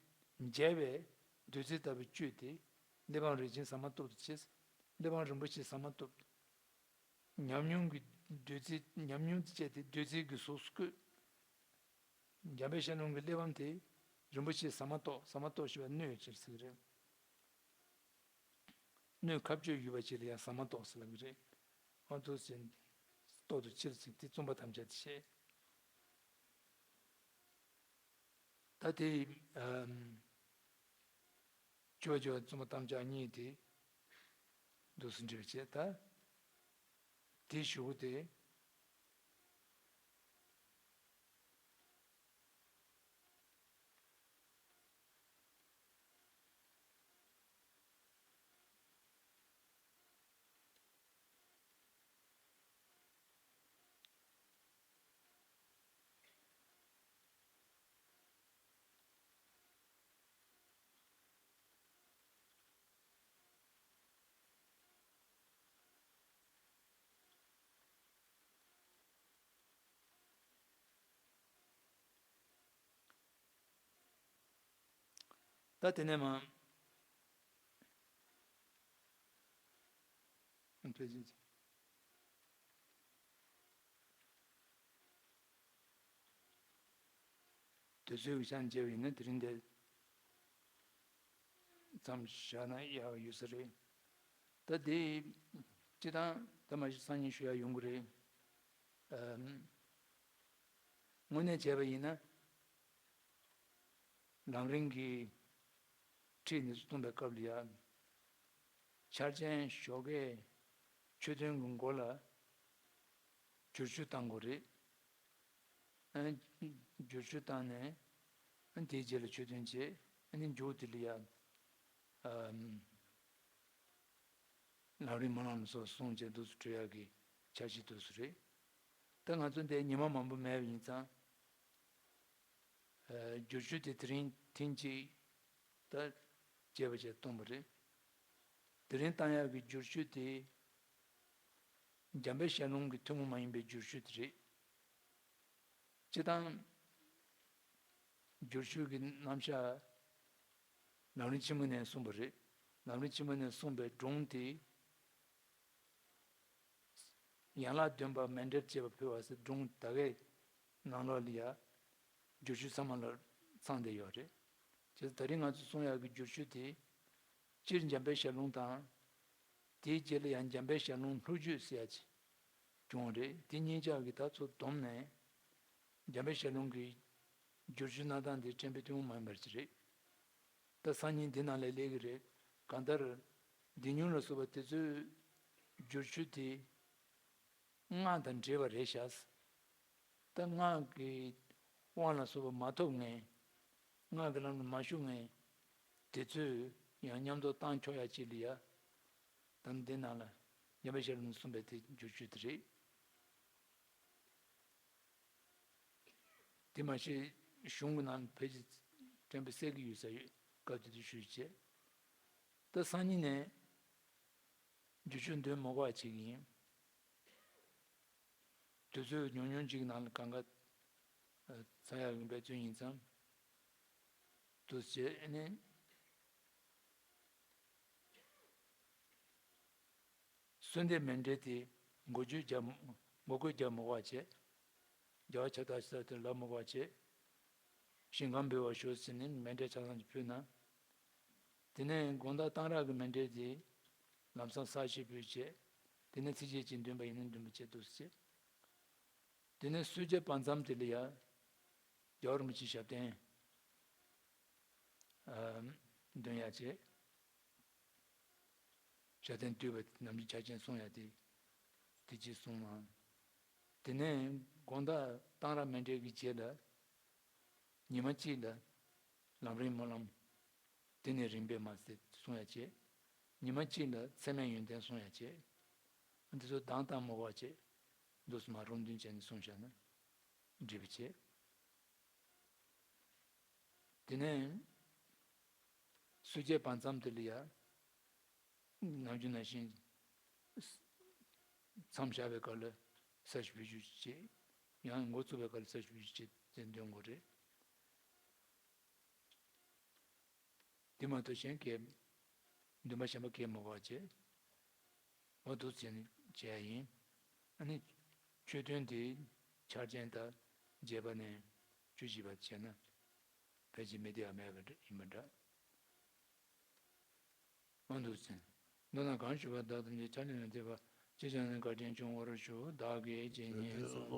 འཇལ་བའི་བདུད་རྩི་ལྟ་བུ་བཅུད་དེ་གླེགས་བམ་རིན་ཆེན་ཟ་མ་ཏོག་ཏུ་བྱས། གླེགས་བམ་རིན་པོ་ཆེ་ཟ་མ་ཏོག་ཏུ། ཉམས་མྱོང་གི་བདུད་རྩི། ཉམས་མྱོང་དེ་སྤྱད་དེ་བདུད་རྩི་གི་གཟུགས་སུ་བཀོད། འཇམ་དཔལ་ཤར་རླུང་གི་གླེགས་བམ་དེ་རིན་པོ་ཆེ་ཟ་མ་ཏོག་ཟ་མ་ཏོག་ཞེས་པ་སྣོད་ཅེས་ཟེར་གྱི་རེད། སྣོད་ཁ་གཅོད་ཡོད་པ་ཅིག་ལ་ཡང་ཟ་མ་ཏོག་ཟེར་ལབ་ཀྱི་རེད། ཨ་ཏོག་ཅན་ཏོག་ཏུ་ཕྱིར་ཚིག་དེ་རྩོམ་པ་ཐམས་ཅད་དེ་བཤད། ད་དེ་ཨམ། བཅུ་པ་བཅུ་པ་རྩོམ་པ་ཐམས་ཅད་གཉིས་དེ་འདུག་སེ་འབྲི་བ་བྱས། ད་དེའི་གཞུག་གུ་དེ། ད་དེ་ནས་མ། དུས་ཚོད་ཀྱི་ཆ་ནས་བྱས་པ་ཡིན་ན་དེ་རིང་འདི་མཚམས་བཞག་ན་ཡག་ཡོད་ས་རེད། ད་དེ་སྤྱི་བཏང་ད་མ་གཞི་སང་ཉིན་ཞུ་ཡག་ཡོང་གི་རེད། ཨམ། དངོས་གནས་བྱས་པ་ཡིན་ན། ལམ་རིམ་གྱི་ཁྲིད་འདི་ཚོ་གཏོང་པའི་སྐབས་ལ་ཡང་། འཆར་ཅན་ཞོགས་ཀས་ཆོས་ཐུན་གྱི་མགོ་ལ་བསྒྱུར་བཅོས་བཏང་དགོས་རེད། ཨ། བསྒྱུར་བཅོས་བཏང་ནས། ཨ། དེའི་རྗེས་ལ་ཆོས་ཐུན་བྱེད། ཨ་ནི་མཇུག་དེ་ལ་ཡང་། ཨམ། ལམ་རིམ་སྨོན་ལམ་སོགས་གསུང་བྱས་འདུག་སེ་གྲོལ་ཡག་གི་འཆར་གཞི་འདུག་སེ་རེད། ད་ང་ཚོ་འདིར་ཉི་མ་མང་པོ་མེད་པ་ཡིན་ཙང་། ཨ། བསྒྱུར་བཅོས་དེ་དེ་རིང་ཐེངས་གཅིག་ད་བྱས་པ་བྱས་གཏོང་བ་རེད། དེ་རིང་བཏང་ཡག་གི་བསྒྱུར་བཅོས་དེ་འཇམ་དཔལ་ཞལ་ལུང་གི་ཐུན་མོང་མ་ཡིན་པའི་བསྒྱུར་བཅོས་དེ་རེད། སྤྱིར་བཏང་བསྒྱུར་བཅོས་ཀྱི་རྣམ་གཞག་ལམ་རིམ་ཆེན་མོ་ནས་གསུངས་པ་རེད། ལམ་རིམ་ཆེན་མོ་ནས་གསུངས་པའི་སྒྲུང་དེ། ཡན་ལག་བདུན་པ་མཎྜལ་བཅས་པ་ཕུལ་བ་ཟེར་སྒྲུང་དེ་གའི་ནང་ལོགས་ལ་ཡ་བསྒྱུར་བཅོས་ཚང་མ་ལ་ཚང་བསྡད་ཡོད་རེད། བྱས་ཙང་ད་རིང་ང་ཚོས་གསུང་ཡག་གི་བསྒྱུར་བཅོས་དེ། སྤྱིར་འཇམ་དཔལ་ཞལ་ལུང་དང་། དེའི་རྗེས་ལ་ཡང་འཇམ་དཔལ་ཞལ་ལུང་ལྷུག་བརྗོད་ཟེར་ཡག་ཅིག་བྱུང་བ་རེད། དེ་གཉིས་ཆ་གི་ད་ཚོ་བསྡོམས་ནས། འཇམ་དཔལ་ཞལ་ལུང་གི་བསྒྱུར་བཅོས་གནང་སྟངས་དེ་ཕྲན་བུ་ཐུན་མོང་མ་ཡིན་པ་ཅིག་རེད། ད་སང་ཉིན་འདི་ནང་ལ་སླེབས་ཀྱི་རེད། གང་ལྟར་འདི་ཉུང་ལ་སོགས་པ་དེ་ཚོའི་བསྒྱུར་བཅོས་དེ་སྔགས་དང་འབྲེལ་བ་རེད་ཤག། ད་སྔགས་ཀྱི་དབང་ལ་སོགས་པ་མ་ཐོབ་མཁན། སྔགས་ཀྱི་ལམ་ལ་མ་ཞུགས་མཁན་དེ་ཚོས་ཡང་མཉམ་དུ་བཏང་ཆོག་ཡག་ཅིག་ལ་ཡ། ད་འདི་ནང་ལ་འཇམ་དཔལ་ཞལ་ལུང་གསུངས་པའི་དེ་བསྒྱུར་བཅོས་དེ་རེད། དེ་མ་ཟད་གཞུང་གི་ནང་ཕལ་ཆེར་དྲན་པ་གསལ་གྱི་ཡོད་ས་ཡོད། སྐབས་དེ་དུས་ཞུས་བྱས། ད་སང་ཉིན་ནས་བསྒྱུར་བཅོས་འདོན་མི་དགོས་པ་བྱེད་ཀྱི་ཡིན། དུས་ཚོད་ཉུང་ཉུང་ཅིག་ནང་ལ་གང་ག་ཚར་ཡག་གི་འབད་བརྩོན་ཡིན་ཙང་། དུ་བྱས་ནས། གསོལ་འདེབས་མཎྜལ་དེ་འགོ་བརྗོད་རྒྱབ། འགོ་བཀོད་རྒྱབ་མི་དགོས་པ་བྱས། རྒྱལ་བ་ཁྱབ་བདག་ཞེས་དེ་ལབ་མི་དགོས་པ་བྱས། ཞིང་ཁམས་འབུལ་བར་ཞུ་ཟེར་ནས་མཎྜལ་ཆ་ཚང་ཞིག་ཕུལ་ན། དེ་ནས་དགོང་དག་གཏང་རག་གི་མཎྜལ་དེ་ལམ་སང་གསར་ཞིག་ཕུལ་བྱས། དེ་ནས་ཚིགས་བཅད་གཅིག་འདོན་པ་ཡིན་ན་འདོན་པ་བྱས་འདུག་ཟེར། དེ་ནས་གསོལ་ཇའི་བར་མཚམས་དེ་ལ་ཡ། རྒྱལ་བ་རིན་པོ་ཆེའི་ཞབས་བརྟན། ཨ། འདོན་ཡག་བྱས། ཞབས་བརྟན་བཏུད་པ་ནམ་རྒྱུན་ཆ་ཅན་གསུང་ཡག་དེ། དེ་གཅིག་གསུངས་ན། དེ་ནས་དགོང་དག་གཏང་རག་མཎྜལ་གྱི་རྗེས་ལ། ཉི་མ་གཅིག་ལ་ལམ་རིམ་སྨོན་ལམ། དེ་ནས་རིམ་པས་མ་ཟད་གསུང་ཡག་བྱས། ཉི་མ་གཅིག་ལ་ཚད་མེད་ཡོན་ཏན་གསུང་ཡག་བྱས། འདི་ཚོ་གདངས་བཏང་མ་དགོས་པ་བྱས། འདུག་སེ་མར་རུམ་བདུན་བྱས་ནས་གསུངས་བཞག་ན་འགྲིག་པ་བྱས། དེ་ནས་གསོལ་ཇའི་བར་མཚམས་དེ་ལ་ཡ། ནམ་རྒྱུན་ནང་བཞིན་མཚམས་བཞག་པའི་སྐབས་ལ་ས་གཞི་བོད་བསྒྱུར་བྱེད། ཡང་འགོ་བཙུགས་པའི་སྐབས་ལ་ས་གཞི་བོད་བསྒྱུར་བྱེད་ དེ་འདོན་དགོས་རེད། དེ་མ་གཏོགས་གཞན་གྱི་འདུན་པ་གཞན་པ་གས་མ་དགོས་པ་བྱས། འོ་འདུག་ཟེར་ནས་བྱས་ཡིན། ཨ་ནི་མཆོད་རྟེན་དེའི་ཆ་རྐྱེན་དང་རྒྱས་པ་ནས་བཅུ་བཞི་པ་བྱས་ན་ཕལ་ཆེར་མི་བདེ་བ་མེད་པ་ཡིན་པ་འདྲ། འོ་འདུག་ཟེར། མདོར་ན་གང་ཞུ་བ་དག་ཐམས་ཅད་ཆ་ལས་ནས་འདས་པ་ཅི་བྱུང་ནས་བཀའ་དྲིན་བྱུང་བར་ཞུ། བདག་གིས་ཇི་སྙེད་བསམ།